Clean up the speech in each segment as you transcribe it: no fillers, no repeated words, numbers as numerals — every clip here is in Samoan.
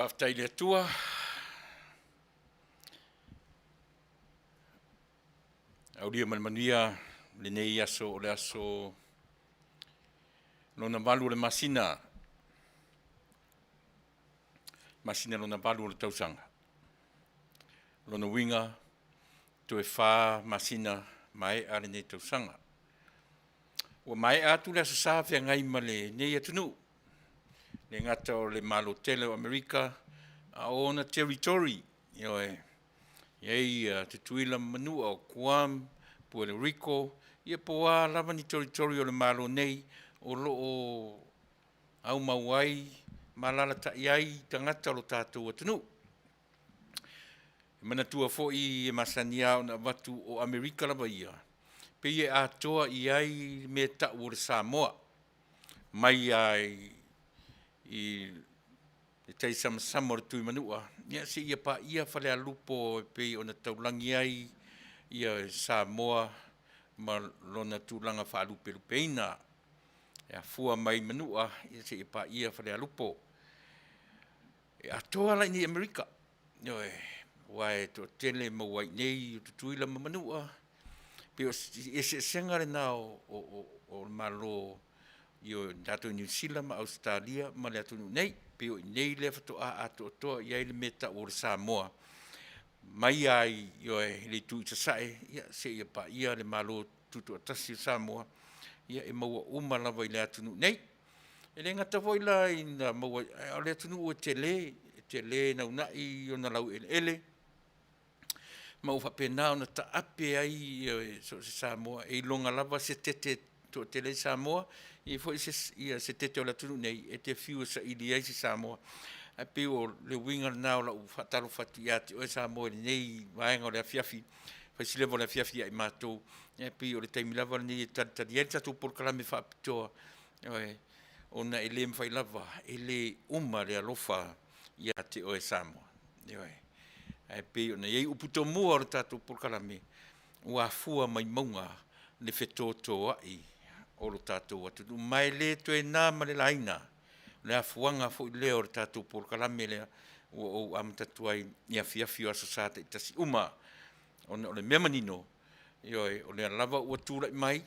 Faafetai i le Atua. Aulia ma le manuia lenei aso o le aso lona valu o le masina, masina lona valu o le tausaga. Lona uiga, toe fa masina maea lenei tausaga. Ua maea atu le Aso Sa feagai ma lenei atunuu, e le gata o le Malo tele o Amerika, a o ona Territory, ioe, e i ai Tutuila ma Manua, o Guam, Puerto Rico, ia po o a lava ni Territory o le Malo nei o lo o aumau ai ma alaalatai ai tagata o lo tatou atunuu. E manatua foi e masani lava ona avatu o Amerika lava ia, pei e atoa i ai le mea e tau o le Samoa, mai lava i le taisamasama o le Tuimanua seia paia Falealupo e pei ona taulagi ai Samoa ma lona tulaga faalupelupeina, e afua mai Manua seia paia Falealupo. E atoa la i inei i Amerika, ioe, aua e toatele e maua ai i inei o Tutuila ma Manua. E pei o le eseesega lena o le Malo o tatou i Niu Sila ma Ausetalia ma le atunuu nei. E pei o i inei lea faatoa atoatoa i ai le mea e tau o le Samoa, mai lava i le itu i sasae seia paia le Malo Tutoatasi o Samoa, ia e maua uma lava i le atunuu nei. E le gata foi la ina maua, a o le atunuu e tele, e tele naunai ona laueleele, ma ua faapena ona taape ai so o se Samoa, e iloga lava se tete e toatele ai Samoa, e i ai foi se tete o le atunuu nei e te fiu e saili ai se Samoa. Ae pei o le uiga lena o lau faatalofa atu ia te oe Samoa i lenei vaega o le afiafi, fai si leva o le afiafi ia i matou, ae pei o le taimi lava lenei e talitali ai le tatou polokalame faapitoa, ioe, ona e le mafai lava, e le uma le alofa ia te oe Samoa. Ioe. Ae pei ona i ai upu tomua o le tatou polokalame, ua afua mai mauga le fetotoai o lo tatou atunuu, ma e le toe na ma le laina le afuaga foi lea o le tatou polokalame lea ua ou amata atu ai i afiafi o Aso Sa taitasi uma, ona o le mea manino, ioe, o lea lava ua tulai mai,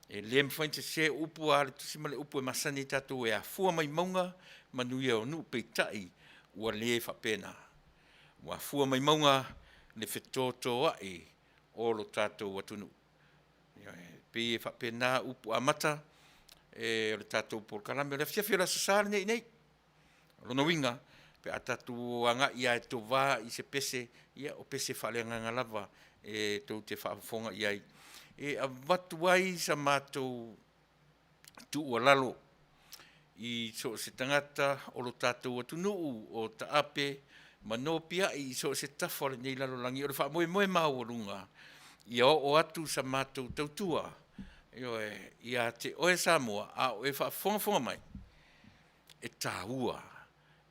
e le mafai ona sese, o upu lava a le Tusi ma le upu e masani ai tatou, e afua mai mauga manuia o nuu, peitai ua le faapena. Ua afua mai mauga le fetotoai o lo tatou atunuu. Ioe. E pei e faapena upu amata o le tatou polokalame o le afiafi o le Aso Sa lenei i inei. O lona uiga, pe a tatou o agai lava e tova i se pese, ia o pese faaleagaga lava e tou te faafofoga i ai, e avatu ai sa matou tuualalo i so o se tagata o lo tatou atunuu o taape ma nopiai i so o se tafa o lenei lalolagi. O le faamoemoe maualuga, ia oo atu sa matou tautua, ioe, ia te oe Samoa a o e faafogafoga mai, e taua,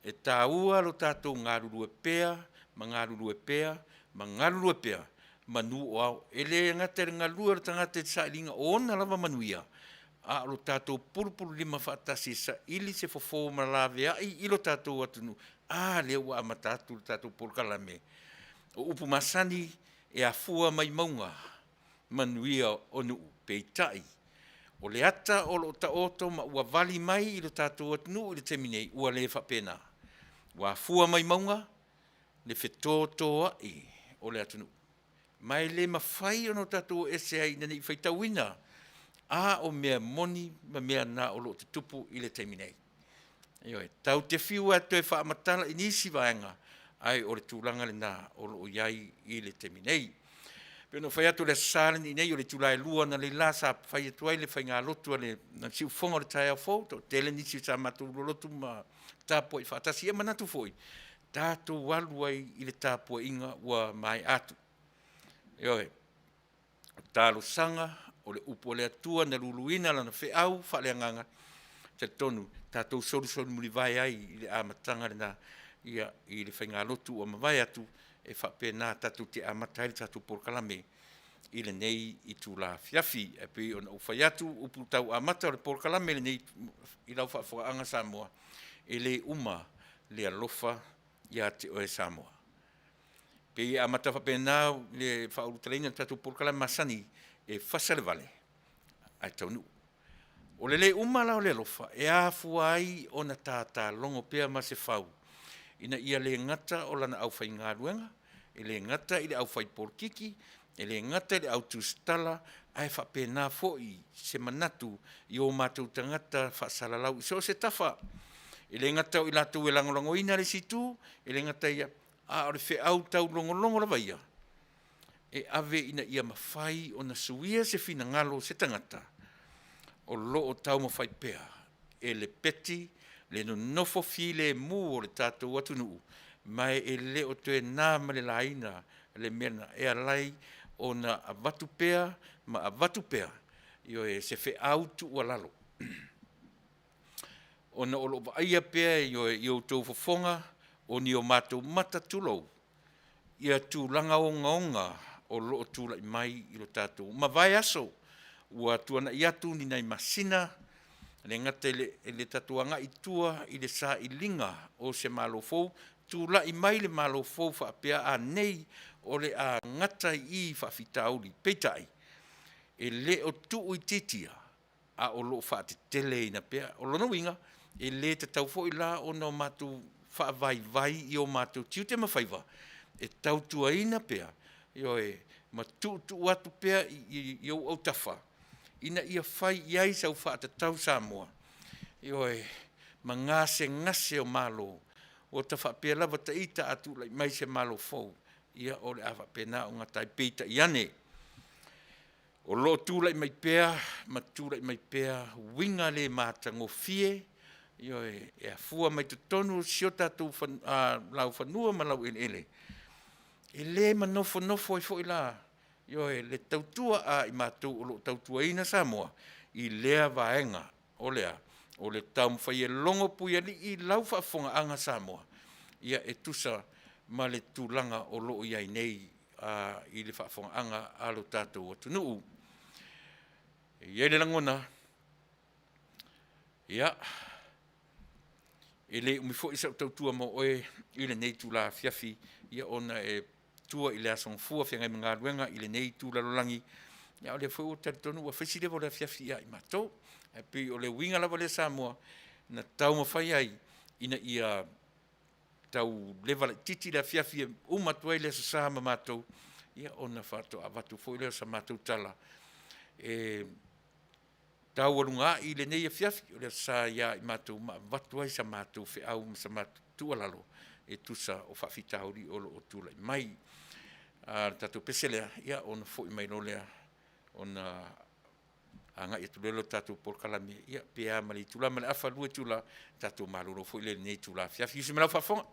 e taua lo tatou galulue pea ma galulue pea ma galulue pea manu o ao. E le gata i le galue o le tagata i le sailiga o ona lava manuia, a o lo tatou pulupululima faatasi e saili se fofo ma laveai i lo tatou atunuu. A lea ua amata atu le tatou polokalame. O upu masani, e afua mai mauga manuia o nuu, peitai o le ata o lo o taoto ma ua vali mai i lo tatou atunuu i le taimi nei, ua le faapena. Ua afua mai mauga le fetotoai o le atunuu, ma e le mafai ona tatou o ese ai ina ne i faitauina, a o mea moni ma mea na o lo o tutupu i le taimi nei. Ioe. Tatou te fiu lava e toe faamatala i nisi vaega, ae o le tulaga lena o lo o i ai i le taimi nei. E pei ona ou fai atu o le Aso Sa lenei i inei o le itula e 2:00 analeila sa fai atu ai le faigalotu a le siufofoga o le taeao fou, e toatele nisi sa matou lolotu ma tapuai faatasi. Ia e manatu foi, tatou alu ai i le tapuaiga ua maea atu. Ioe. O talosaga, o le upu a le Atua na luluina lana feau faaleagaga, e talitonu tatou solisoli mulivae ai i le amataga lena i le faigalotu ua mavae atu, e faapena tatou te amata ai le tatou polokalame i lenei itula afiafi. Ae pei ona ou fai atu o upu tau amata o le polokalame lenei i lau faafofogaaga Samoa, e le uma le alofa. ia te oe Samoa. Pei e amata faapena le faaulutalaina o le tatou polokalame masani e fasa le vale ae taunuu. O le le uma la o le alofa, e afua ai ona tata logo pea Masefau ina ia le gata o lana aufaigaluega, e le gata i le aufaipolokiki, e le gata i le au tusitala, ae faapena foi se manatu i o matou tagata faasalalau i so o se tafa. E le gata o i latou e lagolagoina le isi itu, e le gata ia, a o le feau taulogologo lava ia, e ave ina ia mafai ona suia se finagalo o se tagata o lo o taumafai pea e lepeti le nonofo filemu o le tatou atunuu, ma e le o toe na ma le laina le mea lena e ala ai ona avatu pea ma avatu pea, ioe, se feau tuualalo, ona o lo o vaaia pea, ioe, i outou fofoga o ni o matou mata, tulou, tulaga ogaoga o lo o tulai mai i lo tatou mavae aso ua tuanai atu ni nai masina, e le gata i le tatou agai i tua i le sailiga o se Malo fou, tulai mai le Malo fou faapea, a nei o le a gata i i faafitauli. Peitai, e le o tuuitiitia, a o lo o faateteleina pea. O lona uiga, e le tatau foi la ona matou faavaivai i o matou tiute ma faiva e tautuaina pea, ioe, ma tuutuu atu pea i ou autafa ina ia fai i ai sau faatatau Samoa, ioe, ma gasegase o Malo. Ua ta faapea lava ita a tulai mai se Malo fou, ia o le a faapena ona gata ai. Peitai ane, o lo o tulai mai pea ma tulai mai pea uiga le matagofie, ioe, e afua mai totonu o si o tatou laufanua ma laueleele, e le ma nofonofo ai foi la, ioe, le tautua a i matou o lo o tautuaina Samoa i lea vaega. O le a? O le taumafai e logo puialii lau faafofogaaga Samoa e tusa ma le tulaga o lo o i ai nei i le faafofogaaga a lo tatou atunuu. E i ai le lagona, ia, e le umi foi sau tautua mo oe i lenei itula afiafi, ona e tua i le Aso Gafua, feagai ma galuega i lenei itu lalolagi, a o lea foi ua talitonu ua fai si leva o le afiafi ia i matou. Ae pei o le uiga lava lea Samoa na taumafai ai ina ia tau leva laitiiti le afiafi e uma atu ai le Aso Sa ma matou, ia ona faatoa avatu foi lea o sa matou tala e taualuga a'i lenei afiafi o le Aso Sa ia i matou ma avatu ai sa matou feau ma sa matou tuualalo e tusa o faafitauli o lo o tulai mai. A o le tatou pese lea, ia ona foi mai loa lea ona agai atu loa lea o le tatou polokalame, ia pe a ma le itula ma le afa, 2 itula, tatou malolo foi lea i lenei itula afiafi. Usi mai lau faafofoga.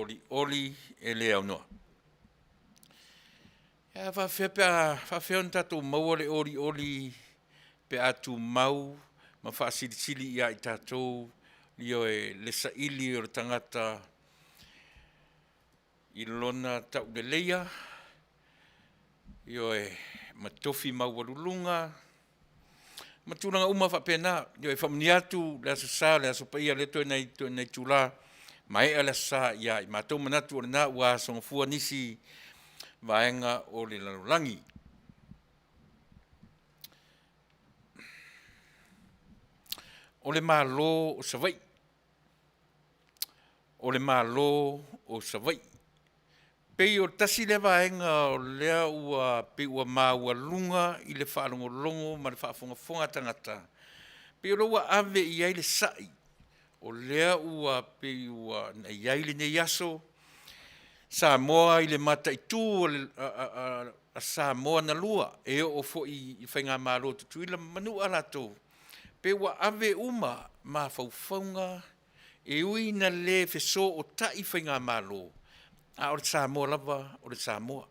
Olioli e le aunoa. A faafefea pe a faafefea ona tatou maua le olioli pe a tumau ma faasilisili ia i tatou, ioe, le saili o le tagata i lona tauleleia, ioe, ma tofi maualuluga ma tulaga uma faapena. Ioe, faamanuia atu le Aso Sa le Aso Paia lea toe nai itula maea le Aso Sa ia i matou, manatu o lena ua aso gafua nisi vaega o le lalolagi. O le Malo o Savaii. O le Malo o Savaii. E pei o le tasi lea vaega o lea ua pei ua maualuga i le faalogologo ma le faafogafoga a tagata, pei o lea ua ave i ai le sai, o lea ua pei ua i ai lenei aso Samoa i le mataitu a Samoa na lua, e oo foi i Faigamalo a Tutuila ma Manua latou, pei ua ave uma mafaufauga e ui ina le fesootai Faigamalo, a o le Samoa lava o le Samoa.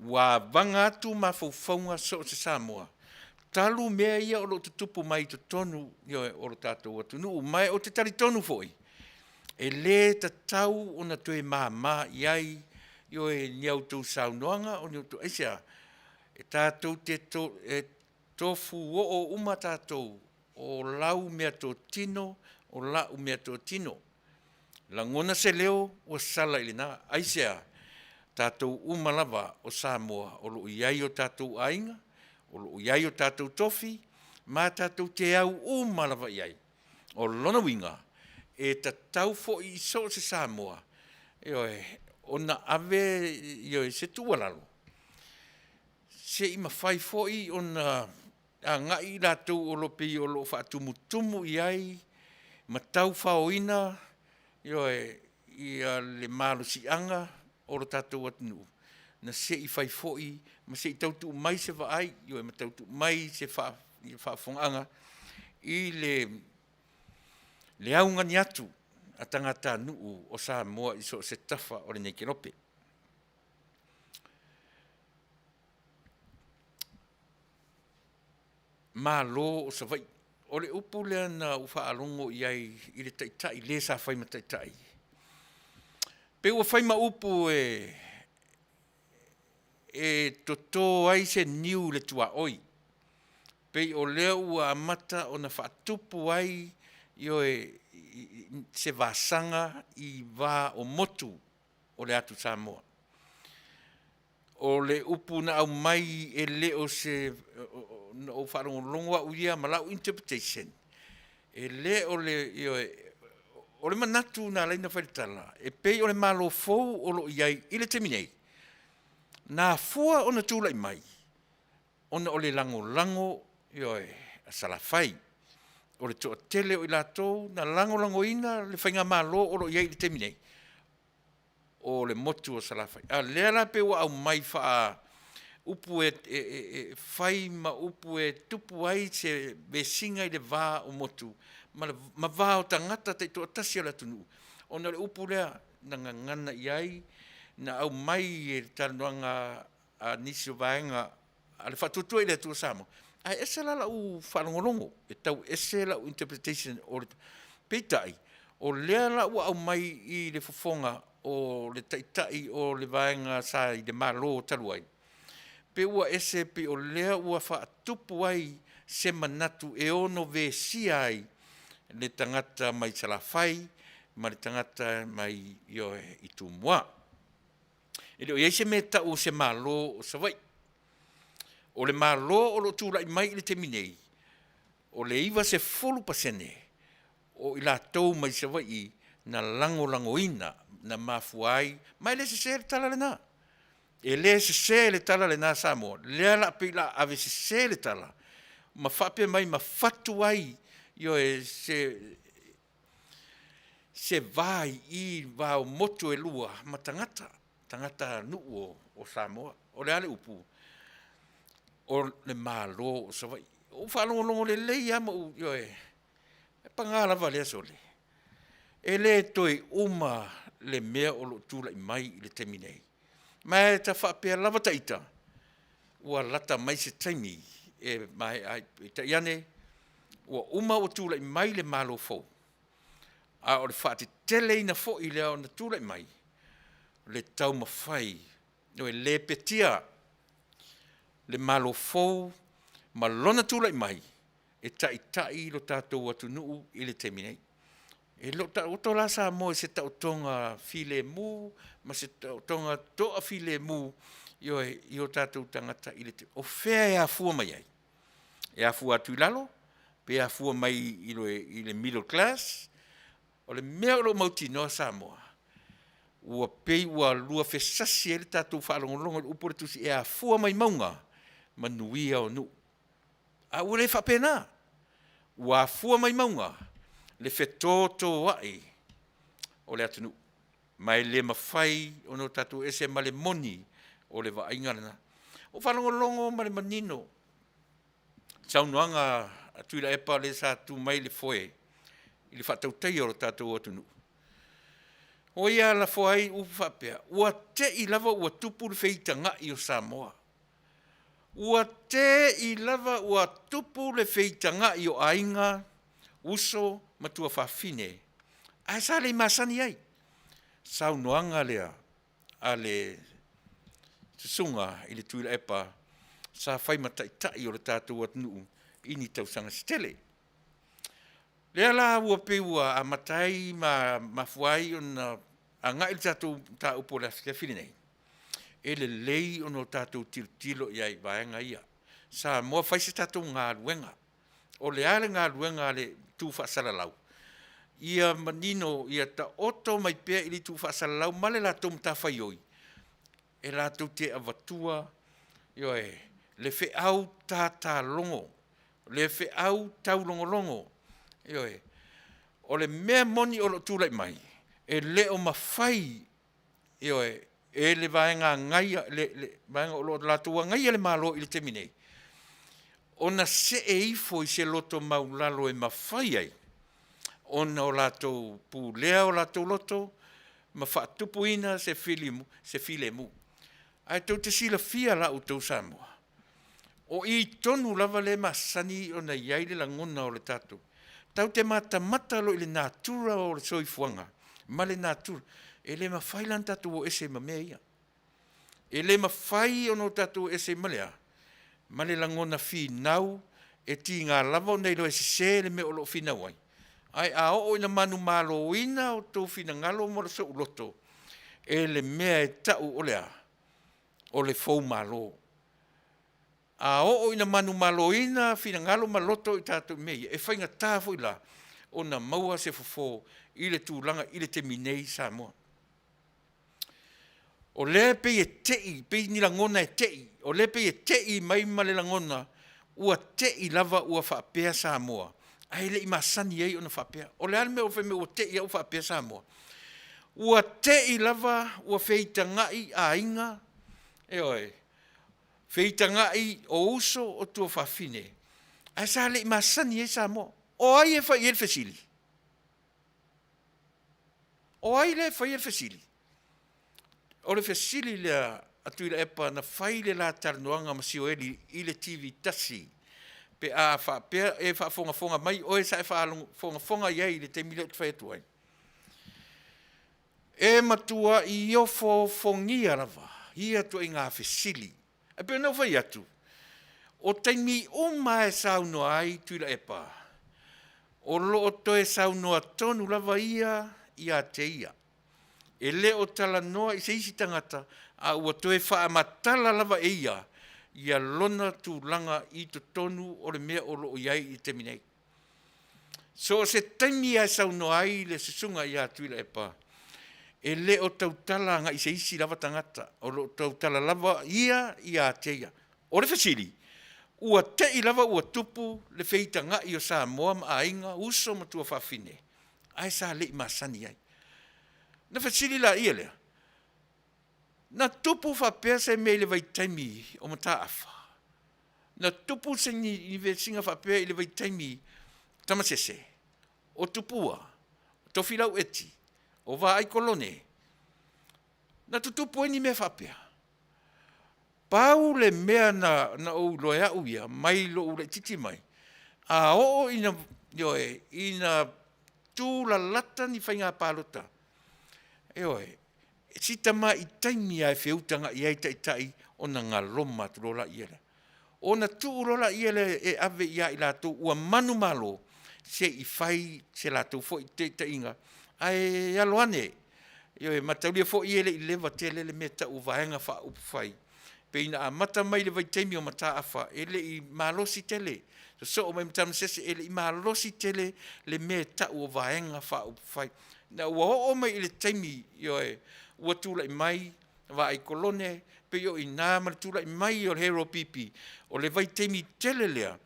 Ua avaga atu mafaufauga so o se Samoa talu mea ia o lo o tutupu mai i totonu, ioe, o le tatou atunuu. Ma ou te talitonu foi, e le tatau ona toe mama i ai, ioe, ni a outou saunoaga. Aisea? E tatou te tofu oo uma tatou, o lau meatotino, o lau meatotino. Lagona se leo ua sala i lena. Aisea? Tatou uma lava o Samoa o lo o i ai o tatou aiga, o lo o i ai o tatou tofi, ma tatou te au uma lava i ai. O lona uiga, e tatau foi i so o se Samoa, ioe, ona ave, ioe, se tuualalo, se i mafai foi ona agai i latou o lo o pei o lo o faatumutumu i ai ma taufaoina, ioe, le malosiaga o le tatou atunuu, na se i fai foi ma se i tau tuu mai se vaai, ioe, ma tau tuu mai se faafofogaaga i le augani atu a tagatanuu o Samoa i so o se tafa o lenei kelope. Malo o Savaii. O le upu lea na ou faalogo i ai i le taitai, le sa fai ma taitai, pei ua fai ma upu e toto ai se niu i le tuaoi, pei o lea ua amata ona faatupu ai, ioe, se vasaga i va o motu o le atu Samoa. O le upu na aumai e le o se… na ou faalogologo au ia ma lau interpretation, e le o le, ioe, o le manatu na ala ai ona fai le tala, e pei o le Malo fou o lo o i ai i le taimi nei, na afua ona tulai mai ona o le lagolago, ioe, a Salafai. O le toatele o i latou na lagolagoina le faigamalo o lo o i ai i le taimi nei, o le motu o Salafai. A o lea la pei ua aumai faaupu e fai ma upu e tupu ai se vesiga i le va o motu ma va o tagata taitoatasi o le atunuu, ona o le upu lea na gagana i ai, na aumai i le talanoaga a nisi o vaega a le Faatuatua i le Atua Samoa. Ae ese la lau faalogologo, e tau ese lau interpretation. Peitai, o lea la ua aumai i le fofoga o le Taitai o le Vaega sa i le Malo talu ai, pei ua ese pei o lea ua faatupu ai se manatu e ono vesia ai le tagata mai Salafai ma le tagata mai, ioe, i Tumua. E le o i ai se mea e tau o se Malo o Savaii. O le Malo o lo o tulai mai i le taimi nei, o le 90% o i latou mai Savaii na lagolagoina, na mafua ai, ma e le sese le tala lena. E le sese le tala lena Samoa, lea o le a pei o le a avesese le tala ma faapea mai ma fatu ai, ioe, se va i i i le va o motu e lua ma tagata, tagatanuu o Samoa. O le a le upu? O le Malo o Savaii. Ua ou faalogologo lelei lava ma ou, ioe, ae paga lava lea sole, e le toe uma. le mea o lo o tulai mai i le taimi nei. Ma e ta faapea lava ta ita, ua lata mai se taimi e maea ai. Peitai ane, ua uma ua tulai mai le Malo fou, a o le faateteleina foi lea ona tulai mai, le taumafai e lepetia le Malo fou ma lona tulai mai e taitai lo tatou atunuu i le taimi nei. E le o taoto la Samoa i se taotoga filemu ma se taotoga toafilemu, ioe, i o tatou tagata i le o fea e afua mai ai? E afua atu i lalo pe afua mai i le middle class? O le mea o lo o mautinoa Samoa, ua pei ua luafesasi ai le tatou faalogologo i le upu a le Tusi, e afua mai mauga manuia o nuu. A ua le faapena, ua afua mai mauga le fetotoai o le atunuu, ma e le mafai ona tatou o ese ma le moni o le vaaiga lena. Ua ou faalogologo ma le manino i saunoaga a Tuilaepa lea sa tu mai i le foe i le faatautaia o le tatou atunuu, o ia lafoa ai upu faapea, ua te i lava ua tupu le feitagai o Samoa. Ua te i lava ua tupu le feitagai o aiga, uso ma tuafafine, ae sa le masani ai. Saunoaga lea a le susuga i le Tuilaepa sa fai ma taitai o le tatou atunuu i ni tausaga se tele. O lea la ua pei ua amata ai ma mafua ai ona agai le tatou mataupu o le afiafi lenei, e lelei ona tatou tilotilo i ai i vaega ia. Samoa fai se tatou galuega. O le a le galuega a le itu faasalalau? Ia manino, ia taoto mai pea i le itu faasalalau ma le latou matafaioi e latou te avatua, ioe, le feau tatalogo, le feau taulogologo, ioe. O le mea moni o lo o tulai mai, e le o mafai, ioe, e le vaega agaia, le vaega o lo o latou agaia le Malo i le taimi nei, ona see ifo i se loto maualalo e mafai ai ona o latou pulea o latou loto ma faatupuina se filemu. Ae tou te silafia la outou Samoa, o i tonu lava lea e masani ona i ai le lagona o le tatou, tatou te matamata loa i le natura o le soifuaga ma le natura, e le mafai la ona tatou o ese ma mea ia. E le mafai ona tatou o ese ma le a? Ma le lagona finau e tiga lava ona iloa e sese le mea o lo o finau ai, ae a oo ina manumaloina outou finagalo ma sou loto e le mea e tau o le a? O le foumalo. A oo ina manumaloina finagalo ma loto o i tatou i mea ia, e faigata foi la ona maua se fofo i le tulaga i le taimi nei i Samoa. O lea e pei e tei, pei ni lagona e tei, o lea e pei e tei mai ma le lagona ua te i lava ua faapea Samoa, ae le i masani ai ona faapea. O le a le mea ua fai mai ua te i lava ua faapea Samoa? Ua te i lava ua feitagai aiga, ioe, feitagai o uso o tuafafine, ae sa le i masani ai Samoa. O ai e fai i ai le fesili? O ai lea e faia le fesili? O le fesili lea a Tuilaepa na fai le la talanoaga ma Sioeli i le TV1 pe a faapea e faafogafoga mai oe sa e faafogafoga i ai i le taimi lea ou te fai atu ai. E matuai ofoofogia lava ia ituaiga fesili. Ae pei ona ou fai atu, o taimi uma lava e saunoa ai Tuilaepa, o lo o toe saunoa tonu lava ia ia te ia. E le o talanoa i se isi tagata, a ua toe faamatala lava e ia ia lona tulaga i totonu o le mea o lo o i ai i le taimi nei. So o se taimi lava e saunoa ai le susuga ia Tuilaepa, e le o tautala agai i se isi lava tagata, o lo o tautala lava ia ia te ia. O le fesili, ua te i lava ua tupu le feitagai o Samoa ma aiga, uso ma tuafafine, ae sa le i masani ai. Ona fesili laia lea, na tupu faapea se mea i le vaitaimi o Mataafa? Na tupu se ni vesiga faapea i le vaitaimi o Tamasese, o Tupua, o Tofilau Eti, o Vaai Kolone? Na tutupu ai ni mea faapea. Pau le mea na, na ou iloa e au ia, mai lou laitiiti mai, a oo ina, ioe, ina tulalata ni faiga palota, ioe, si tamai taimi lava e feutagai ai taitai ona galoma atu loa laia lea. Ona tuu loa laia lea e ave ia i latou ua manumalo se i fai se latou foi teitaiga, ae alo ane. Ioe, mataulia foi e le i leva tele le mea e tau o Vaega Faaupufai, pei na amata mai le vaitaimi o Mataafa, e le i malosi tele, sosoo mai ma Tamasese, e le i malosi tele le mea e tau o Vaega Faaupufai. Ina ua oo mai i le taimi, ioe, ua tulai mai Vaai Kolone, pei o i ina ma le tulai mai o le HRPP, o le vaitaimi tele lea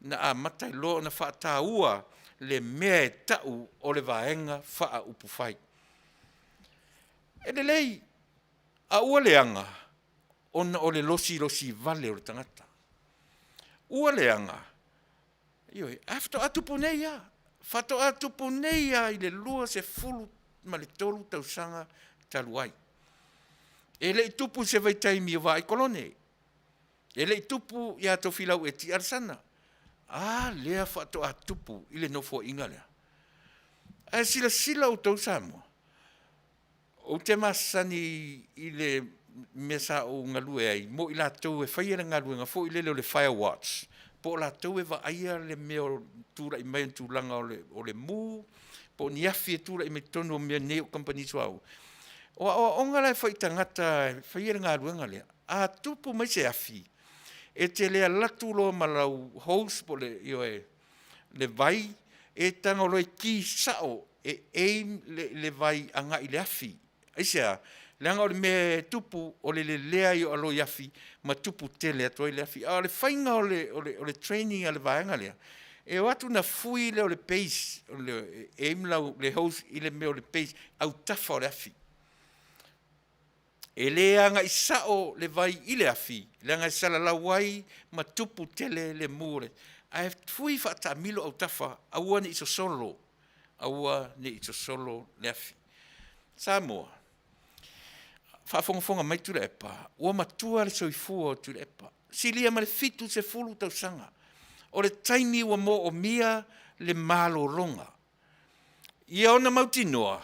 na amata ai loa ona faataua le mea e tau o le Vaega Faaupufai. E lelei, a ua leaga ona o le losilosi vale o le tagata. Ua leaga, ioe, ae faatoa tupu nei lava, faatoa tupu nei lava i le 23 tausaga talu ai. E le i tupu i se vaitaimi o Vaai Kolone, e le i tupu ia Tofilau Eti Alesana. A lea faatoa tupu i le Nofoaiga lea. Ae silasila outou Samoa, ou te masani i le mea sa ou galue ai mo i latou e faia le galuega foi lele o le fire watch, po o latou e vaaia le mea o tulai mai o le tulaga o le mu po o ni afi e tulai mai totonu o mea nei o kamupani suauu. O aoaoga la e fai i tagata e faia le galuega lea, a tupu mai se afi, e te le alu atu loa ma lau hose po o le, ioe, le vai e tago loa e ki sao e aim le vai agai i le afi. Aisea? Leaga o le mea e tupu o le lelea ai o aloi afi ma tupu tele atu ai le afi. A o le faiga o le training a le vaega lea, e o atu ona fui lea o le base, e aim le hose i le mea o le base, autafa o le afi. E le agai sao le vai i le afi, leaga e salalau ai ma tupu tele le mu o le, ae fui faataamilo autafa aua ne i sosolo, aua ne i sosolo le afi. Samoa, faafogafoga mai Tuilaepa, ua matua le soifua o Tuilaepa, silia ma le 70 tausaga. O le taimi ua moomia le malologa, ia ona mautinoa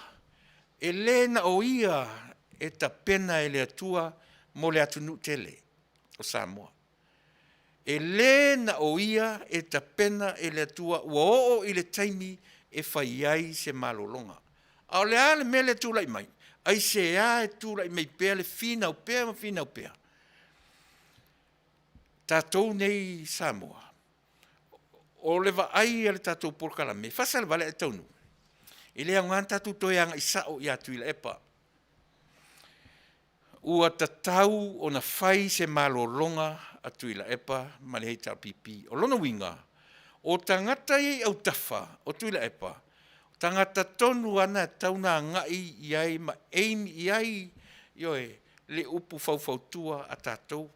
e le na o ia e tapena e le Atua mo le atunuu tele o Samoa. E le na o ia e tapena e le Atua ua oo i le taimi e fai ai se malologa. A o le a le mea lea e tulai mai? Aisea e tulai mai pea le finau pea ma finau pea? Tatou nei i Samoa, o le vaai a le tatou polokalame, e faasalevale ae taunuu, e le aoga ona tatou toe agai sao ia Tuilaepa. Ua tatau ona fai se malologa a Tuilaepa ma le HRPP. O lona uiga, o tagata ia i autafa o Tuilaepa, o tagata tonu lava na e tatau ona agai i ai ma aim i ai, ioe, le upu faufautua a tatou.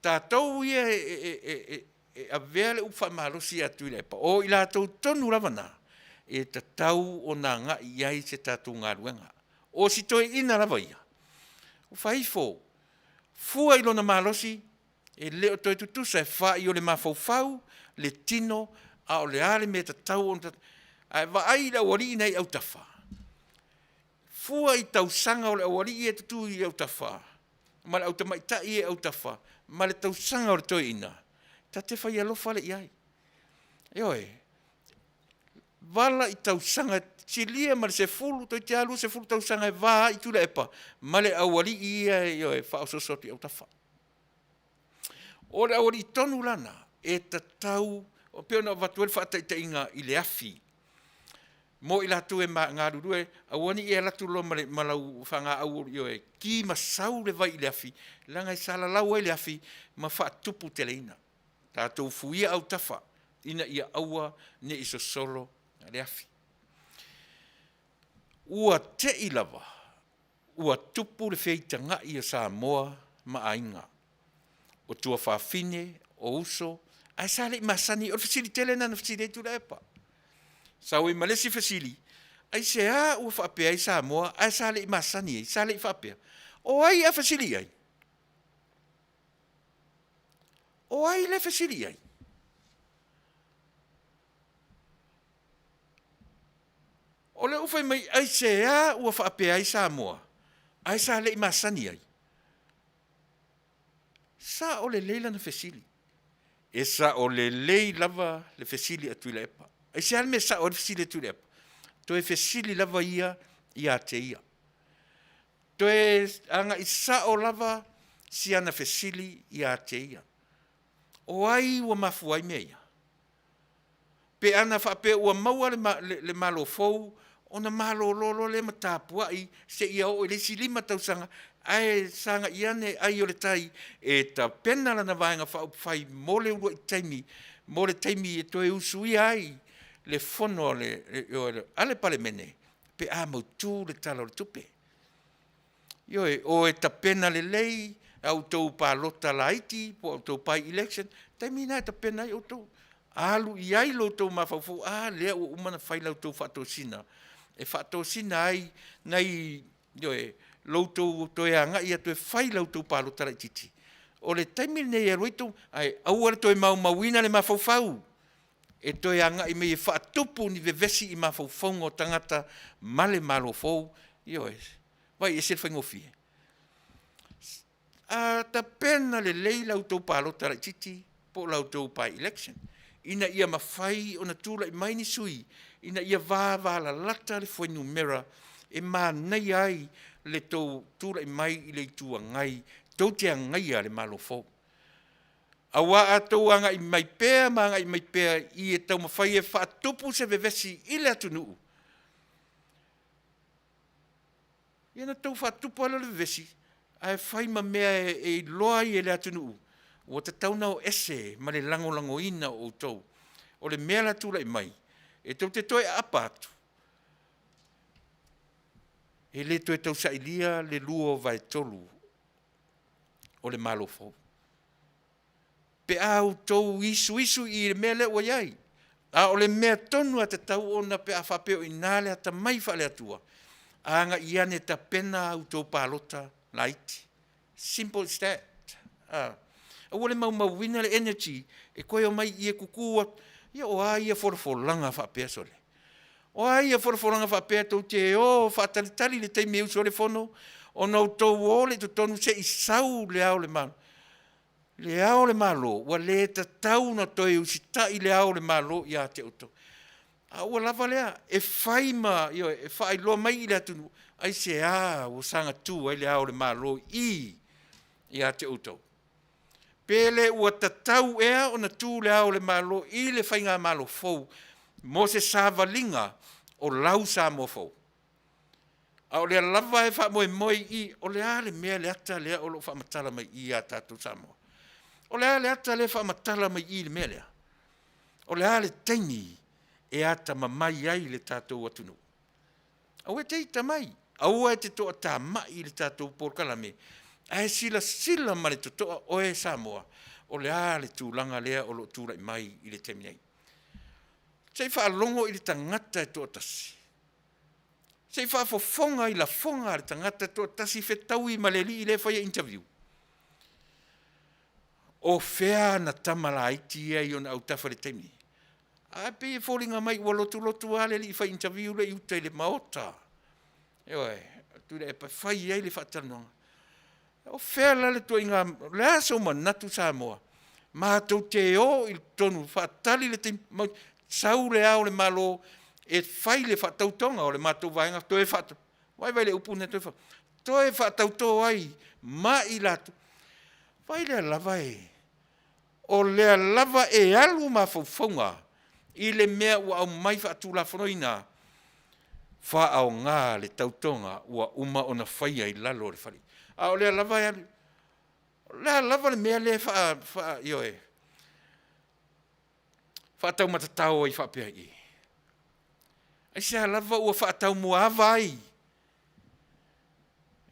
Tatou ia e avea le upu faamalosi ia Tuilaepa, o i latou tonu lava na e tatau ona agai i ai se tatou galuega. O si toeaina lava ia, ua fai ifo, fua i lona malosi, e le o toe tutusa, e fai o le mafaufau, le tino, a o le a le mea e tatau ona… Ae vaai i le aualii nei i autafa, fua i tausaga o le aualii ia e tutu i autafa ma le au tamaitai ia i autafa ma le tausaga o le toeaina, ta te fai alofa lea i ai. Ioe. Vala i tausaga, silia ma le 10 toeitiiti lava 20 tausaga e va ai Tuilaepa ma le aualii ia, ioe, faaosooso atu i autafa. O le aualii tonu la na e tatau, pei ona avatu ai le faataitaiga i le afi mo i latou e galulue, aua ne i e alu atu loa ma lau fanaau, ioe, ki ma sau le vai i le afi, leaga e salalau ai le afi ma faatuputeleina. Tatou fuia autafa ina ia aua ne i sosolo le afi. Ua te i lava ua tupu le feitagai o Samoa ma aiga, o tuafafine, o uso, ae sa le i masani. O le fesili tele lena na fesili ai Tuilaepa, sau ai ma le isi fesili. Aisea ua faapea ai Samoa ae sa le i masani ai, sa le i faapea? O ai a fesili i ai? O ai le fesili i ai? O lea ua fai mai aisea ua faapea ai Samoa ae sa le i masani ai? Sao lelei lana fesili. E sao lelei lava le fesili a Tuilaepa. Aisea le mea e sao ai le fesili a Tuilaepa? Toe fesili lava ia ia te ia. Toe agai sao lava si ana fesili ia te ia. O ai ua mafua ai mea ia? Pe ana faapea ua maua le Malo fou ona malolo loa lea ma tapuai seia oo i le isi 5 tausaga ae sagai ane ai o le tai e tapena lana Vaega Faaupufai mo le uluai taimi, mo le taimi e toe usuia ai le fono a le Palemene pe a mautu le Tala o le Tupe. Ioe, o e tapena lelei a outou palota laiti po o a outou bi-election, taimi lena e tapena ai outou, alu i ai lo outou mafaufau, a lea ua uma ona fai la outou faatosina e faatosina ai nai, ioe, lo outou toe agai atu e fai la outou palota laitiiti. O le taimi lenei e alu ai tou, ae aua le toe maumauina le mafaufau e toe agai mai e faatupu ni vevesi i mafaufauga o tagata ma le Malo fou. Ioe. Vaai e ese le faigofie. A tapena lelei la outou palota laitiiti po o la outou bi-election ina ia mafai ona tulai mai ni sui ina ia vavalalata le fuainumera e manaia ai le tou tulai mai i le Itu Agai tou te agaia le Malo fou. Aua a outou agai mai pea ma agai mai pea i e taumafai e faatupu se vevesi i le atunuu, ia ona outou faatupu lava lea o le vevesi ae fai ma mea e iloa ai e le atunuu ua tatau ona o ese ma le lagolagoina o outou. O le mea o le a tulai mai, e tou te toe aapa atu, e le toe tausailia le 2/3 o le Malo fou pe a outou isuisu i le mea lea ua i ai. A o le mea tonu lava e tatau ona pe a faapea o i ina le atamai faale-Atua, agai ane e tapena a outou palota laiti, simple as that. Aua le maumauina le energy e toe omai i i e tutu atu. Ia o a ia folafolaga faapea sole? O a ia folafolaga faapea tou te o faatalitali i le taimi e usu ai le fono ona outou o lea i totonu se i sau Le Ao o le Malo? Le Ao o le Malo, ua le tatau ona toe usitai Le Ao o le Malo ia te outou. A ua lava lea, e fai ma, ioe, e faailoa mai i le atunuu aisea ua saga tu ai Le Ao o le Malo i i ia te outou? Pe le ua tatau ea ona tu Le Ao o le Malo i le faigamalo fou mo se savaliga o lau Samoa fou? A o lea lava e faamoemoe i i, o le a le mea, le ata lea o lo o faamatala mai i i ia tatou Samoa? O le a le ata lea e faamatala mai i i le mea lea? O le a le taimi e atamamai ai le tatou atunuu? Aua e te ita mai, aua e te toatamai i le tatou polokalame, ae silasila ma le totoa oe Samoa, o le a le tulaga lea o lo o tulai mai i le taimi nei? Se i faalogo i le tagata e toatasi, se i faafofoga i lafoga a le tagata e toatasi fetaui ma le alii lea e faia interview. O fea ana tama laiti ia i ona autafa i le taimi? Ae pei e foliga mai ua lotulotu lava le alii fai interview lea i uta i le maota. Ioe, Tuilaepa e fai ai le faatalanoaga. O fea la le ituaiga, o le a sou manatu Samoa? Matou te o i totonu faatali le taimi, sau Le Ao o le Malo e fai le faatautoga o le matou vaega toe faatauto, vaai le upu lena toe toe faatauto ai ma i latou. Vaai lea lava e, o lea lava e alu mafaufauga i le mea ua aumai faatulafonoina, faaaoga le tautoga ua uma ona faia i lalo o le fale. A o lea lava e alu, o le a lava le mea lea e ioe, faataumatatao ai faapea i i? Aisea lava ua faataumuaava ai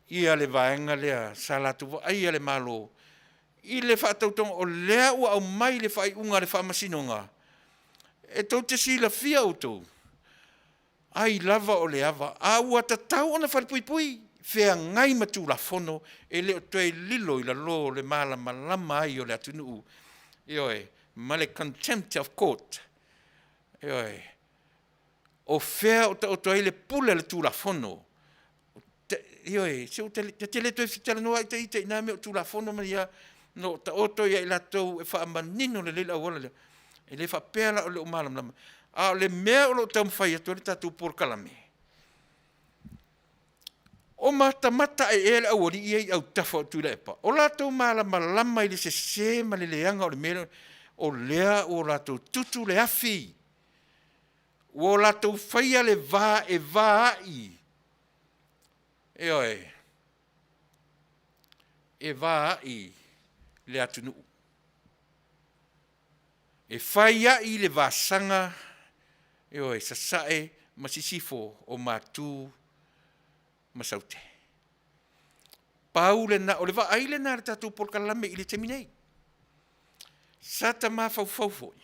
ia le vaega lea sa latou vaaia le Malo i le faatautoga o lea ua aumai le faaiuga a le Faamasinoga? E tou te silafia outou. Ai lava o le ava, a ua tatau ona falepuipui, feagai ma Tulafono e le o toe lilo i lalo o le malamalama ai o le atunuu, ioe, ma le contempt of court, ioe. O fea o taoto ai le pule a le Tulafono? Ioe, se ta te le toe fia talanoa lava ita i na mea o Tulafono ma ia, o lo o taoto ia i latou e faamanino lelei le auala lea. E le faapea la o le o malamalama, a o le mea o lo o taumafai atu ai le tatou polokalame, o matamata ae ea le aualii ia i autafa o Tuilaepa, o latou malamalama i le sese ma le leaga o le mea lea, o lea ua latou tutu le afi, ua latou faia le va e va ai, ioe, e va ai le atunuu. E fai ai le vasaga, ioe, sasae ma sisifo o Matu ma Saute. Pau lena, o le vaai lena a le tatou polokalame i le taimi nei. Sa ta mafaufau foi,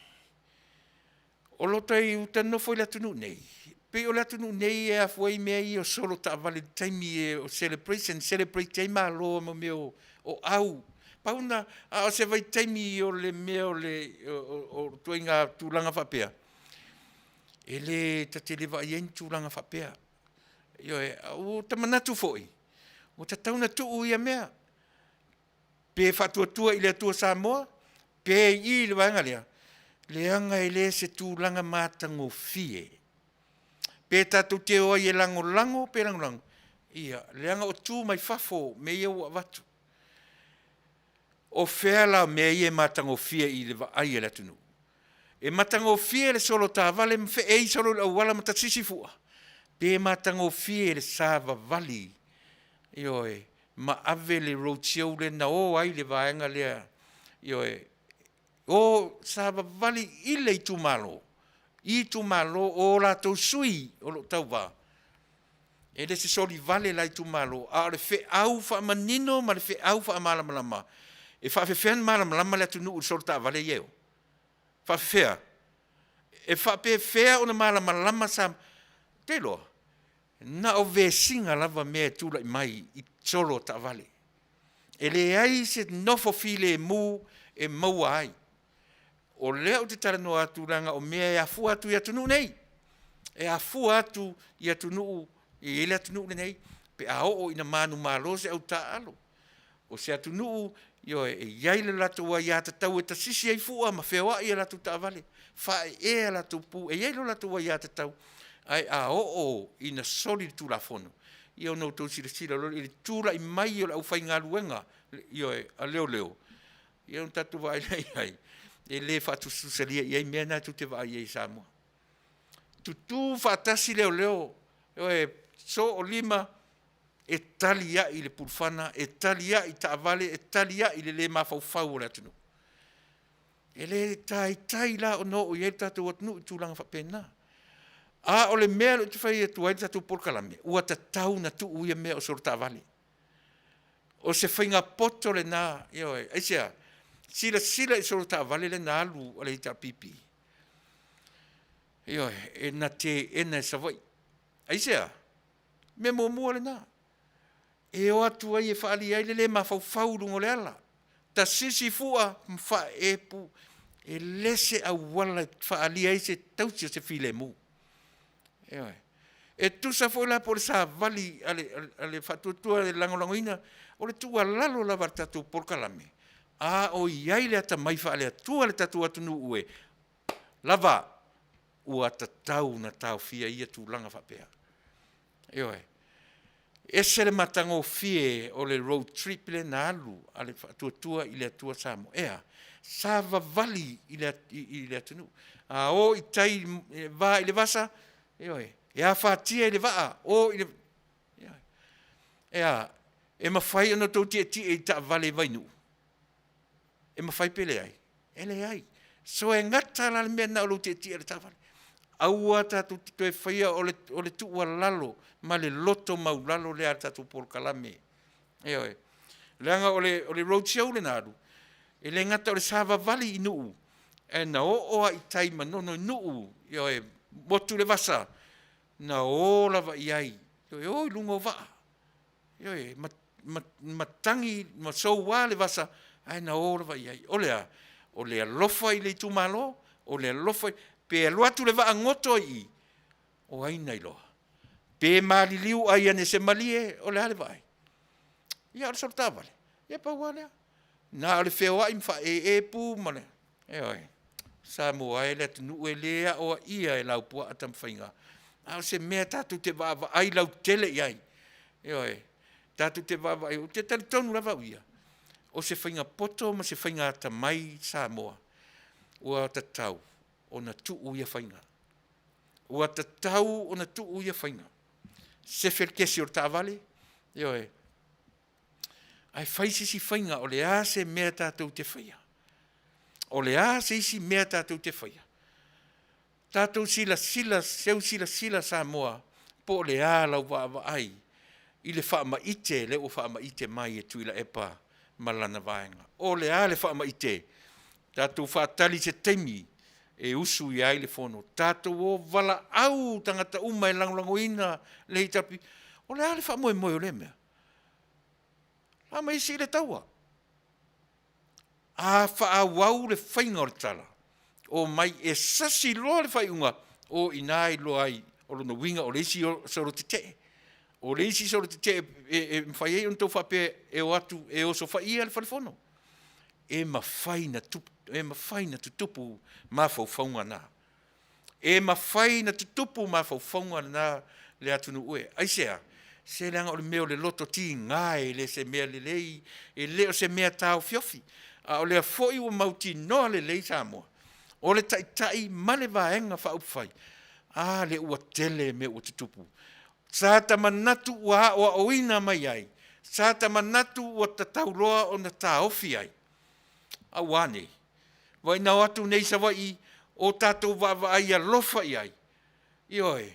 o lo o nofo i le atunuu nei, pei o le atunuu nei e afua ai mea ia o solo taavale i le taimi o celebration, celebrate ai malo mo mea o au. Pau lena, a o se vaitaimi o le mea o le ituaiga tulaga faapea, e le ta te le vaai ai i ni tulaga faapea. Ioe, ua ta manatu foi, ua tatau ona tuu ia mea, pe faatuatua i le Atua Samoa, pe i i i le vaega lea, leaga e le o se tulaga matagofie. Pe tatou te o ai e lagolago pe lagolago, ia leaga o tu mai fafo, mea ia ua avatu. O fea la o mea ia e matagofie i le vaai a le atunuu? E matagofie le solo taavale ma feei solo i le auala ma tasisi fua, pe matagofie le savavali, ioe, ma ave le road show lea na o ai le vaega lea, ioe, o savavali i le itumalo, i itumalo o latou sui o lo o tauva. E le o se solivale la itumalo, a o le feau faamanino ma le feau faamalamalama. E faapefea ona malamalama le atunuu i solo taavale ia e o? E faapefea? E faapefea ona malamalama Samoa? Ou te iloa, na o vesiga lava mea e tulai mai i solo a taavale. E leai se nofo filemu e maua ai. O lea ou te talanoa atu leaga o mea e afua atu i atunuu nei, e afua atu i atunuu e i ai le atunuu lenei pe a oo ina manumalo se au taaalo. O se atunuu, ioe, e i ai le latou aiatatau e tasisi ai fua ma feoai a latou taavale, faaee a latou pu, e i ai lo latou aiatatau. Ae a oo ina soli le Tulafono, ia ona outou silasila loa lea i le tulai mai o le aufaigaluega, ioe, a leoleo, ia ona tatou vaai lea i ai, e le faatusatusalia i ai mea na tou te vaai i ai i Samoa. Tutu faatasi leoleo, ioe, soo lima e tali ai le pulufana, e tali ai taavale, e tali ai le le mafaufau o le atunuu. E le taitai la ona oo i ai le tatou atunuu i tulaga faapena. A o le mea lea ou te fai atu ai le tatou polokalame, ua tatau ona tuu ia mea o solo taavale. O se faiga poto lena, ioe. Aisea? Silasila i solo taavale lea na alu a le HRPP, ioe, e na teena e Savaii. Aisea? Mea muamua lena, e o atu ai e faaalia ai le le mafaufau i luga o le ala, tasisi fua ma faaee pu. E le se auala e faaalia ai se tausi o se filemu. Ioe. E tusa foi la po o le savali a le faatuatua e lagolagoina, o le tuualalo lava a le tatou polokalame, a o i ai le atamai faale-Atua i le tatou atunuu e lava, ua tatau ona taofia ia tulaga faapea. Ioe. E ese le matagofie o le road trip lea na alu a le Faatuatua i le Atua Samoa. E a? Savavali i le atunuu. A o i tai i va i le vasa, ioe, e afatia i le vaa, o i le… Ioe. E a? E mafai ona outou tietie i taavale i Vainuu? E mafai pe leai? E leai. So e gata la le mea lena o lou tietie i le taavale. Aua tatou te toe faia, o le tuualalo ma le loto maualalo lea a le tatou polokalame. Ioe. Leaga o le road show lea na alu, e le gata o le savavali i nuu, ae na oo lava i tai i Manono i Nuu, ioe, motu i le vasa. Na o lava i ai, e o i luga o vaa. Ioe, ma, ma, matagi ma soua le vasa, ae na o lava i ai. O le a? O le alofa i le itumalo, o le alofa, pe alu atu le vaa goto i i, o ai na iloa? Pe maliliu ai ane se malie, o le a le vaai? Ia o le solo taavale, ia pau lava lea. Na o le feoai ma faaee pu ma le, ioe. Samoa e le atunuu e le aoaia e Laupua Tamafaiga, a o se mea tatou te vaavaai lautele i ai. Ioe, tatou te vaavaai, ou te talitonu lava au ia, o se faiga poto ma se faiga atamai Samoa, ua tatau ona tuu ia faiga. Ua tatau ona tuu ia faiga. Sefe le kesi o le taavale, ioe, ae fai se isi faiga, o le a se mea tatou te faia? O le a se isi mea tatou te faia? Tatou silasila, seu silasila Samoa, po o le a lau vaavaai i le faamaite lea ua faamaite mai e Tuilaepa ma lana vaega. O le a le faamaite? Tatou faatali i se taimi e usu i ai le Fono, tatou o valaau tagata uma e lagolagoina le HRPP. O le a le faamoemoe o lea mea? Aumai e sii le taua. A faaauau le faiga o le tala, omai e sasi loa le faaiuga, o i ina e iloa ai, o lona uiga o le isi solo tetee. O le isi solo tetee e mafai ai ona outou faapea e o atu e osofaia le fale fono. E mafai ona tupu, e mafai ona tutupu mafaufauga na. E mafai ona tutupu mafaufauga na le atunuu e. Aisea? Se leaga o le mea o le loto tiga e le o se mea lelei, e le o se mea taofiofi. A o lea foi ua mautinoa lelei Samoa, o le Taitai ma le Vaega Faaupufai, a lea ua tele mea ua tutupu. Sa ta manatu ua aoaoina mai ai, sa ta manatu ua tatau loa ona taofi ai, a ua a nei? Vaai na o atu nei i Savaii o tatou vaavaai alofa i ai. Ioe,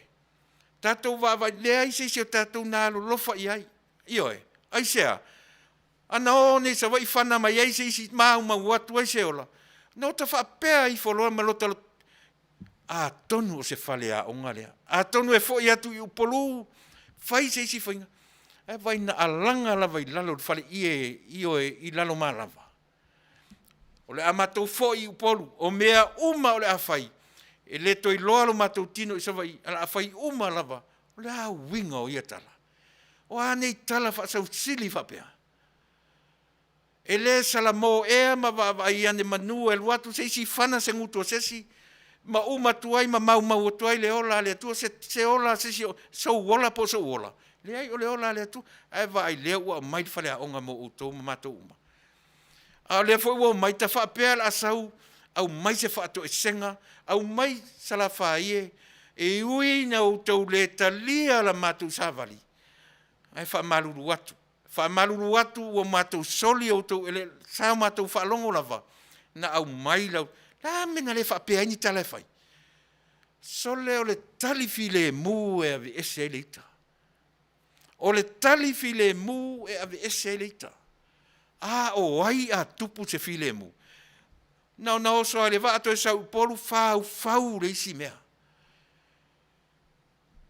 tatou vaavaai, leai se isi o tatou na alolofa i ai. Ioe. Aisea? Ana o nei i Savaii fana mai ai se isi maumau atu ai se ola, na ota faapea ifo loa ma lota atonu o se faleaoga lea, atonu e foi atu i Upolu fai se isi faiga, ae vaai na alaga lava i lalo i le faleie, ioe, i Lalomalava. O le a matou foi i Upolu, o mea uma o le a fai, e le toe iloa lo matou tino i Savaii, ae o le a fai uma lava. O le a uiga o ia tala? O a nei tala faasausili faapea? E le salamo ea ma vaavaai ane manu e alu atu se isi fana se gutu a se isi ma uma atu ai ma maumau atu ai le ola a le Atua, se ola a se isi, sou ola po o sou ola? Leai, o le ola a le Atua. Ae vaai lea ua aumai le faleaoga mo outou ma matou uma. A o lea foi ua omai ta faapea o le a sau aumai se faatoesega, aumai Salafai e, e ui ina outou le talia la matou savali, ae faamalulu atu, faamalulu atu ua matou soli outou eleele, sa matou faalogo lava na aumai lau, le a le mea na le faapea ai ni tala e fai? Sole o le tali filemu e aveese ai le ita. O le tali filemu e aveese ai le ita. A o ai a tupu se filemu? Na ona oso lava i le vaa toe sau i Upolu faufau le isi mea.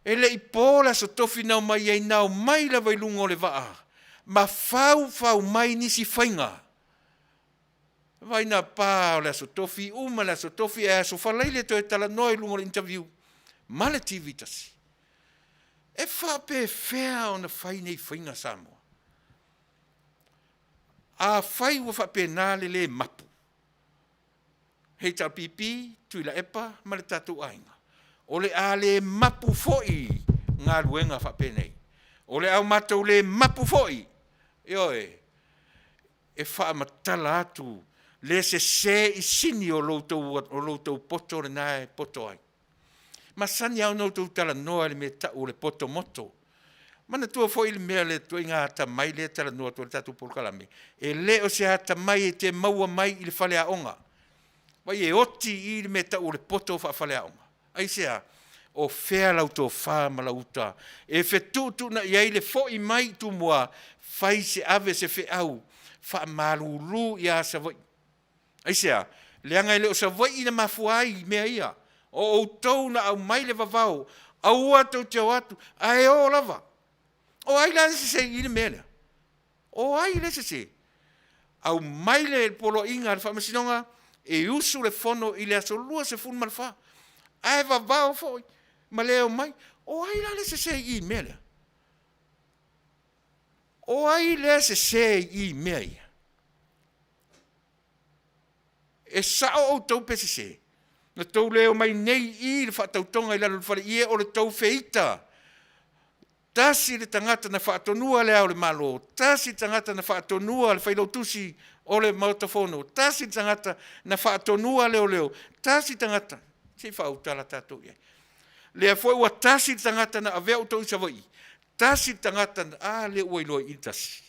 E le i po le Aso Tofi na omai ai, na omai lava i luga o le vaa ma faufau mai nisi faiga. Vaai na pa o le Aso Tofi, uma le Aso Tofi ae Aso Faraile toe talanoa i luga o le interview ma le TV tasi. E faapefea ona fai nei faiga Samoa? Afai ua faapena le le mapu, HRPP, Tuilaepa ma le tatou aiga, o le a le mapu foi galuega faapenei. O le a matou le mapu foi, ioe, e faamatala atu le sese i sini o lo outou poto lena e poto ai. Masani lava ona outou talanoa i le mea e tau o le poto moto. Manatua foi le mea le ituaiga atamai lea e talanoa atu ai le tatou polokalame, e le o se atamai e te maua mai i le faleaoga. Vaai e oti i i le mea e tau o le poto faafaleaoga. Aisea? O fea lau tofa ma lau uta e fetuutuunai ai le foi mai i Tumua, fai se ave se feau faamalulu ia Savaii. Aisea? Leaga e le o Savaii na mafua ai mea ia. O outou na aumai le vavao. Aua tou te o atu, ae o lava. O ai la le sese i le mea lea? O ai le sese? Aumai le poloaiga a le Faamasinoga e usu le fono i le aso 24, ae vavao foi ma le omai. O ai la le sese i i mea lea? O ai lea sese i i mea ia? E sao outou pe sese? Na tou le omai nei i i le faatautoga i lalo o le faleie o le tou feita. Tasi le tagata na faatonua Le Ao o le Malo, tasi le tagata na faatonua le Failautusi o le Maota Fono, tasi le tagata na faatonua leoleo, tasi le tagata, se i faautala tatou i ai. Lea foi ua tasi le tagata na avea outou i Savaii, tasi le tagata, a lea ua iloa i i le tasi.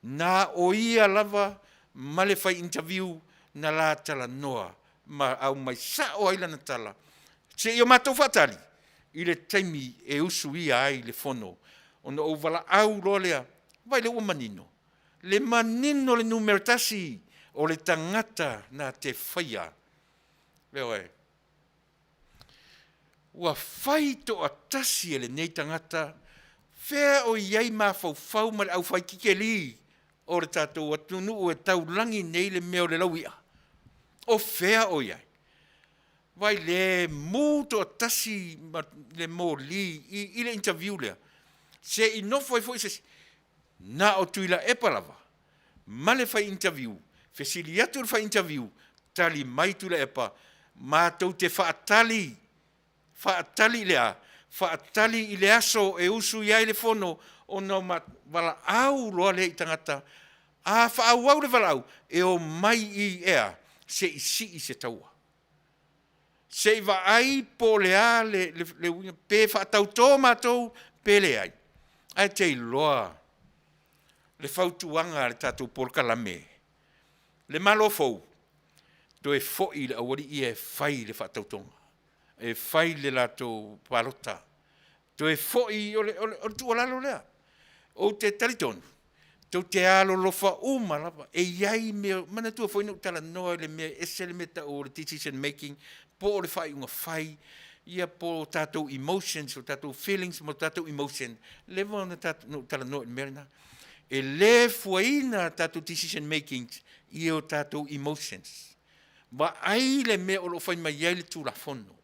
Na o ia lava ma le fai interview na la talanoa ma aumai sao ai lana tala seia matou faatali i le taimi e usuia ai le fono. Ona ou valaau loa lea, vaai lea ua manino, le manino le numera tasi o le tagata na te faia. Ioe. Ua fai toatasi e lenei tagata, fea o i ai mafaufau ma le aufaitikeli o le tatou atunuu e taulagi nei le mea o le lauia? O fea o i ai? Vaai le mu toatasi ma le moli i le interview lea, se i nofo ai foi se isi. Na o Tuilaepa lava ma le fai interview, fesili atu le fai interview, tali mai Tuilaepa, matou te faatali. Faatali i le a? Faatali i le aso e usu i ai le fono ona valaau loa lea i tagata. A faaauau le valaau, e omai i i ea se i sii se taua, se i vaai po o le a le uiga, pe faatauto matou pe leai. Ae te iloa le fautuaga a le tatou polokalame, le Malo fou, toe foi i le aualii ia e fai le faatautoga, e fai le latou palota. Toe foi, o le tuualalo lea. Ou te talitonu, tou te alolofa uma lava, e i ai mea, manatua foi na ou talanoa i le mea e ese le mea e tau o le decision making po o le faaiuga fai, ia po o tatou emotions, o tatou feelings ma tatou emotion. Leva ona ou talanoa i le mea lena. E le fuaina tatou decision making i o tatou emotions. Vaai le mea o lo o fai mai ai le Tulafono.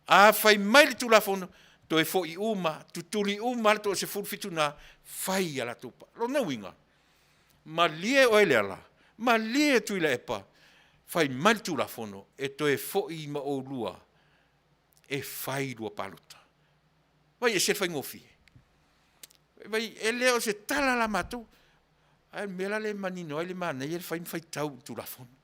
A fai mai le Tulafono, toe foi uma, tutuli uma le toa-17 na, fai a latou Lona uiga, malie oe Leala, malie Tuilaepa, fai mai le Tulafono e toe foi ma oulua e fai lua palota. Vaai e ese le faigofie. Vaai, e le o se tala la matou, ae o le mea la lea e manino ai le manaia le fai ma faitau i le Tulafono.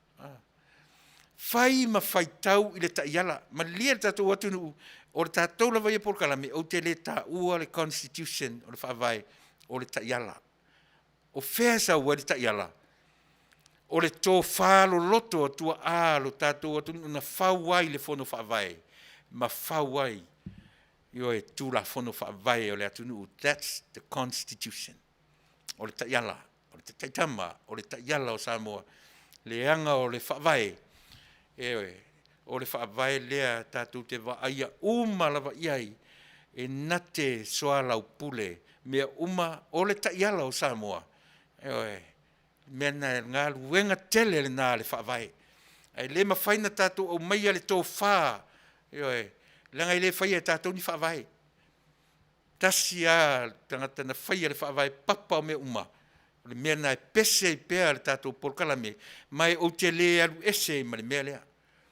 Fai ma faitau i le taiala. Malie le tatou atunuu, o le tatou lava ia polokalame, ou te le taua le Constitution o le Faavae, o le taiala. O fea e sau ai le taiala? O le tofa loloto a tuaa lo tatou atunuu na fau ai le Fono Faavae ma fau ai, ioe, Tulafono Faavae o le atunuu. That's the Constitution. O le taiala, o le taitaitama, o le taiala o Samoa, leaga o le Faavae, ioe, o le Faavae lea tatou te vaaia uma lava i ai, e na te soalaupule mea uma, o le taiala o Samoa, ioe, mea na, galuega tele lena a le Faavae. Ae le mafai ona tatou aumaia le tofa, ioe, leaga e le faia e tatou ni faavae. Tasi lava le tagata na faia le faavae papa o mea uma, o le mea lena e pese ai pea le tatou polokalame, ma ou te le alu ese ai ma le mea lea.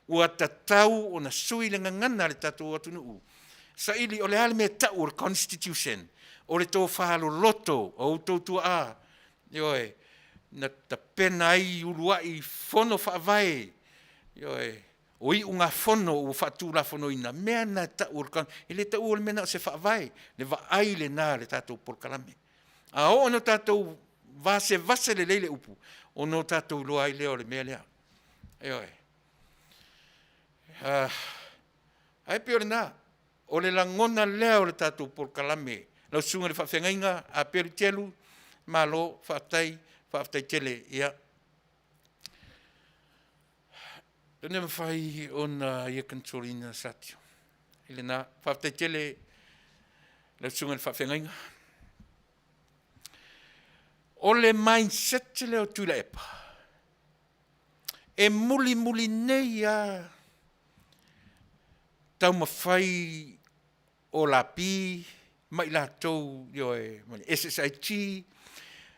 Ua tatau ona sui le gagana a le tatou atunuu. Saili, o le a le mea e tau o le Constitution? O le tofa loloto o outou tuaa, ioe, na tapena ai uluai fono faavae, ioe, o iugafono ua faatulafonoina, mea na e tau o le, e le taua o le mea na o se faavae, le vaai lena a le tatou polokalame. A oo ina tatou vasevase lelei le upu, ona o tatou iloa ai lea o le mea lea. Ioe. Ae pei o lena, o le lagona lea o le tatou polokalame. Lau Susuga i le Faafeagaiga a Pelu Telu, malo faafetai, faafetai tele. Ia, e le mafai ona ia control ina Satio. i lena. Faafetai tele lau susuga i le faafeagaiga. O le mindset lea o Tuilaepa, e mulimuli nei lava taumafai o Lapi ma i latou, ioe, ma le SSIT,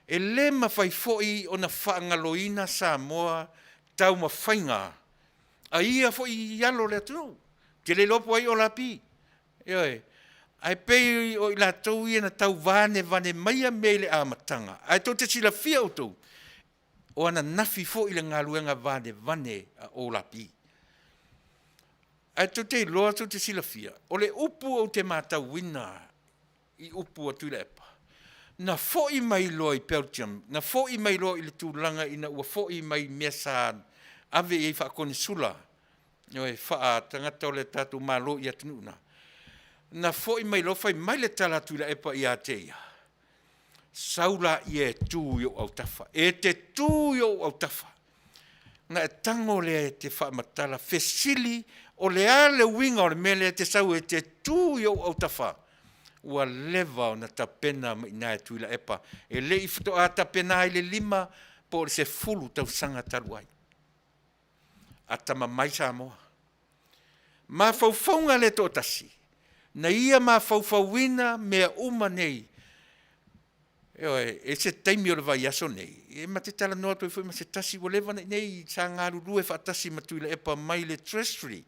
e le mafai foi ona faagaloina Samoa taumafaiga a ia foi alo o le atunuu. Ou te le iloa po o ai Lapii, ioe, ae pei o i latou ia na tau vanevane maia mea i le amataga, ae tou te silafia outou, o ananafi foi le galuega vanevane a Lapii. Ae tou te iloa tou te silafia, o le upu ou te matauina i upu a Tuilaepa, na foi mai loa i Belgium, na foi mai loa i le tulaga ina ua foi mai i mea sa ave i ai faa-Konesula, ioe, faa-tagata o le tatou Malo i atunuu na, na foi mai loa fai mai le tala a Tuilaepa ia te ia, sau laia e tu i ou autafa, e te tu i ou autafa ona e tago lea e te faamatala fesili o le a le uiga o le mea lea e te sau e te tu i ou autafa? Ua leva ona tapena mai i ina e Tuilaepa, e le i faatoa tapena ai i le 5 po o le 10 tausaga talu ai. Atamamai Samoa. Mafaufauga le toatasi, na ia mafaufauina mea uma nei. Ioe, e se taimi o le vaiaso nei, e ma te talanoa atu ai foi ma se tasi ua leva ona i inei sa galulue faatasi ma Tuilaepa mai le Treasury,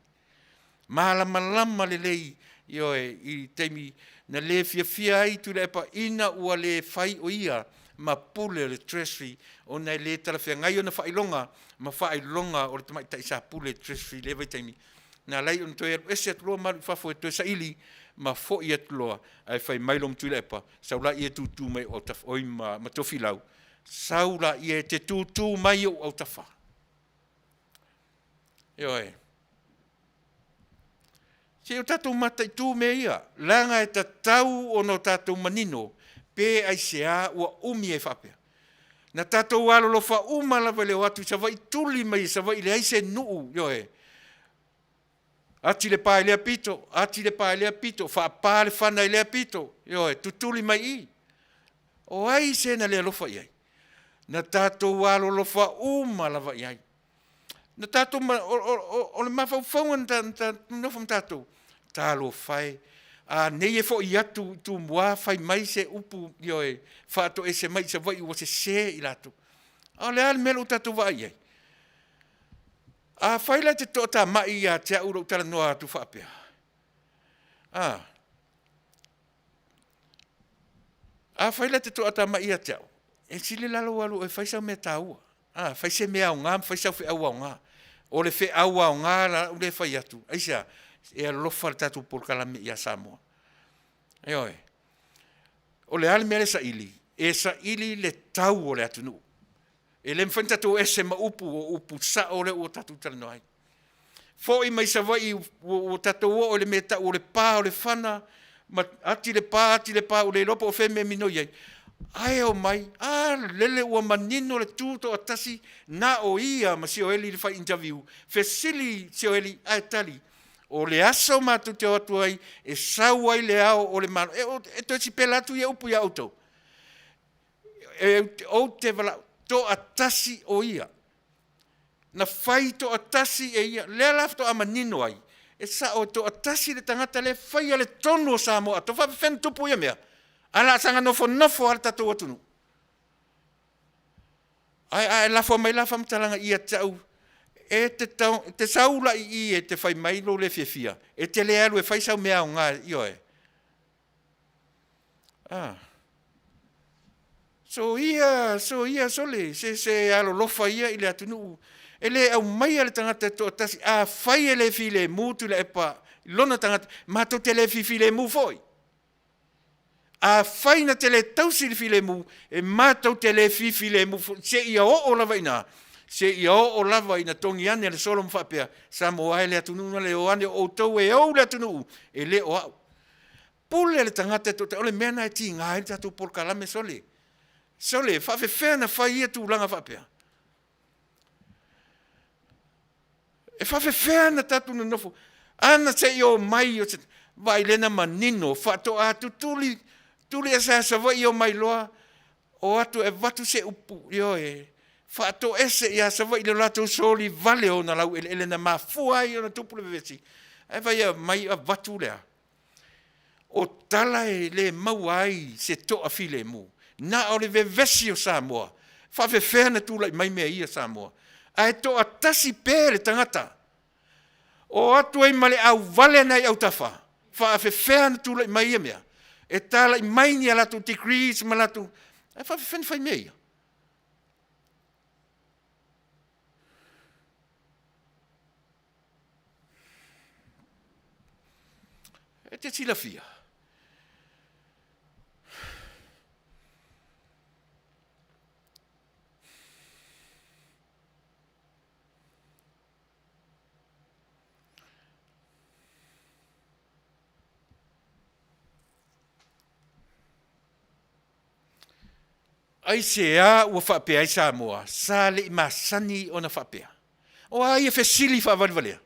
malamalama lelei, ioe, i taimi na le fiafia ai Tuilaepa ina ua le fai o ia ma pule o le Treasury ona e le talafeagai ona faailoga ma faailoga o le tamaitai sa pule i le Treasury i lea vaitaimi, na ala ai ona toe alu ese atu loa ma alu i fafo e toe saili ma foi atu loa, ae fai mai loa ma Tuilaepa, sau laia e tutu mai i ou autafa, oi ma Tofilau, sau laia e te tutu mai i ou autafa. Ioe. Se i o tatou mataitu mea ia, leaga e tatau ona o tatou manino pe aisea ua umi ai faapea. Na tatou alolofa uma lava i le o atu i Savaii, tuli mai e Savaii, leai se nuu, ioe, ati le pa i lea pito, ati le pa i lea pito, faapa le fana i lea pito, ioe, tutuli mai i i. O ai se na le alofa i ai? Na tatou alolofa uma lava i ai. Na tatou, o le mafaufauga na nonofo ma tatou, talofa e, a nei e foi atu i Tumua fai mai se upu, ioe, faatoese mai i Savaii ua sese i latou. A o le a le mea lea ua tatou vaai i ai? Afai la e te toatamai ia te au lou talanoa atu faapea, a, afai la e te toatamai ia te au, e sili la lou alu oe e fai sau mea taua, a, fai se mea aoga ma fai sau feau aoga. O le feau aoga la au lea e fai atu, aisea? E alofa le tatou polokalame ia Samoa. Ioe. O le a le mea lea e saili? E saili le tau o le atunuu. E le mafai ona tatou ese ma upu, o upu sao lea ua tatou talanoa ai. Foi mai Savaii ua tatou oo i le mea e tau o le pa o le fana, ma ati le pa ati le pa ua le iloa po o fea le mea e minoi ai, ae omai, a lele ua manino le tutoatasi, na o ia ma Sioeli i le fai interview, fesili Sioeli ae tali, o le aso matou te o atu ai e sau ai le Ao o le Malo. E toe sipela atu ia upu ia outou. Ou te valaau, toatasi o ia. Na fai toatasi e ia, lea la faatoa manino ai, e sao e toatasi le tagata lea e faia le tonu o Samoa atoa. E faapefea ona tupu ia mea? Ae o le a saga nofonofo lava le tatou atunuu. Ae a e lafo mai la faamatalaga ia te au, e te sau la i i e te fai mai lou le fiafia, e te le alu e fai sau mea aoga, ioe. A. Soia, soia, sole, se se alolofa ia i le atunuu. E le aumaia le tagata e toatasi. Afai e le filemu Tuilaepa i lona tagata, matou te le fifilemu foi. Afai na te le tausi le filemu, e matou te le fifilemu foi, seia oo lava ina, seia oo lava ina togi ane le solo ma faapea, Samoa e le atunuu na le o ane o outou e ou le atunuu, e le o au. Pule le tagata e toatasi, o le mea lena e tiga ai le tatou polokalame sole. Sole, e faapefea ona fai ia tulaga faapea? E faapefea ona tatou nonofo? Ana se i omai o se Vaai lea na manino, faatoa tutuli, tuli ese lava Savaii omai loa, o atu e avatu se upu, ioe, faatoese ia Savaii i le latou soli vale o ona laueleele na mafua ai ona tupu le vevesi, ae vaai e aumai avatu le a? O tala e le maua ai se toafilemu, na o le vevesi o Samoa. E faapefea ona tulai mai mea ia Samoa ae toatasi pea le tagata o atu ai ma le auvale nai autafa? Faafefea ona tulai mai ia mea? E talai mai ni a latou degrees ma latou, ae faafefea ona fai mea ia? E te silafia, aisea ua faapea ai Samoa sa le i masani ona faapea? O a ia fesili faavalevalea?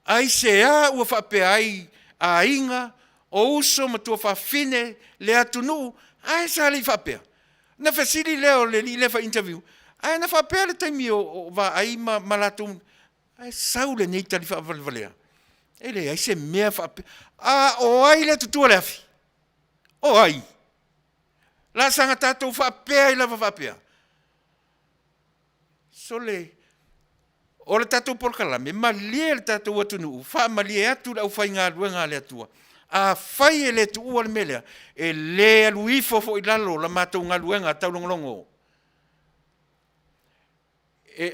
Aisea ua faapea ai aiga, o uso ma tuafafine, le atunuu, ae sa le i faapea? Ona fesili lea o le alii lea fai interview, ae na faapea le taimi o vaai ma latou, ae sau lenei tali faavalevalea, e leai se mea faapea. A o ai lea e tutua le afi? O ai? O le a saga tatou faapea ai lava faapea? Sole, o le tatou polokalame, malie le tatou atunuu, faamalie atu le aufaigaluega a le Atua, afai e le tuua le mea lea, e le alu ifo foi i lalo la matou galuega taulogologo.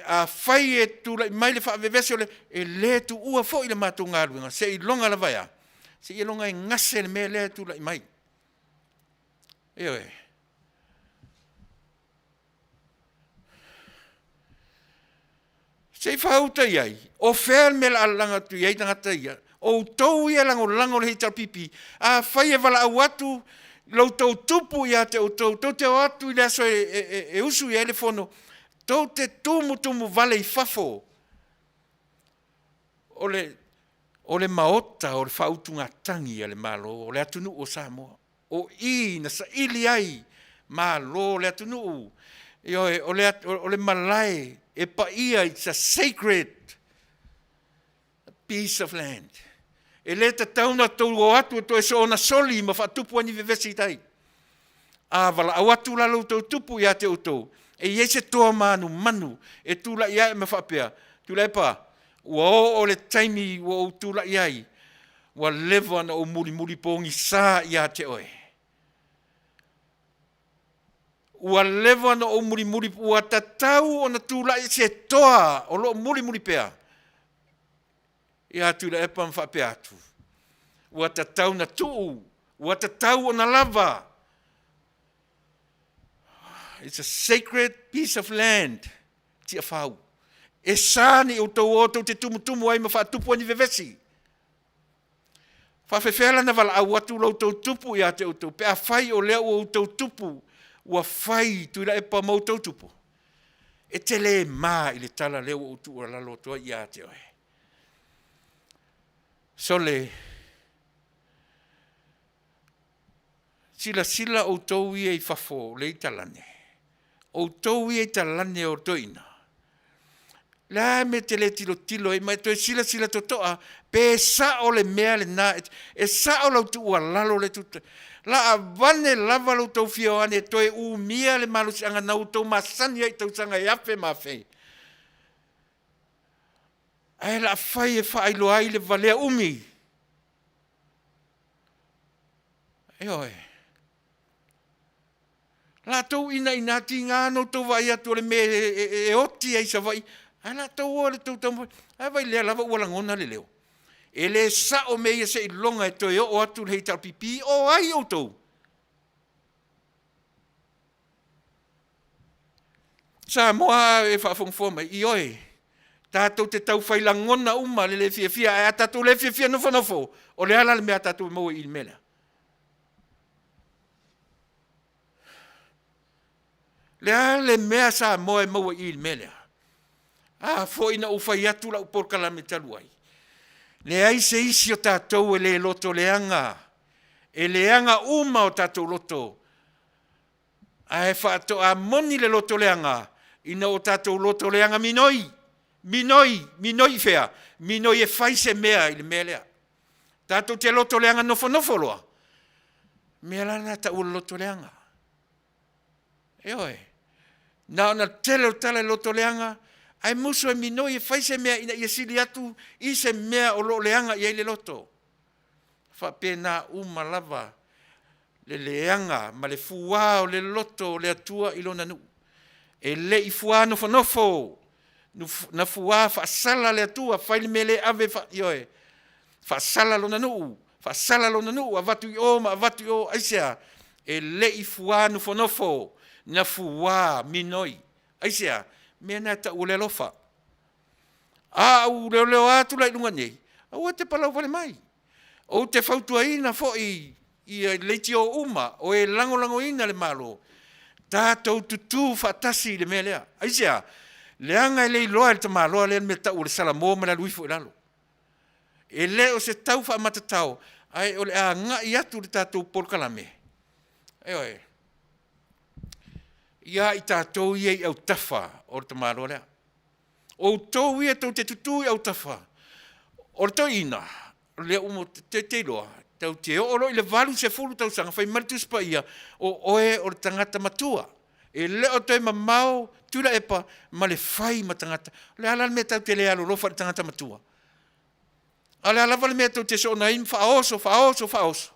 Afai e tulai mai le faavevesi, e le tuua foi le matou galuega seiloga lava e a? Seiloga e gase le mea lea e tulai mai. Ioe. Se i faauta i ai, o fea le mea o le a lalaga atu i ai tagata ia? O outou ia e lagolago i le HRPP, afai e valaau atu lo outou tupu ia te outou, tou te o atu i le aso e usu i ai le fono, tou te tumutumu vale i fafo. O le maota o le faautugatagi a le Malo o le atunuu o Samoa. O i na saili ai malo o le atunuu. Ioe, o le malae e paia, it's a sacred piece of land. E le tatau ona outou o atu e toe soona soli ma faatupu ai ni vevesi i tai. A valaau atu la lo outou tupu ia te outou, e i ai se toa manumanu e tulai ae ma faapea, Tuilaepa, ua oo le taimi ua ou tulai ai, ua leva ona ou mulimuli pogisa ia te oe. Ua leva ona ou mulimuli, ua tatau ona tulai se toa o lo o mulimuli pea ia Tuilaepa ma faapea atu, ua tatau ona tuu, ua tatau ona lava. It's a sacred piece of land, Tiafau. E sa ni outou o tou te tumutumu ai ma faatupu ai ni vevesi. Faafefea la ona valaau atu lo outou tupu ia te outou pe afai o lea ua outou tupu ua fai Tuilaepa ma outou tupu? E te le ma i le tala lea ua ou tuualalo atu ai ia te oe. Sole, silasila outou ia i fafo o lea e i talane, outou ia i talane o toeaiina, le a le mea e te le tilotilo ai ma e toe silasila totoa pe sao le mea lena, e sao lau tuualalo lea e La avane lava lo outou fia o ane e toe umia le malosiaga na outou masani ai i tausaga e afe ma afe, ae o le a fai e faailoa ai le valea umi. Ioe. Latou inaina tiga ona outou vaai atu o le mea e oti ai i Savaii, ae latou o i le tou taumafai. Ae vaai o lea lava ua lagona le leo. E le sao mea ia seiloga e toe oo atu le HRPP, o ai outou? Samoa a e faafogafoga mai, ioe, tatou te tau fai lagona uma le le fiafia, ae a tatou le fiafia nofonofo, o le a la le mea a tatou e maua i i le mea lea? Le a le mea Samoa e maua i i le mea lea? A foi na ou fai atu lau polokalame talu ai. Leai se isi o tatou e le loto leaga, e leaga uma o tatou loto, ae faatoa moni le loto leaga ina ua tatou loto leaga minoi, minoi, minoi i fea? Minoi e fai se mea i le mea lea. Tatou te loto leaga nofonofo loa, mea la lena e tau o le loto leaga. Ioe. Na ona tele o tala i le loto leaga, ae musu e minoi e fai se mea ina ia sili atu i se mea o lo o leaga i ai le loto. E faapena uma lava le leaga ma le fua o le loto o le Atua i Lona nuu. E le i fua nofonofo, na fua faasala le Atua, fai le mea le ave, ioe, faasala lona nuu, faasala lona nuu, avatu i o ma avatu i o. Aisea? E le i fua nofonofo, na fua minoi. Aisea? O le mea lena e tau o le alofa. A ou leoleoa atu la i luga nei, aua e te palau mai. Ou te fautuaina foi ia leitio uma o e lagolagoina le Malo, tatou tutu faatasi i le mea lea. Aisea? Leaga e le iloa e le tamaloa lea le mea e tau o le salamo ma le alu ifo i lalo. E le o se tau faamatatao, ae o le agai atu i le tatou polokalame, ioe, ia i tatou ia i autafa o le tamaloa lea. O outou ia tou te tutu i autafa o le toeaina, o lea ua e te iloa, tatou te oo loa i le 80 tausaga, fai mai le Tusi Paia, o oe o le tagata matua, e le o toe mamao Tuilaepa ma le fai ma tagata. O le a la le mea tatou te le alolofa i le tagata matua? A o le a lava le mea tou te soona ai ma faaoso faaoso faaoso?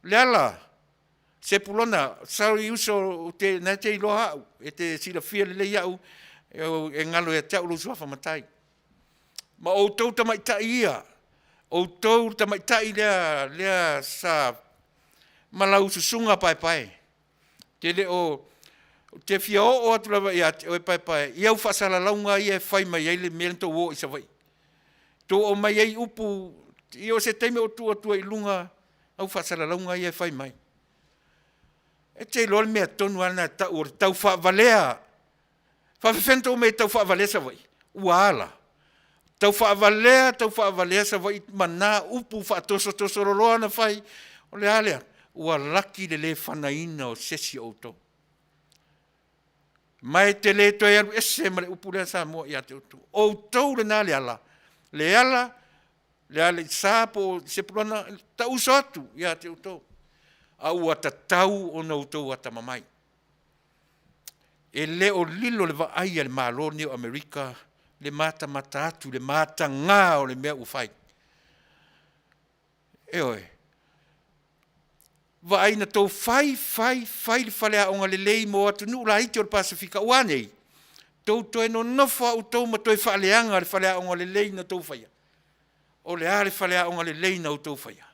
Leala, Sepulona, sorry uso, o lena e te iloa au, e te silafia lelei au, e galo ia te au lou suafa matai. Ma outou tamaitai ia, outou le tamaitai lea, lea sa ma lau susuga Paepae, te le o, ou te fia oo atu lava ia te oe Paepae i au faasalalauga ia e fai mai ai le mea lea na tou o ai i Savaii. Tou aumai ai upu, ia o se taimi ou tuu atu ai i luga au faasalalauga ia e fai mai. E te iloa le mea tonu lava lena e tau o le taufaavalea. E faapefea ona outou omai e taufaavalea Savaii? Ua a la? Taufaavalea, taufaavalea Savaii ma na upu faatosotosololoa na fai. O le a lea? Ua laki le le fanaina o se isi o outou. Ma e te le toe alu ese ma le upu lea Samoa ia te outou. O outou lena Leala, Leala, Lealaisa po o Sepulona, tauuso atu ia te outou, a ua tatau ona outou atamamai. E le o lilo le vaai a le Malo lenei o Amerika le matamata atu i le mataga o le mea ua fai. Ioe. Vaai na outou fai, fai, fai le faleaoga lelei mo atunuu laiti o le Pasefika, ua a nei? Tou toe nonofo lava outou ma toe faaleaga le faleaoga lelei na outou faia. O le a le faleaoga lelei na outou faia?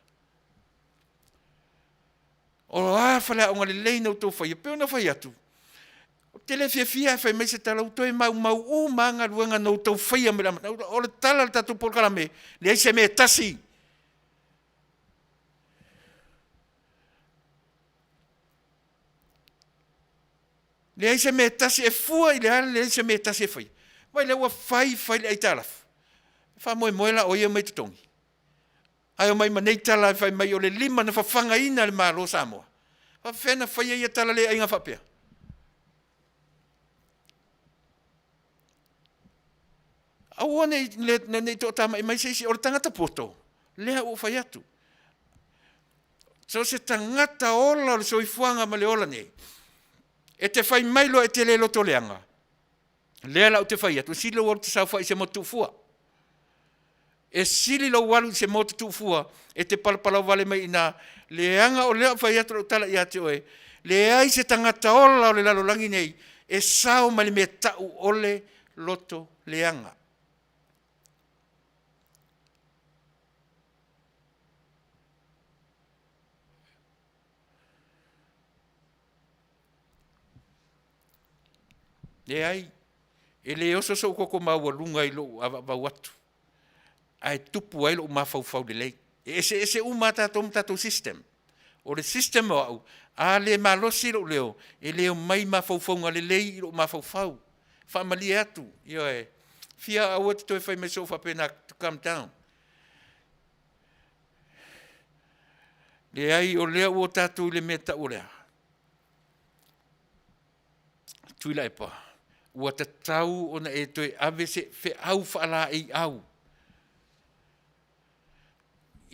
O a faleaoga lelei na outou faia? E pei ona fai atu, ou te le fiafia lava e fai mai se tala, ua toe maumau uma lava galuega na outou faia mai le amataga. O le tala o le tatou polokalame, leai se mea e tasi. Leai se mea e tasi, e fua i le a le leai se mea e tasi e faia? Vaai lea ua fai fai le aitalafu, e faamoemoe la o ai e omai e totogi? Ae omai ma nei tala fai mai o le lima na fafagaina e le Malo o Samoa. E faapefea ona faia ia tala le aiga faapea? Aua ne i toatamai mai se isi, o le tagata poto, lea ua ou fai atu. So o se tagata ola o le soifuaga ma le ola nei, e te fai mai loa e te le lotoleaga, lea la ou te fai atu, e sili lou alu e te saofai i se motu tuufua. E sili lou alu i se motu tuufua e te palapala vale mai i ina, leaga o lea ua fai atu lau tala ia te oe, leai se tagata ola o le lalolagi nei e sao mai le mea e tau o le loto leaga. Leai, e le oso sou toto maualuga i lou avavau atu, ae tupu ai lou mafaufau lelei. E eseese uma lava tatou ma tatou system. O le system o au, a le malosi lou leo, e le omai mafaufauga lelei i lou mafaufau. Faamalie atu, ioe, fia aua e te toe fai mai sou faapena to calm down. Leai, o lea ua tatou i le mea tau o le a? Tuilaepa, ua tatau ona e toe ave se feau faalaeiau,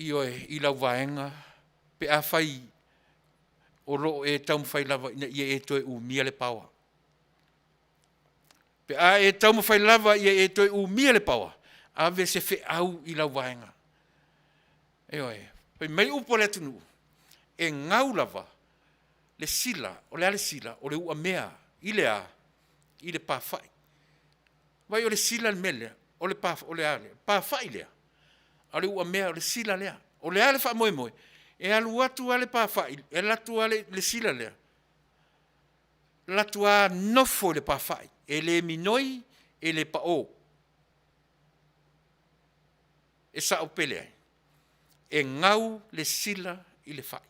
ioe, i lau vaega pe afai o lo o e taumafai lava ina ia e toe umia le power. Pe a e taumafai lava ia e toe umia le power, ave se feau i lau vaega. Ioe. Fai mai upu a le atunuu, e gau lava le sila. O le a le sila? O le uamea. I le a? I le pafa'i. Vaai o le sila le mea lea, o le a lea? Pafa'i lea, a o le uamea o le sila lea. O le a le faamoemoe? E alu atu lava le pafa'i, e alu atu lava le sila lea, alu atu lava nofo i le pafa'i, e le minoi e le pao. E sao pe leai? E gau le sila i le fai.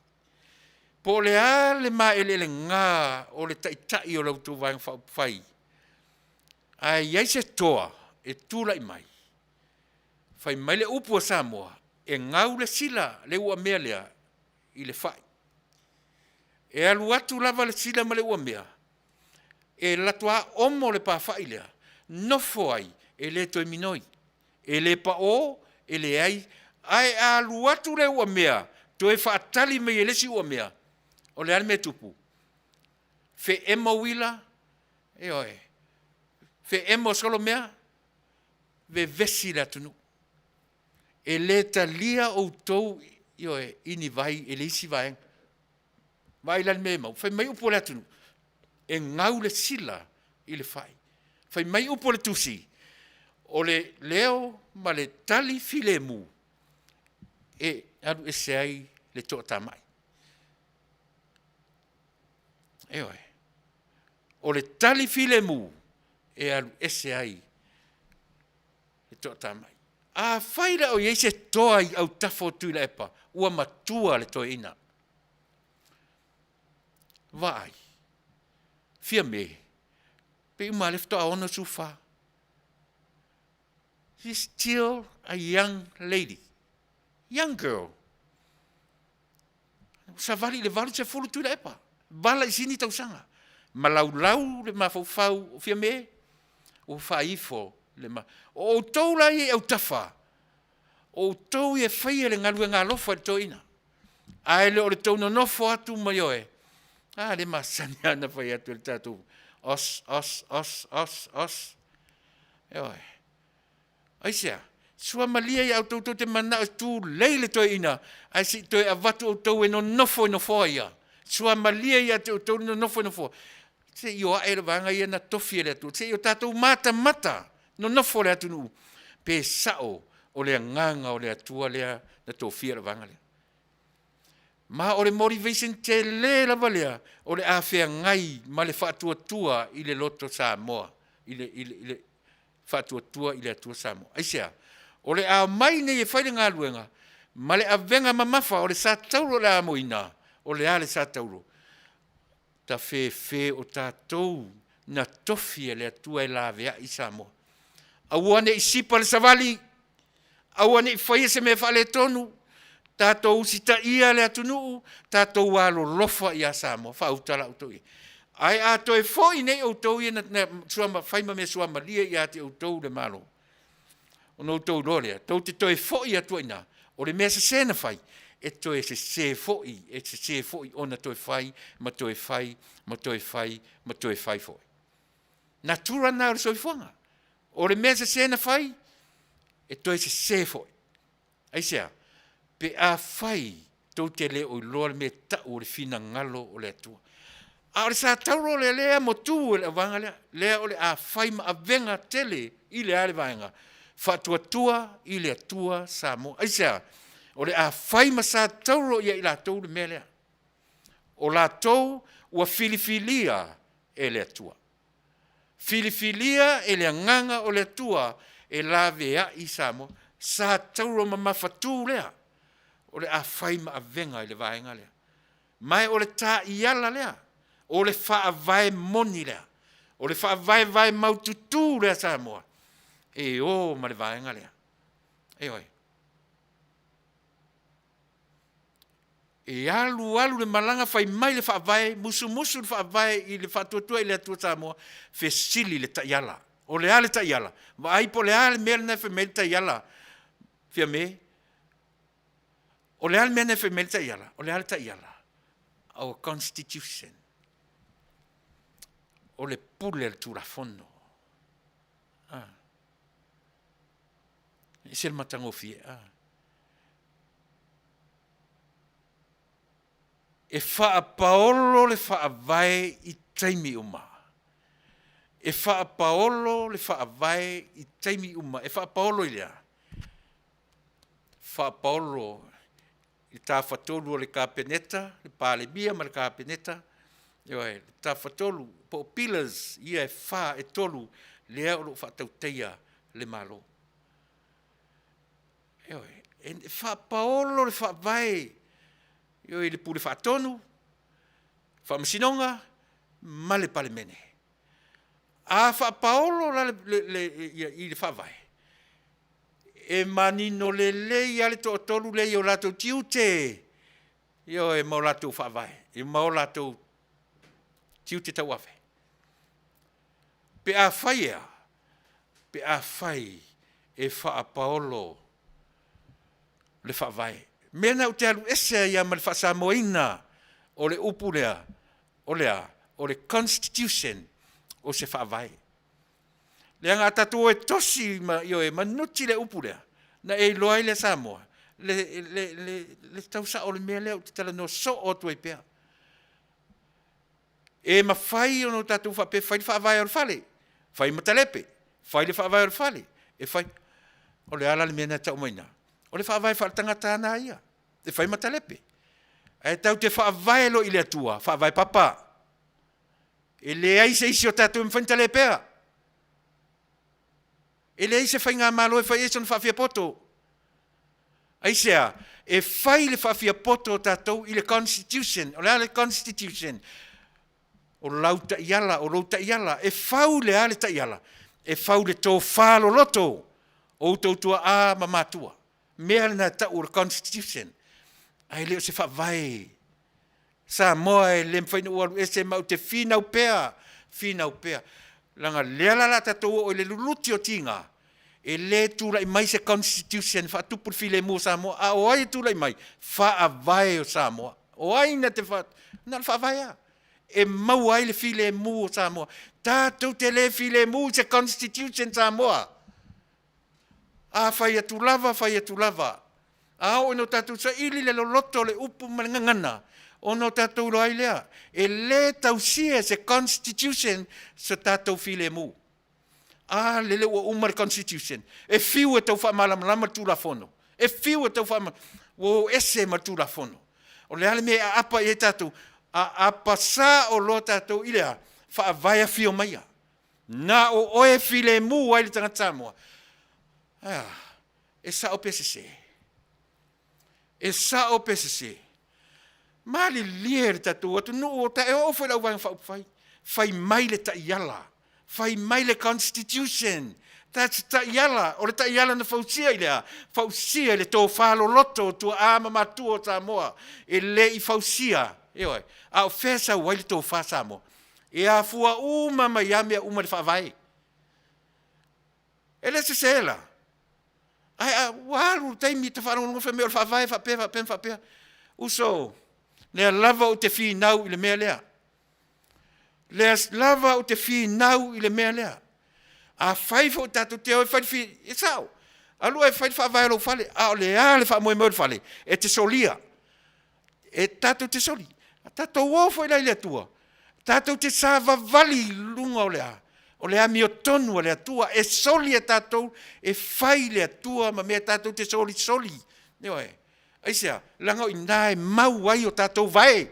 Po o le a le maeleelega o le taitai o la outou Vaega Faaupufai, ae i ai se toa e tulai mai, fai mai le upu a Samoa, e gau le sila le uamea lea i le fai. E alu atu lava le sila ma le uamea, e alu atu lava omo le pafa'i lea, nofo ai, e le toe minoi, e le pao, e leai. Ae a alu atu le uamea toe faatali mai e le isi uamea, o le a le mea e tupu? Feemo uila, ioe, feemo solo mea, vevesi le atunuu. E le talia outou, ioe, i ni vai e le isi vaega. Vaai la i le mea e maua? Fai mai upu a le atunuu, e gau le sila i le fai. Fai mai upu a le Tusi, o le leo ma le tali filemu e alu ese ai le toatamai. Ioe. O le tali filemu e alu ese ai le toatamai. Afai la o i ai se toa i autafa o Tuilaepa, ua matua le toeaina. Vaai, Fiame, pei uma lava o lea faatoa 64. She's still a young lady, young girl. Ua savali i le 80 Tuilaepa, vala i sini tausaga, ma laulau le mafaufau o Fiame, ua faaifo le ma... O outou la ia i autafa, o outou ia e faia le galuega alofa i le toeaina, ae le o le tou nonofo atu ma ioe, a lea e masani lava ona fai atu e le tatou os, os, os, os, os. Ioe. Aisea? Suamalie ia outou tou te mananao e tulei le toeaina, ae se i toe avatu outou e nonofo i nofoa ia. Suamalie ia te outou le nonofo i nofoa, se i o ae le vaega ia na tofi e le Atua, se i o tatou matamata nonofo le atunuu pe sao o le agaga o le Atua lea na tofia le vaega lea. Ma o le motivation tele lava lea o le a feagai ma le faatuatua i le loto Samoa, i le faatuatua i le Atua Samoa. Aisea? O le a omai nei e fai le galuega ma le avega mamafa o le sa taulo o le a amoina. O le a le sa taulo? Tafefe o tatou na tofi e le Atua e laveai Samoa. Aua ne i sipa le savali, aua ne i faia se mea faaletonu, tatou usitaia le atunuu, tatou alolofa ia Samoa, faauta la outou i ai. Ae a toe foi nei outou ia na fai ma mea suamalie ia te outou le Malo, ona outou iloa lea, tou te toe foi atu ai i ina, o le mea sese na fai, e toe sese foi, e sese foi ona toe fai ma toe fai ma toe fai ma toe fai foi. Natura lena o le soifuaga. O le mea sese na fai, e toe sese foi. Aisea? Pe afai tou te le o iloa le mea e tau o le finagalo o le Atua. A o le sa tauro lea, lea e amotu e le auvaega lea, lea o le a fai ma avega tele i le a le vaega? Faatuatua i le Atua Samoa. Aisea? O le a fai ma sa tauro ia i latou le mea lea. O latou ua filifilia e le Atua. Filifilia e le Agaga o le Atua e laveai Samoa. Sa tauro mamafatu lea o le a fai ma avega i le vaega lea. Ma o le taiala lea, o le faavae moni lea, o le faavaevae maututu lea a Samoa e o ma le vaega lea. Ioe. E alu alu le malaga fai mai le Faavae, musumusu le Faavae i le Faatuatua i le Atua Samoa, fesili i le taiala. O le a le taiala? Vaai po o le a le mea lena e fai mai ai le taiala, Fiame, o le a le mea lena e fai mai ai le taiala? O le a le taiala? Our Constitution. O le pule a le Tulafono. Ah. E ese le matagofie. Ah. E faapaolo le Faavae i taimi uma. E faapaolo le Faavae i taimi uma. E faapaolo i le a? Faapaolo i le Tafatolu o le Kapeneta, le Palemia ma le Kapeneta, ioe, le Tafatolu po o pillars ia e fa, e tolu lea o lo o faatautaia le Malo. Ioe, e faapaolo le Faavae, ioe, i le Pule Faatonu, Faamasinoga ma le Palemene. A faapaolo la i le Faavae, e manino lelei lava le toatolu lea i o latou tiute, ioe, ma o latou faavae, ma o latou tiute tauave. Pe afai e a? Pe afai e faapaolo le Faavae. O le mea lena ou te alu ese ai lava ma le faa-Samoaina o le upu lea, o le a? O le Constitution, o se Faavae. Leaga a tatou o e tosi ma, ioe, manuti le upu lea, ona e iloa ai lea Samoa le tau sao o le mea lea ou te talanoa soo atu ai pea. E mafai ona tatou faapea e fai le faavae o le fale, fai ma talepe, fai le faavae o le fale, e fai. O le a la le mea lena e tau mai i ina? O le faavae faaletagata lava lena ia, e fai ma talepe. Ae tatou te faavae loa i le Atua, faavae papa. E leai se isi o tatou e mafai ona talepea. E leai se faigamalo e fai ai sona faafiapoto. Aisea? E fai le faafiapoto o tatou i le Constitution. O le a le Constitution? O lau taiala, o lou taiala. E fau i le a le taiala? E fau i le tofa loloto o outou tuaa ma matua. Mea lena e tau o le Constitution, ae le o se faavae. Samoa e le mafai ona ou alu ese ma ou te finau pea, finau pea, leaga o lea la o le a tatou oo i le luluti o tiga, e le tulai mai se Constitution e faatupu le filemu o Samoa. A o ai e tulai mai? Faavae o Samoa. O ai na te fa... Na o le Faavae lava e maua ai le filemu o Samoa. Tatou te le filemu i se Constitution Samoa. A fai atu lava, fai atu lava. A oo ina o tatou saili le loloto o le upu ma le gagana, ona o tatou iloa ai lea, e le tausia e se Constitution so tatou filemu. A lele ua uma le Constitution, e fiu e tau faamalamalama le Tulafono, e fiu e tau faamalamalama, ua o ese ma le Tulafono. O le a le mea e aapa i ai tatou? Aapa sao loa tatou i le a? Faavae afio maia. Na o oe e filemu ai le tagata Samoa. Ae a? E sao pe sese? E sao pe sese? Malilie le tatou atunuu o e oo foi i le Auvaega Faaupufai, fai mai le taiala, fai mai le Constitution, that's taiala, o le taiala na fausia i le a? Fausia i le tofa loloto o tuaa ma matua o Samoa, e le i fausia, ioe, a o fea e sau ai le tofa Samoa? E afua uma mai lava mea uma i le Faavae. E le sese la? Ae a, ua alu le taimi ta faalogologo fai mai o le Faavae faapea faapea ma faapea. Uso, lea lava ou te finau i le mea lea. Lea lava ou te finau i le mea lea. Afai foi tatou te o e fai le fi, e sao, alu oe e fai le faavae o lou fale, a o le a le faamoemoe o le fale? E te solia. E tatou te soli. A tatou o foi la i le Atua, tatou te savavali i luga o le a? O le amiotonu a le Atua, e soli e tatou, e fai le Atua ma mea tatou te solisoli. Ioe. Aisea? Leaga o i ina e mau ai o tatou vae.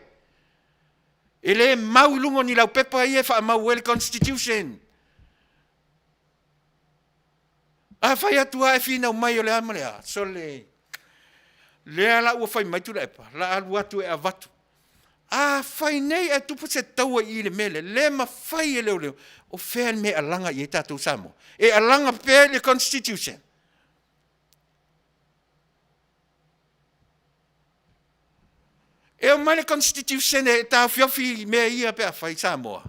E le mau i luga o ni laupepa ia e faamau ai le Constitution. A fai atu lava e finau mai o le a ma le a, sole, lea la ua fai mai Tuilaepa, la alu atu e avatu. A fai nei ae tupu se taua i i le mea lea, le mafai e leoleo, o fea le mea e alaga i ai tatou Samoa? E alaga pea i le Constitution? E omai le Constitution e taofiofi i mea ia pe afai Samoa.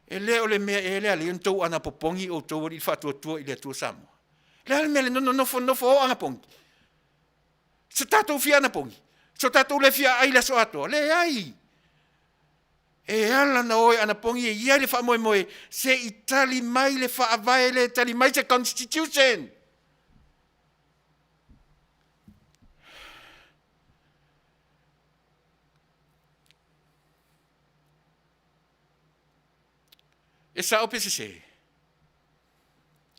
E le o le mea ea lea alai ona tou anapopogi outou alii faatuatua i le Atua Samoa. Le a le mea le nofonofo o anapogi? Se tatou fia anapogi? So tatou le fia ai le aso atoa? Leai. E ala na o e anapogi e i ai le faamoemoe se i tali mai le faavae le tali mai se Constitution. E sao pe sese?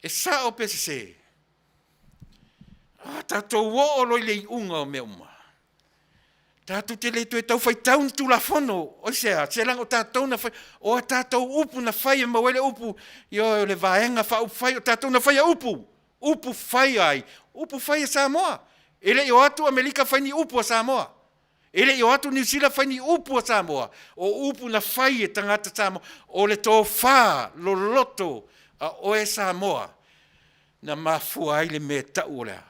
E sao pe sese? A tatou oo loa i le iuga o mea uma, tatou te le toe tau faitau ni Tulafono. O aisea? Se leaga o tatou na fai, o a tatou upu na fai e maua ai le upu, ioe, o le Vaega Faaupufai, o tatou na faia upu, upu fai a ai? Upu fai a Samoa. E le i o atu Amerika fai ni upu a Samoa. E le i o atu Niu Sila fai ni upu a Samoa. O upu na fai e tagata Samoa. O le tofa loloto a oe Samoa na mafua ai le mea e tau o le a?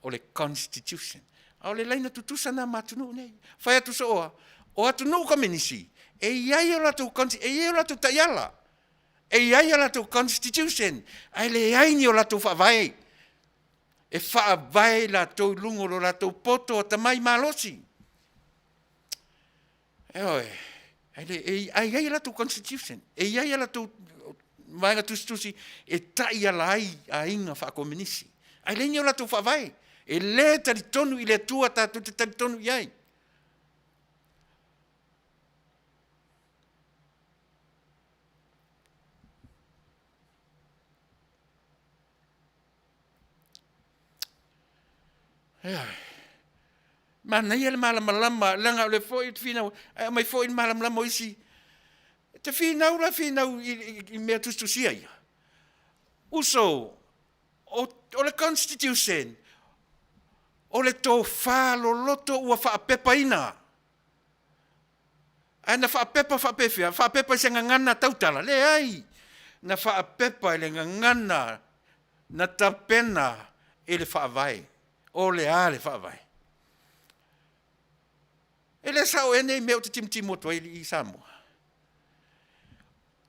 O le Constitution. A o le laina tutusa lena ma atunuu nei. Fai atu soo lava, o atunuu komenisi, e i ai o latou e i ai o latou taiala, e i ai a latou Constitution, ae leai ni o latou faavae. E faavae i latou i luga o lo latou poto atamai malosi. Ioe, ae i ai a latou Constitution, e i ai a latou vaega tusitusi e taiala ai aiga faakomenisi, ae leai ni o latou faavae. E le talitonu i le Atua tatou te talitonu i ai. Ioe. Manaia le malamalama, leaga o lea foi ou te finau, ae aumai foi le malamalama o isi. E te finau la finau i mea tusitusia ia. Uso, o le Constitution, o le tofa loloto ua faapepaina. Ae na faapepa faapefea? Faapepa i se gagana tautala? Leai, na faapepa i le gagana na tapena e le Faavae. O le a le Faavae? E le sao ea nei mea ou te timutimu atu ai alii Samoa?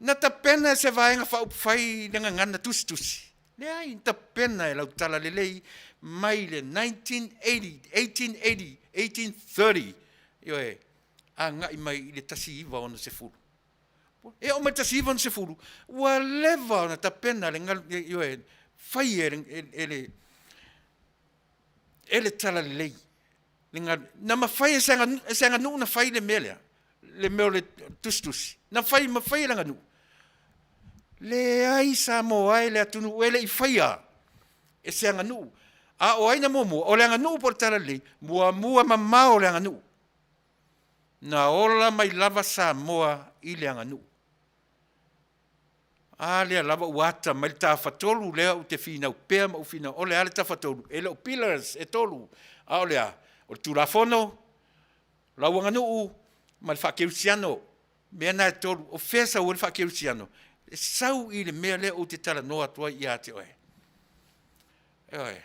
Na tapena e se Vaega Faaupufai le gagana tusitusi? Leai, na tapena e Lautalalelei mai le 1980, 1880, 1830, ioe, agai mai i le 1960. E oo mai le 1960, ua leva ona tapena le ioe, fai e le Talalelei. Na mafai e se aganuu ona fai le mea lea, le mea o le tusitusi? Na fai, mafai e le aganuu? Leai Samoa e, le atunuu e le i faia e se aganuu. A o ai na muamua? O le aganuu po o le Talalelei? Muamua mamao le aganuu. Na ola mai lava Samoa i le aganuu. A lea lava ua ata mai le tafatolu lea ou te finau pea ma ou finau, o le a le tafatolu? E le o pillars e tolu, a o le a? O le Tulafono, lau aganuu ma le faakerisiano. Mea na e tolu. O fea e sau ai le faakerisiano? E sau i le mea lea ou te talanoa atu ai ia te oe. Ioe.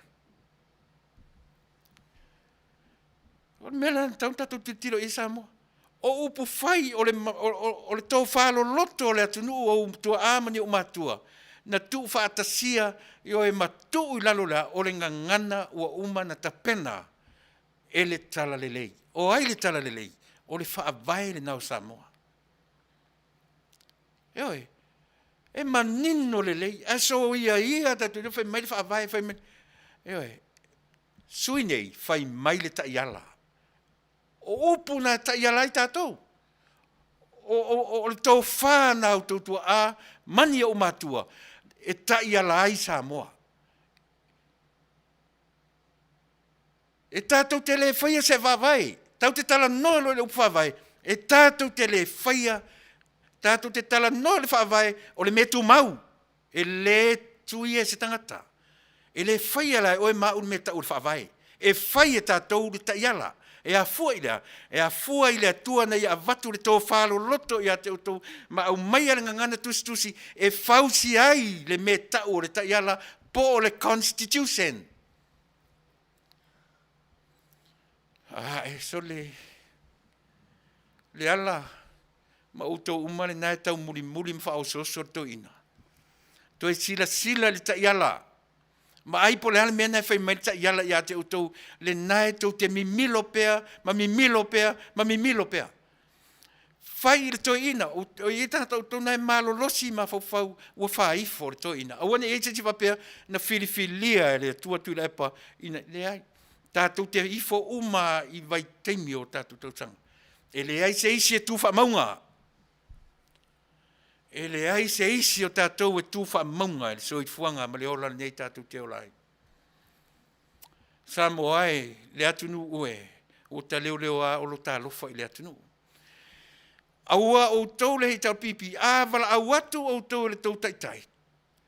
O le mea lena e tatau ona tatou tilotilo i ai Samoa. O upu fai o le tofa loloto o le atunuu o ou tuaa ma ni ou matua na tuufaatasia, ioe, ma tuu i lalo o le a? O le gagana ua uma ona tapena e le Talalelei. O ai le Talalelei? O le Faavae lena o Samoa. Ioe, e manino lelei, ae soia ia tatou fai mai le Faavae, fai mai, ioe, sui nei, fai mai le taiala. O upu na e taiala ai tatou. O le tofa na outou tuaa ma ni ou matua e taiala ai Samoa. E tatou te le faia se vaavae, tatou te talanoa loa i le upu faavae, e tatou te le faia, tatou te talanoa i le faavae o le mea tumau, e le tuia e se tagata. E le faia la e oe ma au le mea e tau o le faavae. E fai e tatou le taiala. E afua i le a? E afua i le Atua na ia avatu le tofa loloto ia te outou ma aumaia le gagana tusitusi e fausia ai le mea e tau o le taiala po o le Constitution. Ae sole. Leala ma outou uma lena e taumulimuli ma faaosooso le toeaina, toe silasila i le taiala ma ai po o le a le mea lena e fai mai ai le taiala ia te outou, lena e tou te mimilo pea ma mimilo pea ma mimilo pea. Fai i le toeaina, e i ai tagata o outou na e malolosi mafaufau ua faaifo le toeaina. Aua ne i i ai se isi faapea na filifilia e le Atua Tuilaepa ina, leai, tatou te ifo uma lava i vaitaimi o tatou tausaga. E leai se isi e tu faamauga, e leai se isi o tatou e tu faamauga i le soifuaga ma le ola lenei tatou te ola ai. Samoa e, le atunuu e, ua ta leoleoa o lo ta alofa i le atunuu. Aua o outou le HRPP, a valaau atu outou e le tou taitai,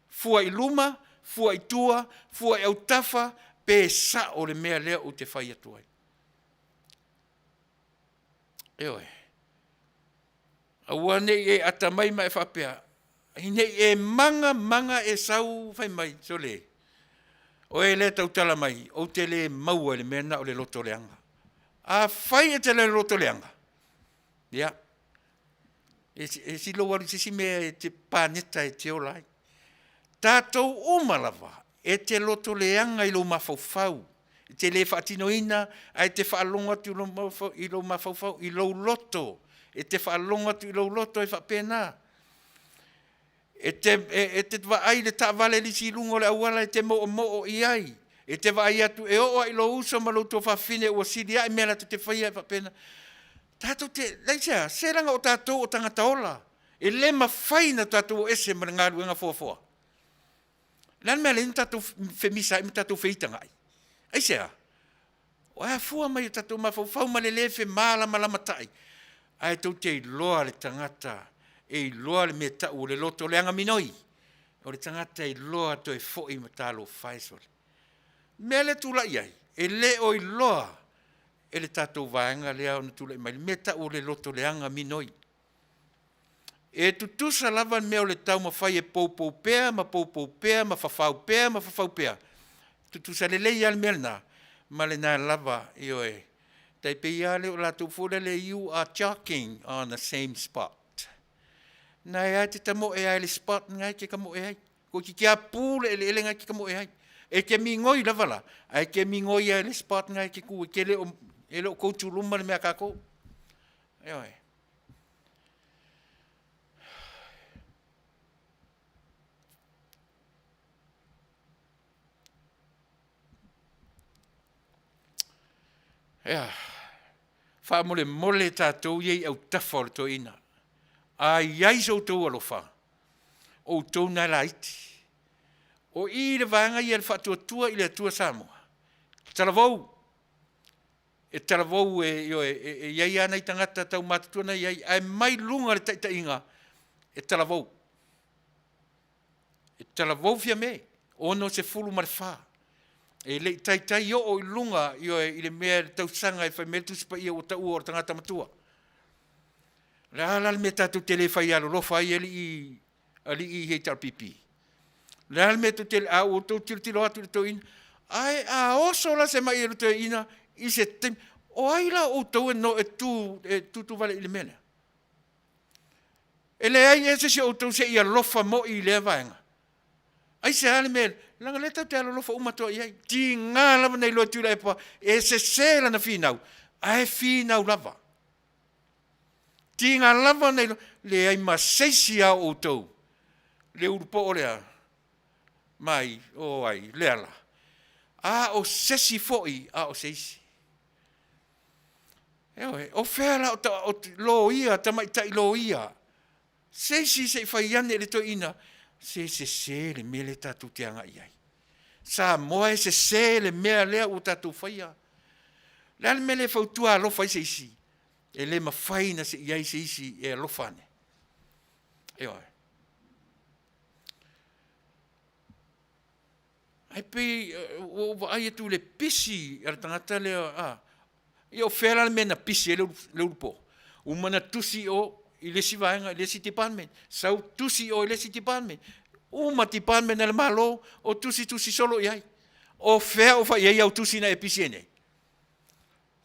fua i luma, fua i tua, fua i autafa, pe sao le mea lea ou te fai atu ai. Ioe. Aua ne i e atamai ma e faapea, ne i e maga maga Esau fai mai, sole, oe lea e tautala mai, ou te le maua i le mea lena o le loto leaga. Afai e te le loto leaga, ia, e sili lou alu i se isi mea e te paneta e te ola ai. Tatou uma lava, e te loto leaga i lou mafaufau, e te le faatinoina ae te faalogo atu i lou mafaufau, i lou loto, e te faalogo atu i lou loto e faapena. E te vaai i le taavale lisi i luga o le auala e te moomoo i ai, e te vaai atu e oo lava i lou uso ma lou tuafafine ua sili ae mea latou te faia e faapena. Tatou te, aisea? Se leaga o tatou o tagata ola, e le mafai ona tatou o ese ma le galuega foafoa. O le a le mea e ala ai ona tatou femisaai ma tatou feitagai? Aisea? E afua mai i o tatou mafaufau ma le le femalamalamatai, ae tou te iloa le tagata e iloa le mea e tau o le loto leaga minoi, o le tagata e iloa toe foi ma talofa e sole. O le mea lea e tulai ai, e le o iloa e le tatou vaega lea ona tulai mai le mea e tau o le loto leaga minoi. E tutusa lava le mea o le taumafai e poupou pea ma poupou pea ma fafau pea ma fafau pea, tutusa lelei lava le mea lena ma lena lava, ioe. E tai pei lava lea o latou foi lele, you are jogging on the same spot. Na e lava e te tamoe lava i le spot lena e te tamoe ai. Toeitiiti lava pu le eleele lena e te tamoe ai. E te migoi lava la, ae e te migoi lava i le spot lena e te tu ai, e le o go to luma le mea a tatou. Ioe. Ia, faamolemole tatou ia i autafa o le toeaina, a i ai so outou alofa, o outou na e laiti. O i i le vaega ia o le Faatuatua i le Atua Samoa, talavou, e talavou e, ioe, e i ai lava nai tagata taumatutua na i ai, ae mai luga i le taitaiga, e talavou. E talavou Fiame, 64. E le i taitai oo i luga, ioe, i le mea i le tausaga e fai mai ai le Tusi Paia ua taua o le tagata matua. O le a la le mea tatou te le fai alolofa ai alii, alii HRPP? O le a le mea tou te, a ua outou tilotilo atu i le toeaina, ae a oso la se mai a le toeaina i se taimi, o ai la o outou e no, e tu, e tutuvale i le mea lea? E leai ea se isi o outou se i alofa moi i lea vaega? Aisea le mea, leaga o lea tatou te alolofa uma atu lava i ai. Tiga lava ona iloa e Tuilaepa e sese lana finau, ae finau lava. Tiga lava ona iloa, leai ma se isi lava o outou le ulu poo lea, mai, o ai, Leala, a o se isi foi a o se isi. Ioe, o fea la o loia, tamaitai loia, se isi se i fai ane i le toeaina, se sese le mea lea tatou te agai i ai. Samoa e sese le mea lea ua tatou faia. O le a le mea e le fautua alofa ai se isi? E le mafai ona se i i ai se isi e alofa ane. Ioe. Ae pei ua ou vaai atu i le pisi a le tagata lea, a, ia o fea la le mea na pisi ai le ulupo? Uma ona tusi i o i le isi vaega, i le isi department, sau tusi i o i le isi department, uma department a le Malo o tusitusi solo i ai. O fea o fai i ai au tusi na e pisi ai nei?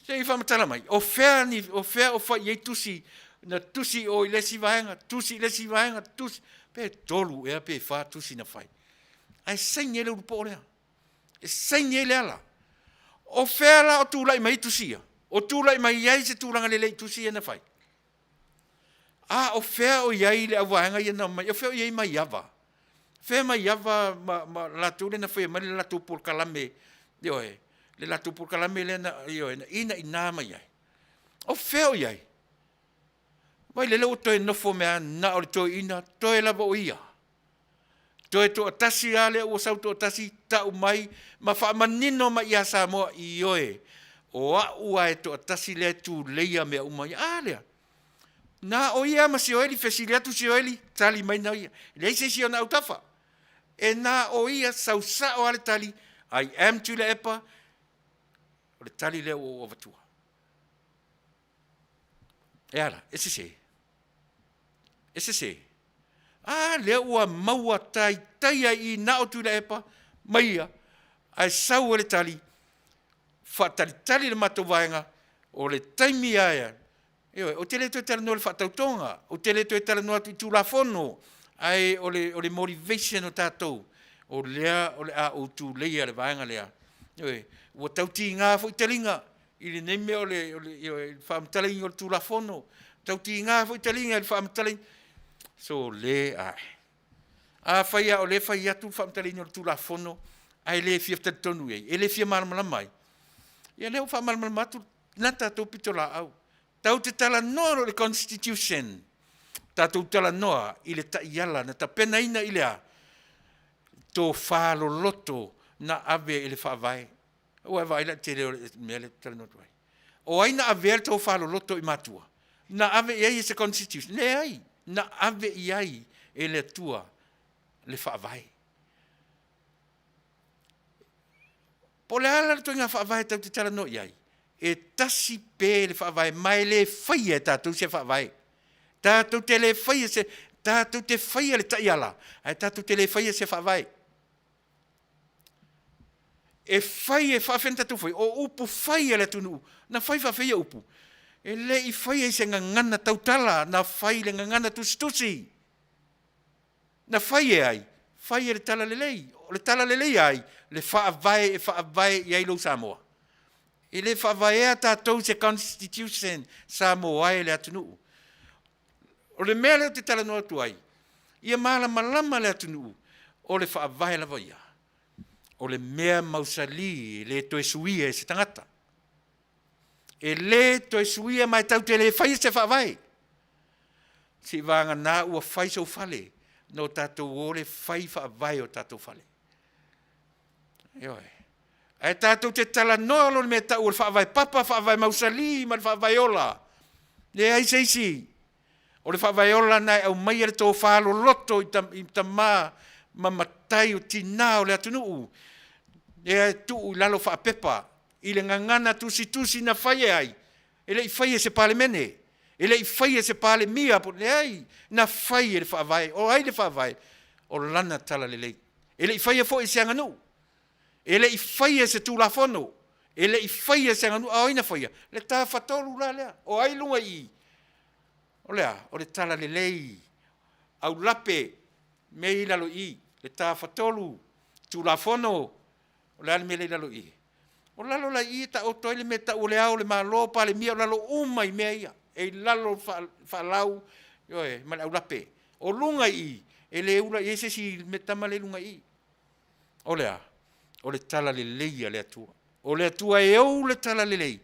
Se i faamatala mai, o fea ni, o fea o fai i ai tusi, na tusi o i le isi vaega, tusi i le isi vaega, tusi, pe tolu ea pe fa tusi na fai. Ae saini ai le ulupoo lea. E saini ai Leala. O fea la o tulai mai ai tusi ia? O tulai mai ai se tulaga lelei i tusi ia na fai? A o fea o i ai le auvaega ia na omai? O fea o i ai Maiava? Fea Maiava ma, ma latou lea na faia mai le latou polokalame, ioe, le latou polokalame lea na, ioe, na inaina mai ai. O fea o i ai? Vaai lele ua toe nofo mai lava na o le toeaina, toe lava o ia. Toe toatasi lava lea ua sau toatasi tau mai ma faamanino mai ia Samoa, ioe, o au lava e toatasi lea e tuleia mea uma ia. A lea, na o ia ma Sioeli, fesili atu Sioeli, tali mai na ia. E leai se isi o na autafa. E na o ia, sau sao lava le tali, I am Tuilaepa, o le tali lea ua ou avatua. E a la? E sese. E sese. A lea ua maua taitaia i na o Tuilaepa ma ia, ae sau ai le tali, faatalitali le matou vaega, o le taimi lava ia, ioe, ou te le toe talanoa i le faatautoga, ou te le toe talanoa atu i Tulafono, ae o le motivation o tatou, o lea o le a ou tuleia le vaega lea. Ioe, ua tau tiga foi taliga i lenei mea o le, ioe, le faamatalaina o le Tulafono, tau tiga foi taliga i le faamatalaina. Sole ae. Afai lava o lea e fai atu le faamatalaina o le Tulafono ae le fia talitonu i ai, e le fia malamalama ai, ia lea ua faamalamalama atu lena tatou pitolaau. Tatou te talanoa loa i le Constitution, tatou talanoa i le taiala na tapenaina i le a? Tofa loloto na ave i le Faavae. Ua e vaai la i le tele o le mea lea ou te talanoa atu ai? O ai na avea le tofa loloto i matua? Na ave i ai e se Constitution? Leai, na ave i ai e le Atua le Faavae. Po o le a la le ituaiga faavae tatou te talanoa i ai, e tasi pē le faavae, ma e le faia e tatou se faavae. Tatou te le faia se, tatou te faia le taiala, ae tatou te le faia se faavae. E fai e faafefea ona tatou faia? O upu fai a le atunuu, na fai faafefea ia upu? E le i faia i se gagana tautala, na fai i le gagana tusitusi. Na fai e ai? Fai e le Talalelei. O le Talalelei a ai? Le faavae e faavae i ai lou Samoa. E le faavaea tatou i se Constitution Samoa e le atunuu. O le mea lea ou te talanoa atu ai, ia malamalama le atunuu, o le faavae lava ia, o le mea mausali e le toe suia e se tagata. E le toe suia ma e tatou te le faia se faavae. Seivagana ua fai sou fale, ona o tatou o lea fai faavae o tatou fale. Ioe. Ae tatou te talanoa loa i le mea e tau o le faavae papa, faavae mausali ma le faavae ola, leai se isi. O le faavae ola lena e aumaia le tofa loloto i tama ma matai o tina o le atunuu, lea e tuu i lalo faapepa i le gagana tusitusi na fai e ai? E le i faia e se Palemene, e le i faia e se Palemia, leai, na fai e le Faavae. O ai le Faavae? O lana Talalelei. E le i faia foi e se aganuu, e le i faia e se Tulafono, e le i faia e se aganuu. A o ai na faia? Le Tafatolu la lea. O ai luga i i? O le a? O le Talalelei. Aulape, mea ia i lalo i i, le Tafatolu, Tulafono, o le a le mea lea i lalo i i? O lalo la i i e taoto ai le mea e tau o Le Ao o le Malo, Palemia, o lalo uma i mea ia, e i lalo faalau, ioe, ma le aulape. O luga i i, e le ula i ai se isi i le tama lea i luga i i. O le a? O le talalelei a le Atua. O le Atua e ou le talalelei,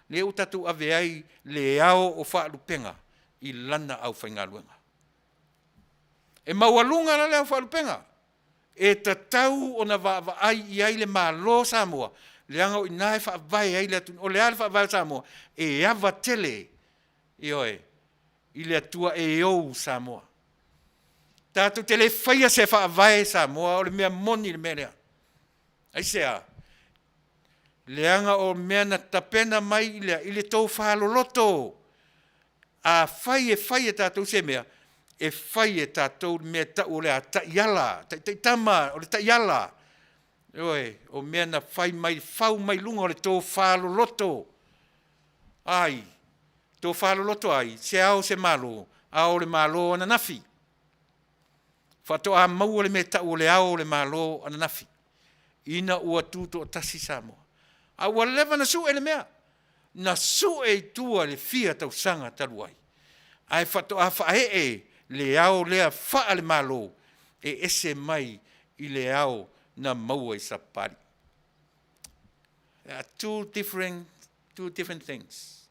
lea ua tatou ave ai le ao o faalupega i lana aufaigaluega. E maualuga la le ao faalupega, e tatau ona vaavaai i ai le Malo o Samoa, leaga o i ina e faavae ai le atunuu. O le a le faavae o Samoa? E ava tele, ioe, i le Atua e ou Samoa. Tatou te le faia se faavae Samoa, o le mea moni le mea lea. Aisea? Leaga o mea na tapena mai i le tofa loloto. Afai e fai e tatou se mea, e fai e tatou le mea e tau o le a? Taiala, taitaitama, o le taiala. Ioe, o mea na fai mai, fau mai luga o le tofa loloto. Ai, tofa loloto ai, se ao se Malo, ao o le Malo ananafi. Faatoa maua le mea tau o le ao o le Malo ananafi, ina ua tutoatasi Samoa. A ua leva na sue le mea, na sue i tua i le fia tausaga talu ai, ae faatoa faaee le ao lea faale-Malo e ese mai i le ao na maua i Sapapalii. There are two different things.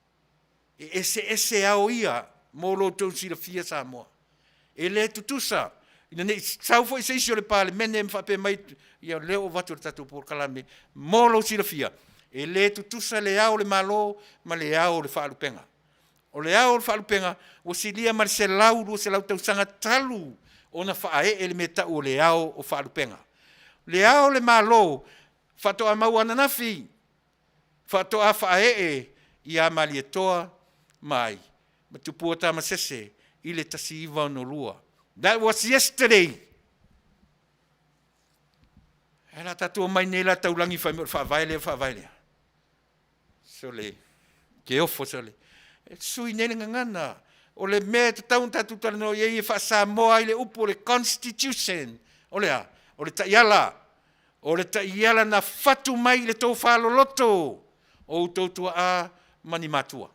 E eseese ao ia mo lo outou silafia Samoa. E le tutusa, ina ne i sau foi se isi o le Palemene ma faapea mai, ia lea ua avatu e le tatou polokalame mo lou silafia, e le tutusa le ao o le Malo ma le ao o le faalupega. O le ao o le faalupega, ua silia ma le 100, 200 tausaga talu ona faaee le mea e tau o le ao o faalupega. O le Ao o le Malo faatoa maua ananafi, faatoa faaee ia Malietoa ma ai? Ma Tupua Tamasese i le 1962. That was yesterday. Ae o le a tatou omai nei la taulagi fai mai o le faavae lea, o le faavae lea. Sole, te ofo sole. E sui nei le gagana. O le mea e tatau ona tatou talanoa i ai e faa-Samoa ai le upu o le Constitution, o le a? O le taiala. O le taiala na fatu mai i le tofa loloto o outou tuaa ma ni matua,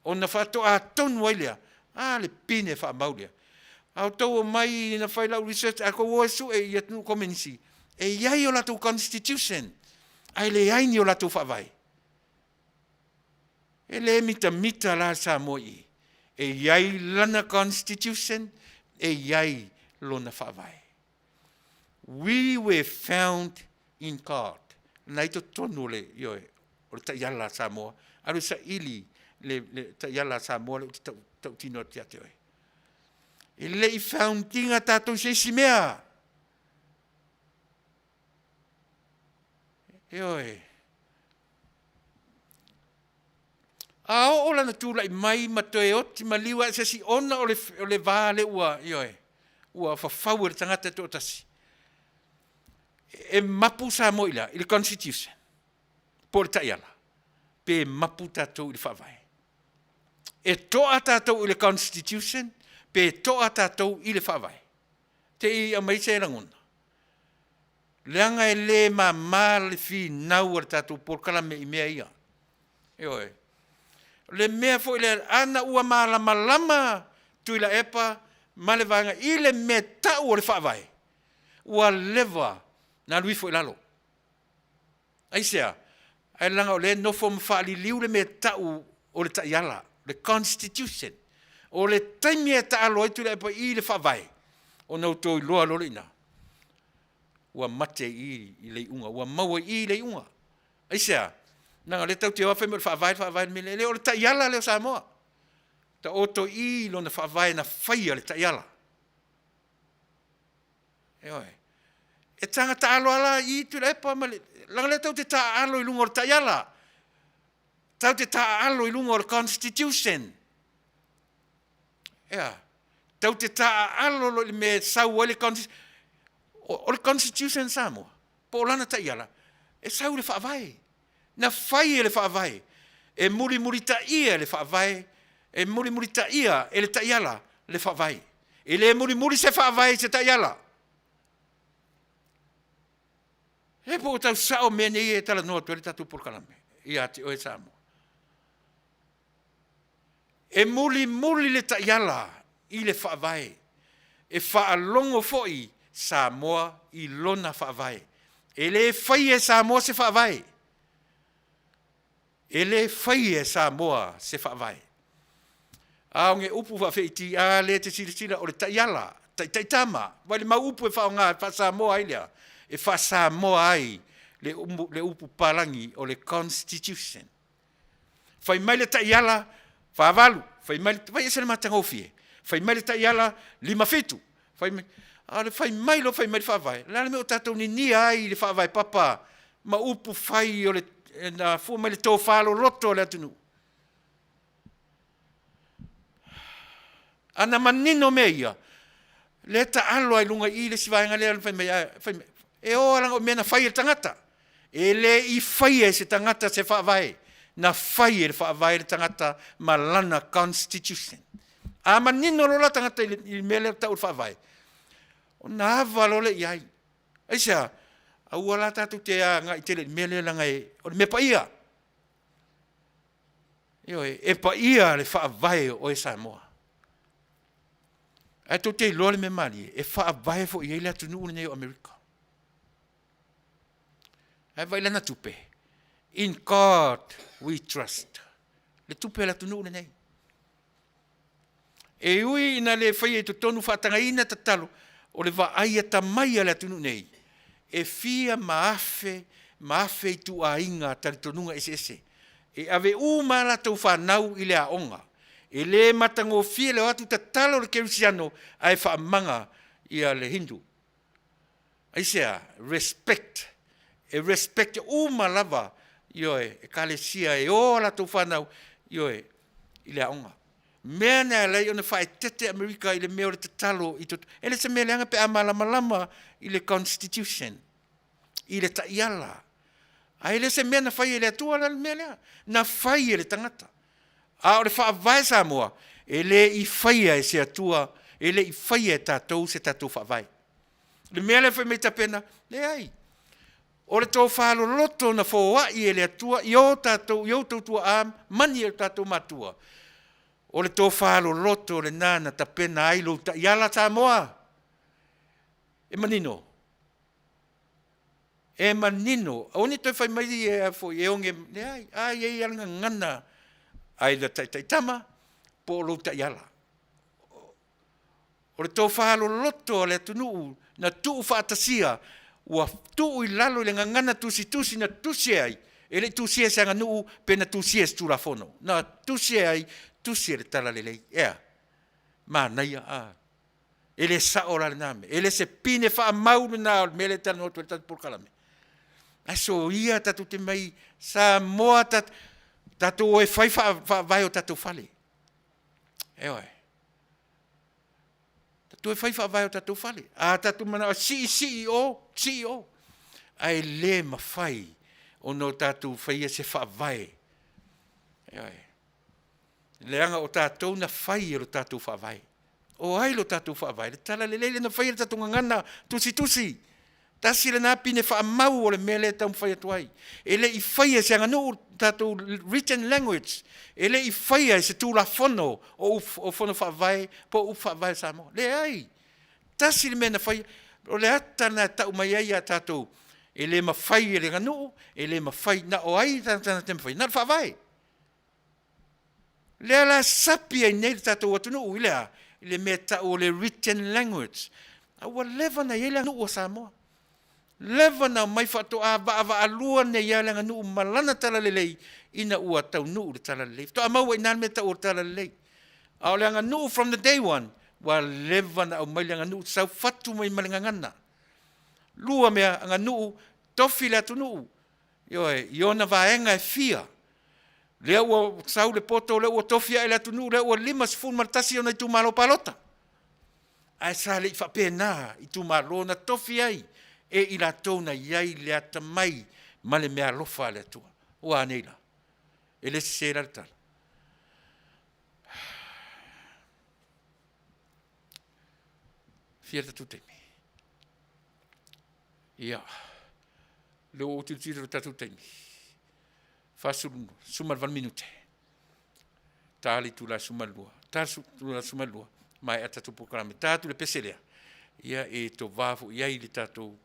ona faatoa tonu ai lea, a le pine faamau lea. A outou omai na fai lau research, a outou o e sue i atunuu komenisi, e i ai o latou constitution ae leai ni o latou faavae. E le mitamita la Samoa i i. E i ai lana constitution, e i ai lona faavae. We were found in God. Na i totonu o le, ioe, o le taiala a Samoa. Alu e saili le, le taiala a Samoa lea ou te tautino atu ia te oe. E le i found ina tatou i se isi mea. Ioe. A oo lana tulai mai ma toe oti maliu ae se isi ona o le va lea ua, ioe, ua fafau e le tagata e toatasi. E mapu Samoa i le a? I le Constitution po o le taiala pe mapu tatou i le Faavae? E toa tatou i le Constitution pe toa tatou i le Faavae? Te i aumai se lagona. Leaga e le mama le finau a le tatou polokalame i mea ia. Ioe. O le mea foi lea, ana ua malamalama Tuilaepa ma le vaega i le mea e tau o le Faavae, ua leva ona alu ifo i lalo. Aisea? Ae leaga o lea e nofo ma faaliliu le mea e tau o le taiala, le constitution. O le taimi e taalo ai Tuilaepa i le Faavae, ona outou iloa loa lea i ina, ua mate i i i le iuga, ua maua i i le iuga. Aisea? Leaga o lea tatou te o lava fai mai o le Faavae, le Faavae, le mea lea. E le o le taiala lea o Samoa. Taoto i i lona Faavae na faia le taiala. Ioe. E taga taalo lava la i i Tuilaepa ma le, leaga o lea tatou te taaalo i luga o le taiala. Tatou te taaalo i luga o le Constitution. Ea, tatou te taaalo loa i le mea e sau ai le Constitution. O le Constitution a Samoa, po o lana taiala, e sau i le Faavae. Na fai e le Faavae, e mulimulitaia e le Faavae, e mulimulitaia e le taiala le Faavae. E le mulimuli se Faavae i se taiala. E po ua tau sao mea nei e talanoa atu ai le tatou polokalame ia te oe Samoa. E mulimuli le taiala i le Faavae. E faalogo foi Samoa i lona Faavae. E le faia e Samoa se Faavae. E le faia e Samoa se Faavae. A o ni upu faafeitia lea e te silasila o le taiala, taitaitama, vaai i le mau upu e faaaoga e faa-Samoa ai le a? E faa-Samoa ai le upu papalagi o le Constitution. Fai mai le taiala 48, fai mai, vaai ese le matagofie, fai mai le taiala 57, fai mai, a o le fai mai loa fai mai le Faavae, o le a le mea ua tatou ninia ai i le Faavae papa ma upu fai o le, na afua mai le tofa loloto o le atunuu? A na manino mea ia, lea e taalo lava i luga i i le isi vaega lea fai mai, fai mai, e o lava leaga o mea na fai e le tagata. E le i faia e se tagata se faavae. Na fai e le Faavae le tagata ma lana constitution. A manino loa la tagata i le mea lea e tau o le Faavae, ona ava loa lea i ai. Aisea? Aua la tatou te agai tele i le mea lea leaga o le mea paia. Ioe, e paia le Faavae o oe Samoa. Ae tou te iloa le mea malie, e faavae foi i ai le atunuu lenei o Amerika. Ae vaai i lana tupe, In God we trust, le tupe a le atunuu lenei. E ui ina le faia i totonu faatagaina tatalo, o le vaai atamai a le atunuu nei, e fia ma afe ma afe ituaiga talitonuga eseese e ave uma lava latou fanau i le aoga. E le matagofie le o atu tatalo le kerisiano ae faamaga ia le Hindu. Aisea? Respect, e respect uma lava, ioe, ekalesia e o a latou fanau, ioe, i le aoga. Mea na e ala ai ona faaeteete Amerika i le mea o le tatalo i e le o se mea leaga pe a malamalama i le constitution, i le taiala. Ae le o se mea na faia e le Atua la le mea lea, na fai e le tagata. A o le Faavae Samoa, e le i faia e se Atua, e le i faia e tatou se tatou Faavae. O le mea lea fai mai Tapena, leai, o le tofa loloto na foai e le Atua i o tatou i outou tuaa mani e o tatou matua, o le tofa loloto lena na tapena ai lou taiala Samoa. E manino? E manino. Aua ne i toe fai mai e a foi e oge, leai, a i ai lava le gagana either taitaitama po o lou taiala. O le tofa loloto a le atunuu na tuufaatasia ua tuu i lalo i le gagana tusitusi na tusi ai, e le i tusia i se aganuu pe na tusia i se Tulafono, na tusi e ai? Tusi e le Talalelei. E a? Manaia a? E le sao la lena mea? E le o se pine faamau lena o le mea lea e talanoa atu ai le tatou polokalame? Ae soia tatou te omai Samoa tatou o e fai faavae o tatou fale. Ioe. Tatou o e fai faavae o tatou fale. A tatou mananao e sii, sii i o, sii i o. Ae le mafai ona tatou faia se faavae, ioe, leaga o tatou na fai e lo tatou Faavae. O ai lo tatou Faavae? Le Talalelei lea na faia e le tatou gagana tusitusi. Tasi lena pine faamau o le mea lea e taumafai atu ai. E le i faia e se aganuu le tatou written language, e le i faia e se Tulafono o Fono Faavae po o upu faavae a Samoa. Leai! Tasi le mea na faia, o le ata lena e tau mai ai ia tatou, e le mafai e le aganuu, e le mafai, na o ai tagata na te mafaia? Na o le Faavae. Lea la e sapi ai nei le tatou atunuu i le a? I le mea e tau o le written language. A ua leva ona i ai le aganuu a Samoa, leva ona aumai faatoa vaavaalua nei lava le aganuu ma lana talalelei ina ua taunuu le talalelei. Faatoa maua i ina le mea e tau o le talalelei. A o le aganuu from the day one, ua leva ona aumai le aganuu, saufatu mai ma le gagana. Lua mea, aganuu, tofi le atunuu, ioe, i ona vaega e fia. Lea ua sau le poto, lea ua tofi ae le atunuu, lea ua 51 ona itumalo palota. Ae sa le i faapena itumalo na tofi ai e i latou na i ai le atamai ma le meaalofa a le Atua. Ua a nei la? E le sese la le tala? Fia le tatou taimi? Ia, lea ua ou tilotilo i le tatou taimi, 48 minute. Ta le itula e 12, ta le itula e 12, maea le tatou polokalame. Ta atu le pese lea, ia e tova foi i ai le tatou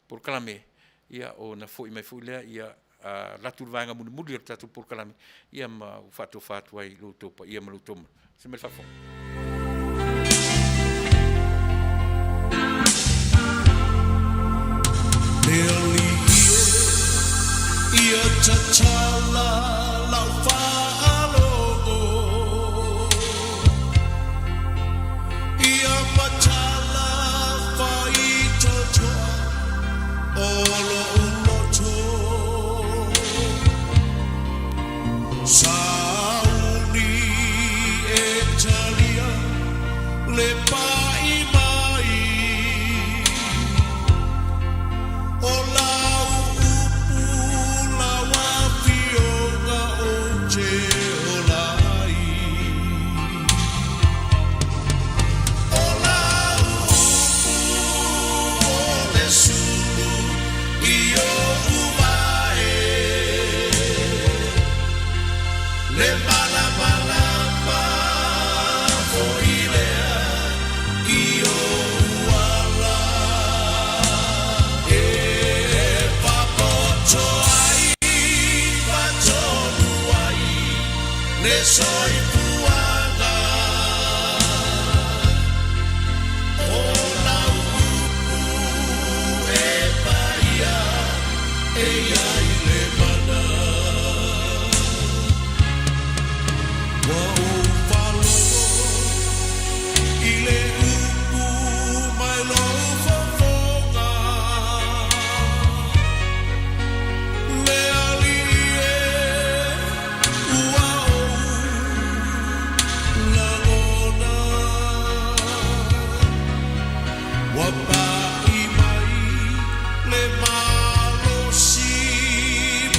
polokalame, ia ona foi mai foi lea, ia alu atu le vaega mulimuli o le tatou polokalame, ia ma ou faatofa atu ai i lo outou paia ma lo outou mamalu. Se mai le faafofoga. Le alii e, ia tatala lau faalogo, Ia matala faitotoa o lo'u loto. Sauni e talia le pa'i mai o. E i ai le mana. Ua ou faalogo i le upu mai lou fofoga, Le Alii e, ua ou lagona. Ua pai mai le malosi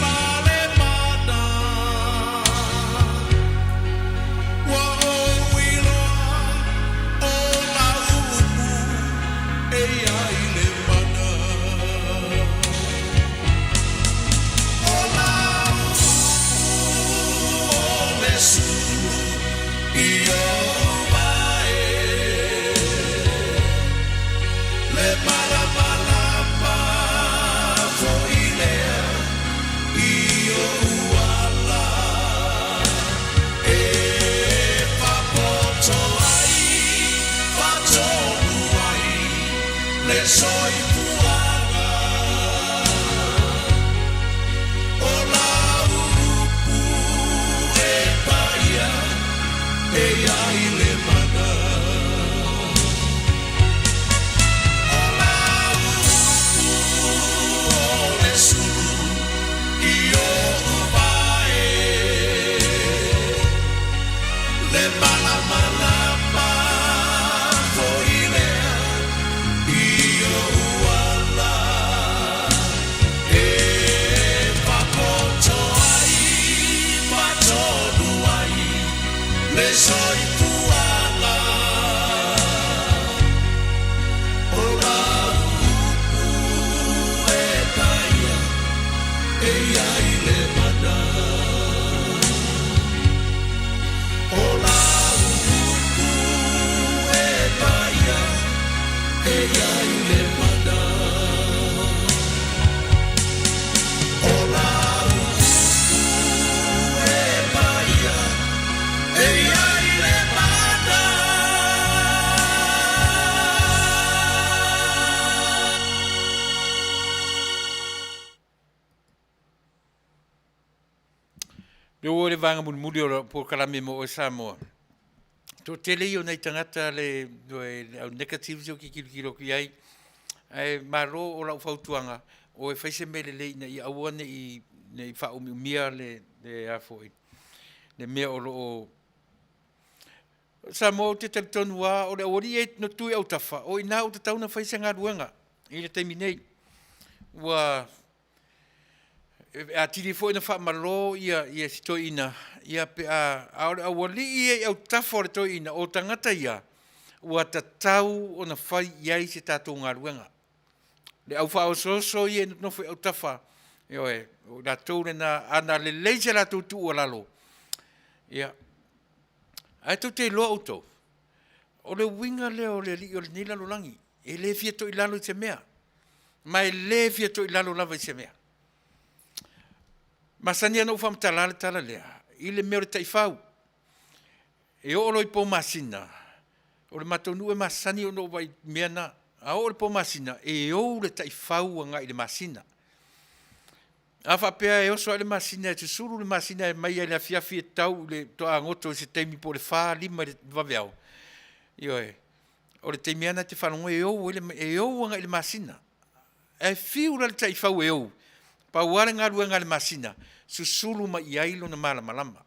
ma le mana, Ua ou iloa o lau upu e i ai le mana. O lau upu o le sulu i ou vae, Le malamalama foi lea i ou ala, E faapoto ai, faatonu ai le soifuaga. O lau upu e paia e i ai le mana. O lau upu o le sulu i ou vae, Le malamalama foi lea i ou ala, E faapoto ai, faatonu ai le soifuaga. O lau upu e paia e i ai le mana. O lau upu e paia e i ai le mana. O lau upu e paia e i ai le mana. Lea ua oo i le vaega mulimuli o lau polokalame mo oe Samoa. Toatele ia o nai tagata le au negatives ia ou te tilotilo atu i ai, ae malo o lau fautuaga, o e fai se mea lelei ina ia aua ne i faaumiumia le a foi, le mea o lo o... Samoa ou te talitonu lava o le aualii ia na tutu i autafa, o i ina ua tatau ona fai se galuega i le taimi nei. Ua atili foi ona faamalo ia si toeaina pe a, a o le aualii ia i autafa o le toeaina, o tagata ia, ua tatau ona fai i ai se tatou galuega. Le au faaosooso ia e nonofo i autafa, ioe, o i latou na, ana lelei se latou tuualalo, ia, ae tou te iloa outou, o le uiga lea o le alii o lenei lalolagi, e le fia toilalo i se mea. Ma e le fia toilalo lava i se mea. E masani lava ona ou faamatala le tala lea i le mea o le taifau. E oo loa i po masina, o le matou nuu e masani ona ou vaai i le mea lena. A oo i le po masina, e ou le taifau agai i le masina. A faapea e oso ae le masina e susulu le masina e aumai lava i le afiafi e tau i le faatoa goto i se taimi po o le 4, 5 i le vaveao, ioe, o le taimi lava lena e te faalogo ai e ou ai le, e ou agai i le masina. Ae fiu la le taifau e ou, pau lava le galuega a le masina, susulu mai i ai lona malamalama.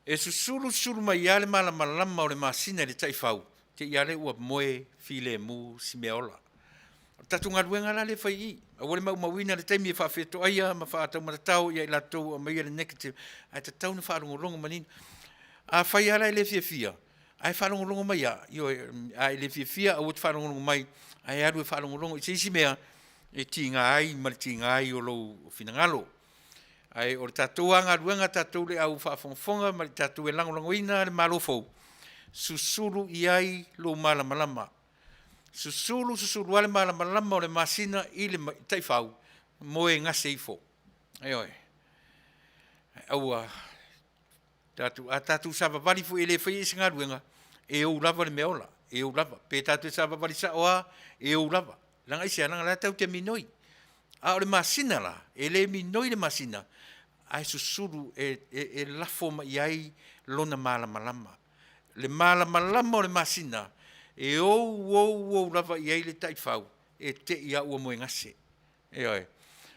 E susulu susulu mai lava le malamalama o le masina i le taifau, te i lava lea ua moe filemu si meaola. O le tatou galuega la lea e fai i i, aua le maumauina le taimi e faafetoaia ma faataumatatao ia i latou o aumaia le negative, ae tatau ona faalogologo manino. Afai lava la e le fiafia, ae faalogologo mai lava, ioe, a e le fiafia aua e te faalogologo mai, ae alu e faalogologo i se isi mea e tiga ai ma le tiga ai o lou finagalo. Ae o le tatou lava galuega tatou le au faafogafoga ma i tatou e lagolagoina le Malo fou, susulu i ai lou malamalama. Susulu susulu lava le malamalama o le masina i le taifau, moe gase ifo. Ioe. Aua tatou, a tatou savavali foi e le faia se galuega, e ou lava le meaola, e ou lava. Pe tatou te savavali sao lava, e ou lava. Leaga aisea? Leaga o la e tatou te minoi. A o le masina la, e le minoi le masina, ae susulu e, e, e lafo mai i ai lona malamalama. Le malamalama o le masina, e ou ou ou lava i ai le taifau, e te i a ua moegase. Ioe.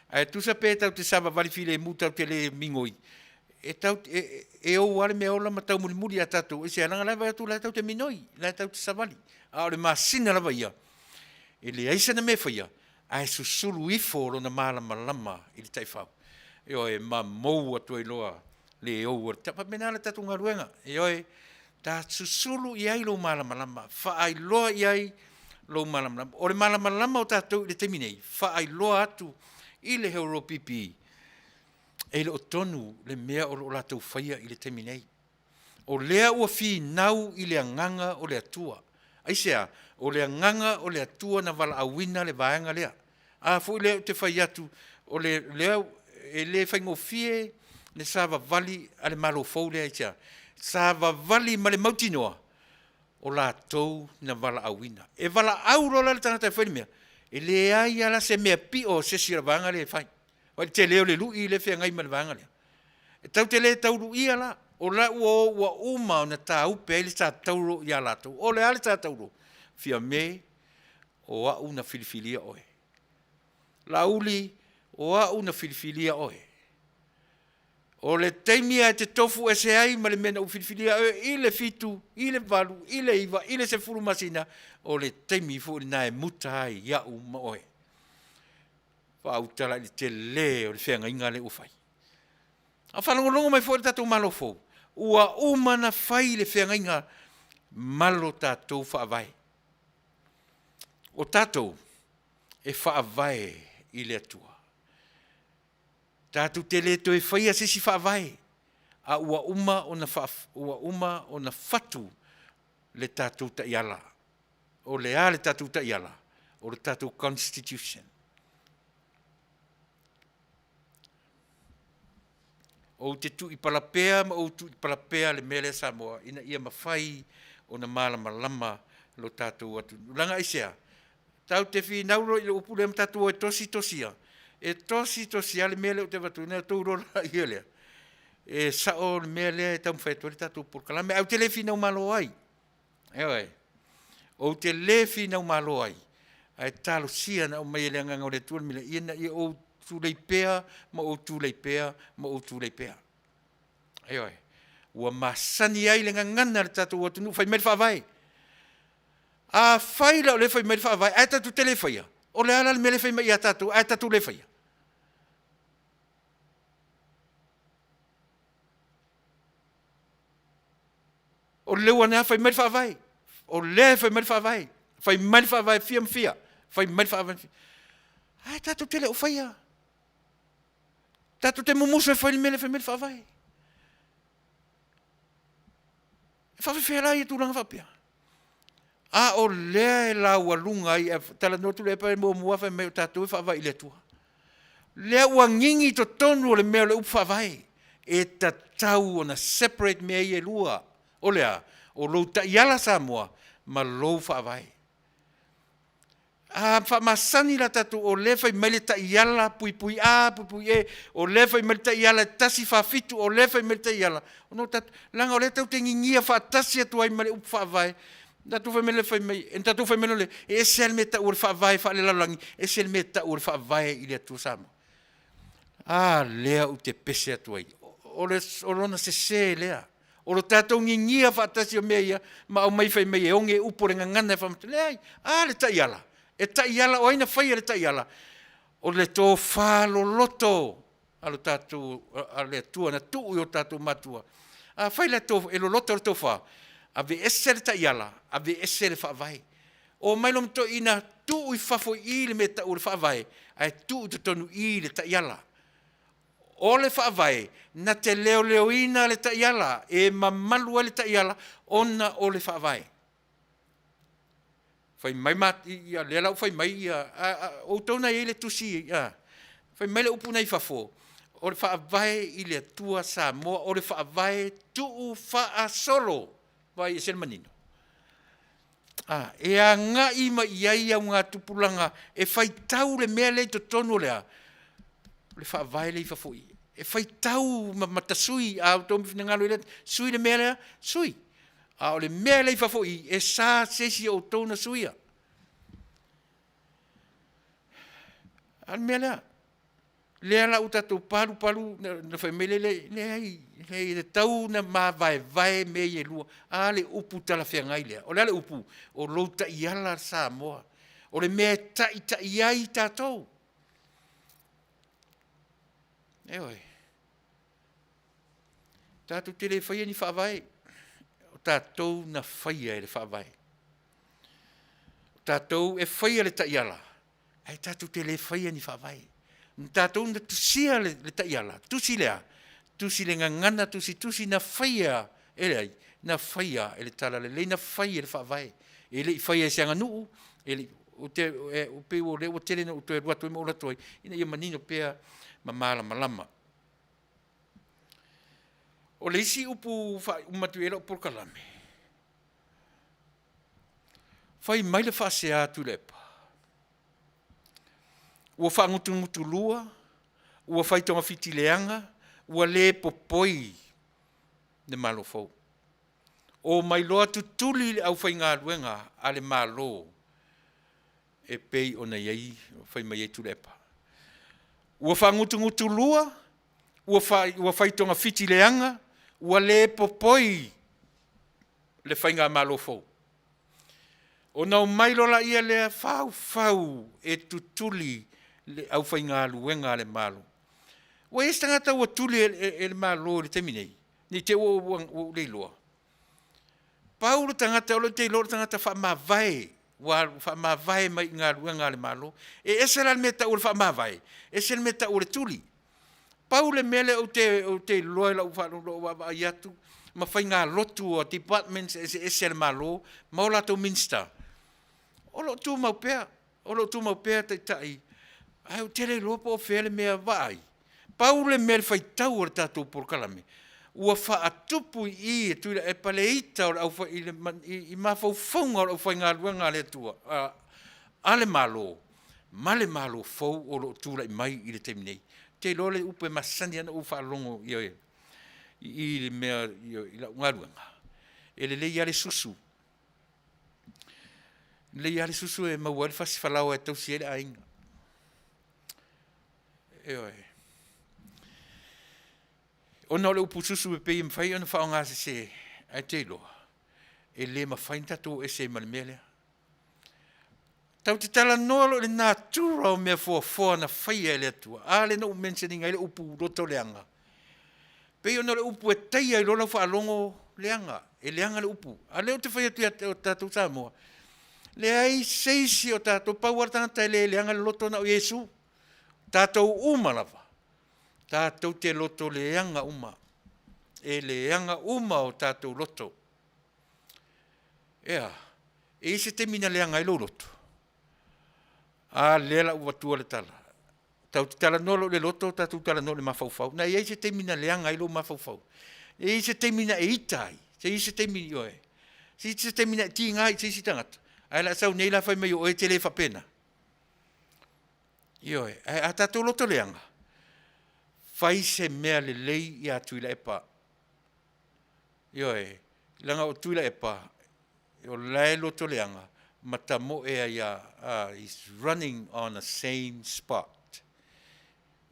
Ae tusa pe tatou te savavali filemu tatou te le migoi, e tatou te, e ou lava le meaola ma taumulimuli ia tatou, aisea? Leaga o la e vaai atu o la e tatou te minoi, o la e tatou te savali. A o le masina lava ia, e leai sana mea e faia, ae susulu ifo lona malamalama i le taifau. Ioe, ma mou atu ai loa le ou o le tapa. E faapena le tatou galuega, ioe, ta susulu i ai lou malamalama, faailoa i ai lou malamalama. O le malamalama o tatou i le taimi nei, faailoa atu i le HRPP, e le o tonu le mea o lo o latou faia i le taimi nei. O lea ua finau i le Agaga o le Atua. Aisea? O le Agaga o le Atua na valaauina le vaega lea. A foi lea ou te fai atu, o le lea e le faigofie le savavali a le Malo fou lea. Aisea? Savavali ma le mautinoa o latou na valaauina. E valaau loa la le tagata e fai le mea, e leai lava la se mea pio a se isi o le vaega lea e fai. Vaai i le tele o le lui lea e feagai ma le vaega lea. E tatou te le tau luia la, o la ua o ua uma ona taupe ai le sa tauro ia latou. O le a le sa tauro? Fiame, o au na filifilia oe. Laauli, o au na filifilia oe. O le taimi lava e te tofu ese ai ma le mea na ou filifilia ai oe i le 7, i le 8, i le 9, i le 10 masina, o le taimi foi lena e muta ai au ma oe. Faautala i le tele o le feagaiga lea ua fai. A o faalogologo mai foi le tatou Malo fou, ua uma ona fai le feagaiga ma lo tatou Faavae. O tatou e faavae i le Atua. Tatou te le toe faia se isi faavae, a ua uma ona ua uma ona fatu le tatou taiala. O le a le tatou taiala? O le tatou Constitution. Ou te tuipala pea ma ou tuipala pea le mea lea Samoa ina ia mafai ona malamalama lo tatou atunuu. Leaga aisea? Tatou te finau loa i le upu lea ma tatou o e tosi tosi a, e tosi tosi lava le mea lea ou te avatuina, ona outou iloa lea lea e sao le mea lea e taumafai atu ai le tatou polokalame. Ae ou te le finau malo ai, ioe, ou te le finau malo ai, ae talosia na aumai e le Agaga o le Atua le mea lea, ina ia ou tulei pea ma ou tulei pea ma ou tulei pea. Ioe. Ua masani ai le gagana a le tatou atunuu fai mai le Faavae. Afai la o lea e fai mai le Faavae ae tatou te le faia, o le a la le mea lea e fai mai ia tatou ae tatou le faia? O le ua na fai mai le Faavae, o lea e fai mai le Faavae, fai mai le Faavae fia ma fia, fai mai le Faavae, ae tatou te le o faia. Tatou te mumusu e fai le mea lea e fai mai le Faavae. E faafefea la ia tulaga faapea? A o lea e laualuga ai, e talanoa atu le pepa muamua fai mai o tatou e faavae i le Atua. Lea ua gigi i totonu o le mea o le upu faavae. E tatau ona separate mea ia e lua. O le a? O lou taiala Samoa ma lou faavae. A faamasani la tatou o lea e fai mai le taiala puipui A puipui E, o lea e fai mai le taiala e 147, o lea e fai mai le taiala, ona o tatou, leaga o lea tatou te gigia faatasi atu ai ma le upu faavae, tatou fai mai lea fai mai, ona tatou fai mai loa lea, e ese lava le mea e tau o le faavae faalelalolagi, ese le mea e tau o le faavae i le Atua Samoa. A lea ou te pese atu ai, o le, o lona sese lea. O lo tatou gigia faatasi o mea ia ma aumai fai mai e oge upu o le gagana e faamatala. Leai. A le taiala? E taiala, o ai na faia le taiala? O le tofa loloto a lo tatou, a le Atua na tuu i o tatou matua. Afai la e loloto le tofa, aveese le taiala, aveese le faavae. Omai loa ma toeaiina tuu i fafo i i le mea e tau o le faavae, ae tuu i totonu i i le taiala. O le Faavae na te leoleoina le taiala, e mamalu ai le taiala ona o le Faavae. Fai mai ma, ia lea la ua fai mai ia, a, a, outou na i ai le tusi, a, fai mai le upu na i fafo, o le Faavae i le Atua Samoa, o le Faavae tuufaasolo. Vaai ese le manino. A, e agai mai i ai augatupulaga e faitau le mea lea i totonu o le a? O le faavae lea i fafo i i. E faitau ma ma tasui a outou finagalo i le sui le mea lea, sui. A o le mea lea i fafo i i, e sa se isi o outou ona suia. A o le mea lea, lea la ua tatou palupalu ona fai mai lea, e leai, e tatau ona mavaevae mea ia e lua. A le upu talafeagai lea? O le a le upu? O lou taiala Samoa. O le mea e taitai ai tatou. Ioe. Tatou te le faia ni faavae, o tatou na faia e le Faavae. O tatou e faia le taiala, ae tatou te le faia ni faavae. O tatou na tusia le taiala, tusi le a? Tusi i le gagana tusitusi na faia e le ai? Na faia e le Talalelei, na fai e le Faavae. E le i faia e se aganuu, e le i, ou te, e pei o lea ua tele ina ou toe alu atu ai ma ou alu atu ai, ina ia manino pea ma malamalama. O le isi upu ua faauma atu i ai lau polokalame, fai mai le faasea a Tuilaepa, ua faagutugutulua, ua fai togafiti leaga, ua le popoi le Malo fou. Omai loa tutuli le aufaigaluega a le Malo e pei ona i ai, fai mai ai Tuilaepa. Ua faagutugutulua, ua fai togafiti leaga, ua le popoi le faigamalo fou. Ona omai loa lea faufau e tutuli le aufaigaluega a le Malo. Ua i ai se tagata ua tuli e le Malo i le taimi nei? Ne i te i ua ou le iloa. Pau le tagata o lea ou te iloa o le tagata faamavae, ua faamavae mai galuega a le Malo. E ese la le mea e tau o le faamavae, ese le mea e tau o le tuli. Pau le mea lea ou te iloa i lau vaavaai atu ma faigalotu a departments eseese a le Malo ma o latou Minisita, o lo o tumau pea, o lo o tumau pea taitai, ae ou te le iloa po o fea le mea. Vaai, pau le mea i le faitau a le tatou polokalame, ua faatupu i i e Tuilaepa le ita i mafaufauga o le aufaigaluega a le Atua a le Malo ma le Malo fou o lo o tulai mai i le taimi nei. Ou te iloa o le upu e masani lava ona ou faalogo i ai i le mea i lau galuega, e lelei lava le susu, e lelei lava le susu e maua ai le fasi falaoa e tausi ai le aiga. Ioe. Ona o le upu susu e pei e mafai ona faaaogasese, ae ou te iloa, e le mafai ona tatou o ese ai ma le mea lea. Tatou te talanoa loa i le natura o mea foafoa na faia e le Atua, a lea na ou mention ina ai le upu loto leaga. E pei ona o le upu e taia ai loa lau faalogo leaga, e leaga le upu. A o lea ou te fai atu ia te tatou Samoa, leai se isi o tatou, pau lava le tagata e le leaga le loto na o Iesu. O tatou uma lava, tatou te loto leaga uma. E leaga uma o tatou loto. E a? E i ai se taimi na leaga ai lou loto? A lea o le a ou avatua le tala. Tatou te talanoa loa i le loto tatou talanoa i le mafaufau. Na i ai se taimi na leaga ai lou mafaufau? E i ai se taimi na e ita ai? Se i ai se taimi, ioe, se i ai se taimi na e tiga ai i se isi tagata, ae o le a sau nei la fai mai o oe e te le faapena? Ioe, ae a tatou loto leaga, fai se mea lelei ia Tuilaepa. Ioe, leaga o Tuilaepa, o la e loto leaga ma tamoe ai lava, is running on the same spot.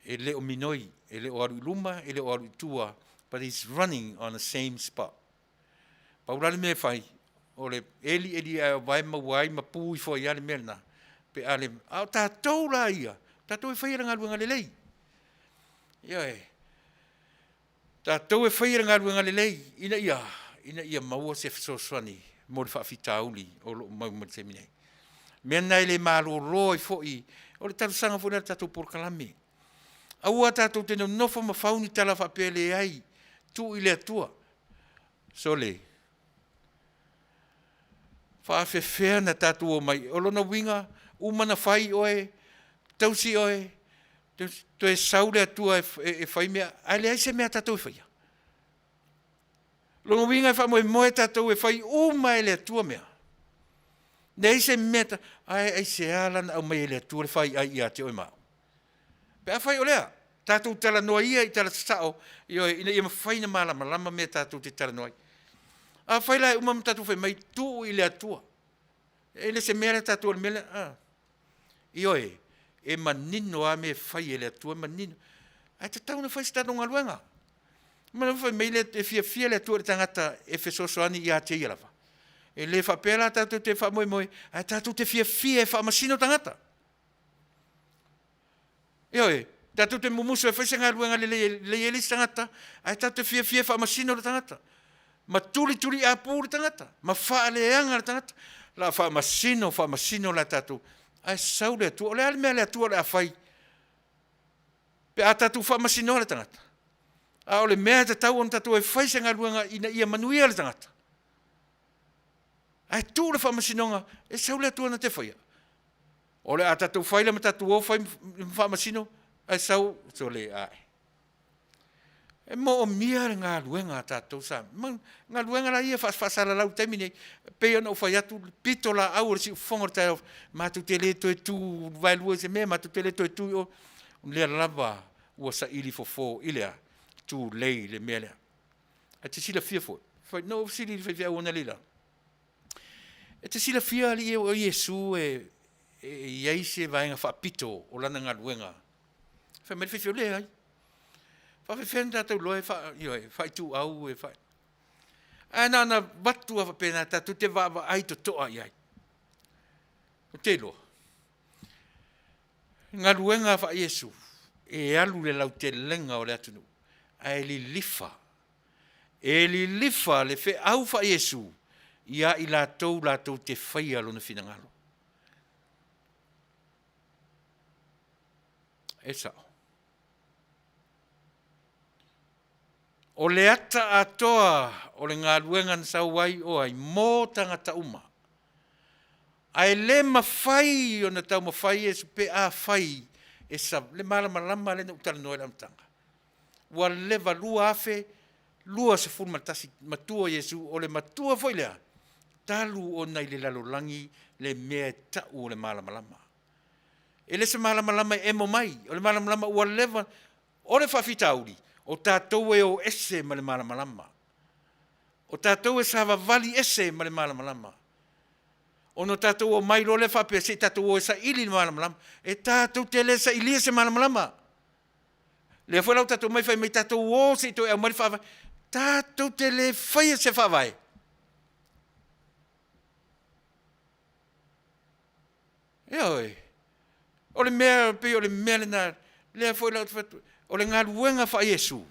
E le o minoi, e le o alu i luma, e le o alu i tua, but is running on the same spot. Pau la le mea e fai, o le eli eli ae o vae maua ai ma pu ifo ai lava le mea lena, pe a le, a o tatou la ia, o tatou e faia le galuega lelei. Ioe. Tatou e faia le galuega lelei ina ia a? Ina ia maua se fesoasoani mo le faafitauli o lo o mau mai i le taimi nei. O le mea lena e le malolo ai foi, o le talosaga foi lena i le tatou polokalame, aua tatou te nonofo ma fau ni tala faapea e leai, tuu i le Atua. Sole, faapefea ona tatou omai, o lona uiga, uma ona fai oe, tausi oe, toe sau le Atua e fai mea, ae leai se mea a tatou e faia. O lona uiga e faamoemoe tatou e fai uma e le Atua mea. Leai se mea ta, ae aisea la na aumai ai e le Atua le faiai ia te oe ma au? Pe afai o lea, tatou talanoa ia i tala sasao, ioe, ina ia mafai ona malamalama mea tatou te talanoa ai. Afai la e uma ma tatou fai mai, tuu i le Atua, e le o se mea lea tatou o le mea lea, a. Ioe, e manino lava mea e fai e le Atua, e manino. Ae tatau ona fai se tatou galuega. Manatua fai mai le, e fiafia le Atua i le tagata e fesoasoani ia te ia lava. E le faapea la tatou te faamoemoe, ae tatou te fiafia e faamasino tagata. Ioe, tatou te mumusu e fai se galuega lelei e lelei ai le isi tagata, ae tatou te fiafia e faamasino le tagata, ma tulituliapu le tagata, ma faaleaga le tagata. O le a faamasino, faamasino la tatou, ae sau le Atua. O le a le mea a le Atua o le a fai pe a tatou faamasinoa le tagata? A o le mea e tatau ona tatou o e fai se galuega ina ia manuia le tagata, ae tuu le faamasinoga e sau le Atua na te faia. O le a tatou fai lea ma tatou o fai ma faamasino, ae sau, sole, ae. E moomia le galuega a tatou sa, galuega la ia faasalalau i le taimi nei, e pei ona ou fai atu, le pitolaau a le siufofoga o le taeao, matou te le toe tu vaelua i se mea, matou te le toe tu i o, o lea lava ua saili fofo i le a? Tulei i le mea lea. Ae te silafia foi, na ou fesili i le faifeau analeila, e te silafia alii e o Iesu e i ai se vaega faapito o lana galuega? Fai mai le faifeau, leai. E faapefea ona tatou iloa e ioe, e faaituau e Ae na ona avatu lava faapena tatou te vaavaai totoa i ai. Ou te iloa, o galuega faa-Iesu, e alu i le lautelega o le atunuu, ae lilifa, e lilifa le feau faa-Iesu ia i latou latou te faia Lona finagalo. E sao. O le ata atoa o le galuega na sau ai o ai? Mo tagata uma. Ae le mafai ona taumafai Iesu pe afai e le malamalama lea na ou talanoa ai i le amataga. Ua leva 2021, matua Iesu, o le matua foi lea talu ona i le lalolagi le mea e tau o le malamalama. E le o se malamalama e emo mai, o le malamalama ua leva. O le faafitauli, o tatou e o ese ma le malamalama. O tatou e savavali ese ma le malamalama. Ona tatou omai loa lea faapea se i tatou o e saili le malamalama. E tatou te le sailia se malamalama. Lea foi la ua tatou omai fai mai tatou o se i toe aumai le Faavae. Tatou te le faia se Faavae. Ioe. O le mea, pei o le mea lena, lea foi la ou te fai atu, o le galuega faa-Iesu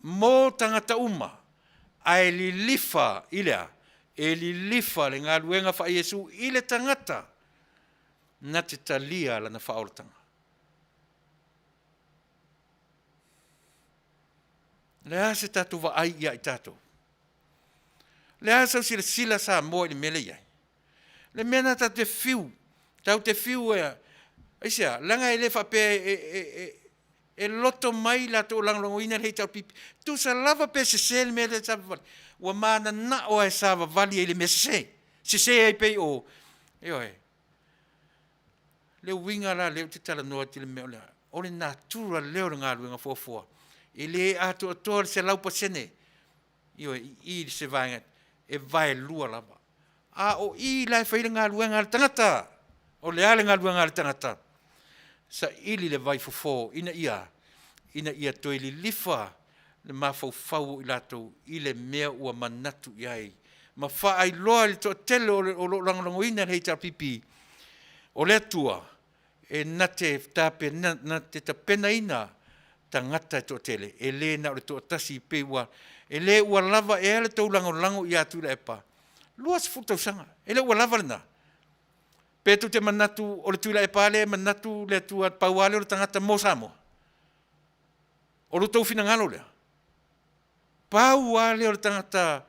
mo tagata uma, ae lilifa i le a? E lilifa le galuega faa-Iesu i le tagata na te talia lana faaolataga. O le a se tatou vaai ia i tatou? O le a sau silasila Samoa i le mea lea e i ai? O le mea lena tatou te fiu, tatou te fiu e, aisea? Leaga e le faapea e loto mai latou o lagolagoina le HRPP, tusa lava pe sese le mea lea e savavali, ua mananao lava e savavali ai i le mea sese, sese ai pea i o, ioe. O le uiga la lea ou te talanoa atu i le mea o le a? O le natura lea o le galuega fuafua, e le atoatoa le 100%, ioe, i i i se vaega, e vaelua lava. A o i la e fai ai le galuega a le tagata. O le a le galuega a le tagata? Saili le vaifofo ina ia a? Ina ia toe lilifa le mafaufau o i latou i le mea ua manatu i ai ma faailoa i le toatele o lo o lagolagoina le HRPP, o le Atua e na te tapenaina tagata e toatele, e le na o le toatasi pei ua, e le ua lava ea le tou lagolago ia Tuilaepa? 20 tausaga, e le ua lava lena? Pe tou te manatu o le Tuilaepa lea e manatu le Atua pau lava lea o le tagata mo Samoa? O lo outou finagalo lea? Pau lava lea o le tagata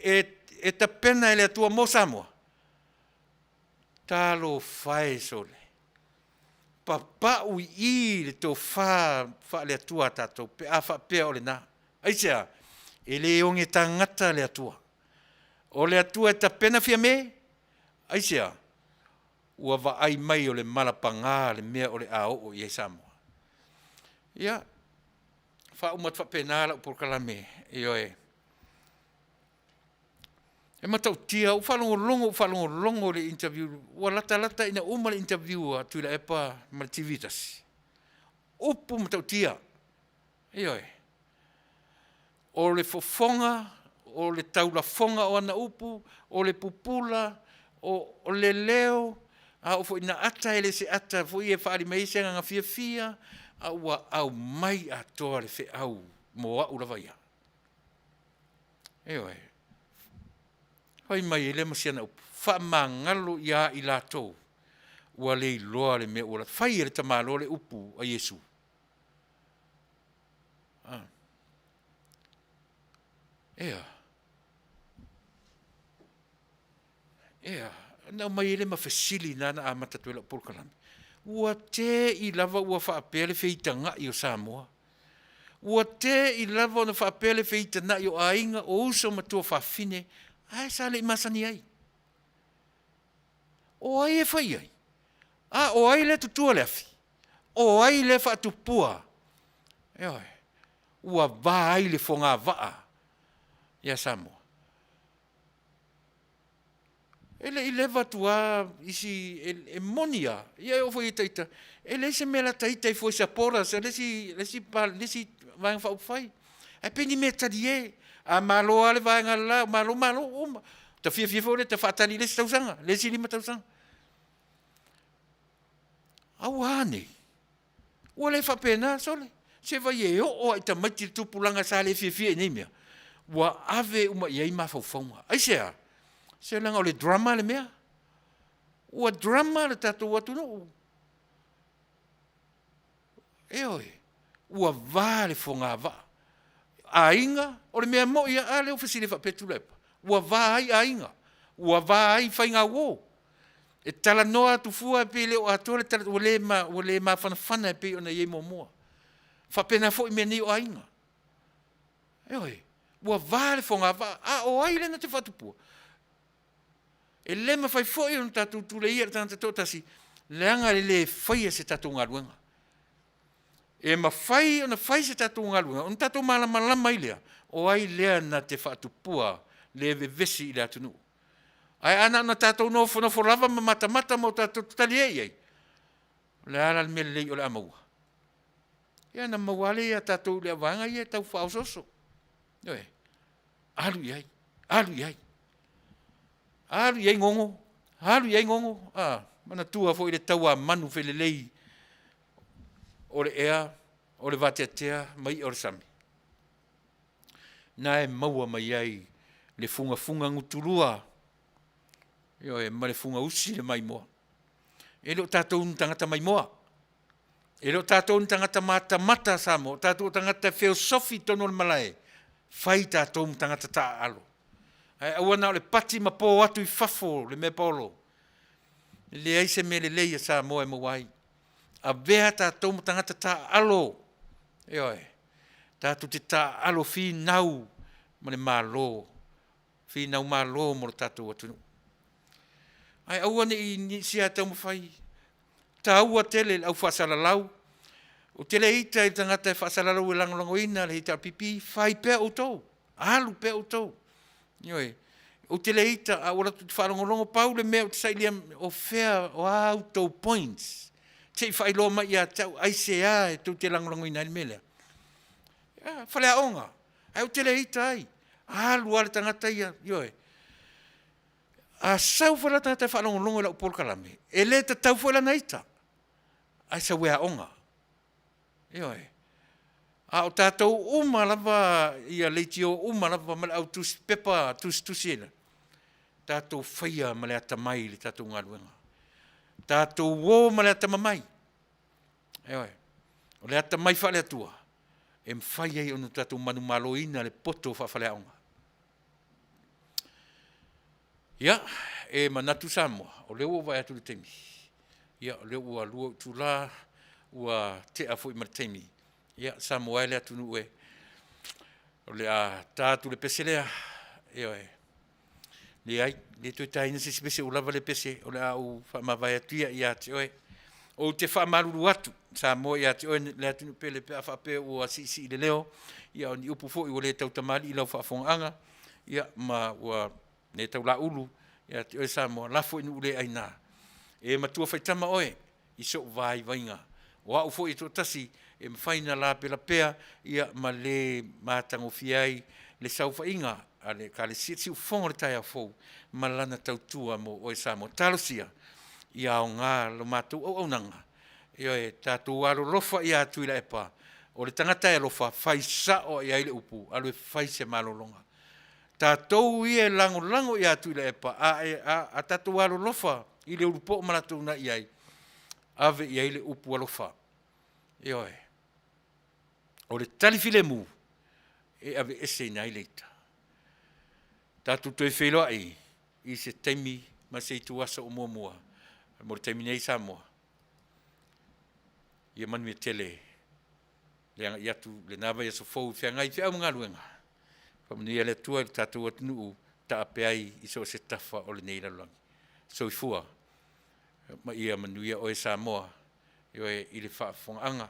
e tapena e le Atua mo Samoa? Talofa e sole, papau i i le tofa faale-Atua a tatou pe a faapea o lena. Aisea? E le oge tagata le Atua. O le Atua e tapena Fiame. Aisea? Ua vaai mai o le mala paga le mea o le a oo i ai Samoa. Ia, faauma atu faapena lau polokalame, ioe. E matautia, ua ou faalogologo i le interview, ua latalata ina uma le interview a Tuilaepa ma le TV e tasi, upu matautia, ioe. O le fofoga, o le taulafoga o ana upu, o le pupula, o le leo, a oo foi ina ata e le o se ata foi ia e faaali mai ai se agaga fiafia, a ua aumai atoa le feau mo au lava ia. Ioe. Fai mai ai lea ma si ana upu, faamagalo ia i latou ua le iloa le mea ua latou. Fai e le tamaloa le upu a Iesu. Ioe. Ea, ona aumai ai lea ma fesili lena na amata atu ai lau polokalame, ua te i lava ua faapea le feitagai o Samoa, ua te i lava ona faapea le feitagai o aiga, o uso ma tuafafine, ae sa le i masani ai? O ai e fai i ai? A o ai lea e tutua le afi? O ai lea e faatupua? Ioe. Ua va ai le fogavaa ia Samoa. E le i leva atu lava isi, e moni lava, ia e oo foi ita, e leai se mea lata ita ai fua i supporters a le isi Vaega Faaupufai, ae pei ni mea talie. A malo lava le vaega le la, malo malo ua uma. Ota fiafia foi lea e faatali i le isi tausaga, le isi 5 tausaga. A ua a nei? Ua le faapena, sole, se vaai e oo lava i tamaiti le tupulaga sa le fiafia i nei mea, ua ave uma i ai mafaufauga. Aisea? Se leaga o le drama le mea. Ua drama le tatou atunuu. Ioe, ua va le fogavaa. Aiga, o le mea moi lava, a lea ua fesili ai faapea Tuilaepa, ua va ai aiga, ua va ai faigauo. E talanoa atu fua e pei e le o atoa le tala, ua le mafanafana e pei ona i ai muamua. E faapena foi mea nei o aiga. Ioe, ua va le fogavaa, a o ai lea na te faatupua? E le mafai foi ona tatou tuleia i le tagata e toatasi, leaga le le faia o se tatou galuega. E mafai ona fai se tatou galuega ona tatou malamalama ai lea, o ai lea na te faatupua le vevesi i le atunuu. Ae a na ona tatou nofonofo lava ma matamata ma tatou talie i ai, o le a la le mea lelei o le a maua? Ia ona maua lava lea ia tatou i le vaega ia e tau faaosooso. Ioe. Alu i ai, alu i ai, alu i ai gogo, alu i ai gogo. A, manatua foi le tau a manu felelei o le ea, o le vateatea ma i'a o le sami, na e maua mai ai le fugafuga gutulua, ioe, ma le fugausi le maimoa. E le o tatou ni tagata maimoa, e le o tatou ni tagata matamata Samoa, o tatou o tagata e feosofi i totonu o le malae, fai tatou ma tagata taaalo. Ae aua na o le pati ma po atu i fafo le mea paolo. E leai se mea lelei a Samoa e maua ai. Avea tatou ma tagata taaalo, ioe, tatou te taaalo finau ma le Malo, finau malo mo le tatou atunuu. Ae aua ne i nisia taumafai, taua tele le au faasalalau. Ou te le ita i le tagata e faasalalau e lagolagoina le HRPP, fai pea outou, alu pea outou. Ioe. Ou te le ita, a ou alu atu ou te faalogologo, pau le mea ou te sailia, o fea, o a outou points, se i faailoa mai ia te au, aisea e tou te lagolagoina ai le mea lea? A, faleaoga, ae ou te le ita ai, alu lava le tagata ia, ioe. A sau foi la le tagata e faalogologo i lau polokalame, e le tatau foi la ona ita, ae sau e aoga. Ioe. A o tatou uma lava ia leitio uma lava ma le au tusipepa tusitusi, tatou faia ma le atamai le tatou galuega. Tatou o ma le atamamai, ioe. O le atamai faale-Atua e mafai ai ona tatou manumaloina le poto faafaleaoga. Ia, e manatu Samoa, o lea ua ou vaai atu i le taimi, ia o lea ua 2 itula ua tea foi ma le taimi. Ia Samoa e le atunuu e, o le a ta atu le pese lea, ioe. Leai, le toe taina se isi pese, ua lava lea pese o le a ou faamavae atu ia ia te oe. Ou te faamalulu atu Samoa ia te oe le atunuu pele pe a faapea ua siisii le leo, ia o ni upu foi ua le tautamalii i lau faafofogaaga, ia ma ua le taulaulu ia te oe Samoa, lafo i nuu le aina. E matua faitama oe i sou vaivaiga, o au foi e toatasi e mafai ona lapelapea ia ma le matagofie ai le saofaiga a le Ekalesia Siufofoga o le Taeao Fou ma lana tautua mo oe Samoa. Talosia ia aoga la matou auaunaga, ioe, tatou alolofa ia Tuilaepa, o le tagata e alofa, fai sao lava i ai le upu, alu e fai se malologa. Tatou ia e lagolago ia Tuilaepa, a tatou alolofa i le ulupo ma latou uunai i ai, ave i ai le upu alofa. Ioe. O le tali filemu e aveeseina ai le ita. Tatou toe feiloai i se taimi ma se ituaso o muamua. Mo le taimi nei Samoa, ia manuia tele le agai atu i lena vaiaso fou i feagai ai feau ma galuega. Faamanuia le Atua i lo tatou atunuu, taape ai i so o se tafa o lenei lalolagi. Soifua ma ia manuia oe Samoa, ioe, i le faafofogaaga.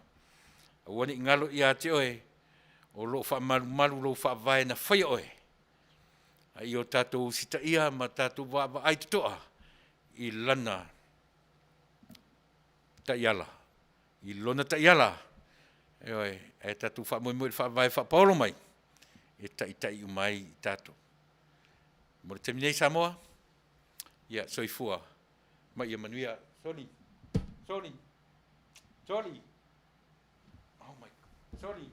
Aua ne i galo ia te oe, o lo o faamalumalu lou Faavae na faia oe, a ia o tatou usitaia ma tatou vaavaai totoa i lana taiala, i lona taiala, ioe, ae tatou faamoemoe i le Faavae faapaolo mai e taitai uma ai i tatou. Mo le taimi nei Samoa, ia soifua ma ia manuia. Soli, soli, soli, oh my, soli.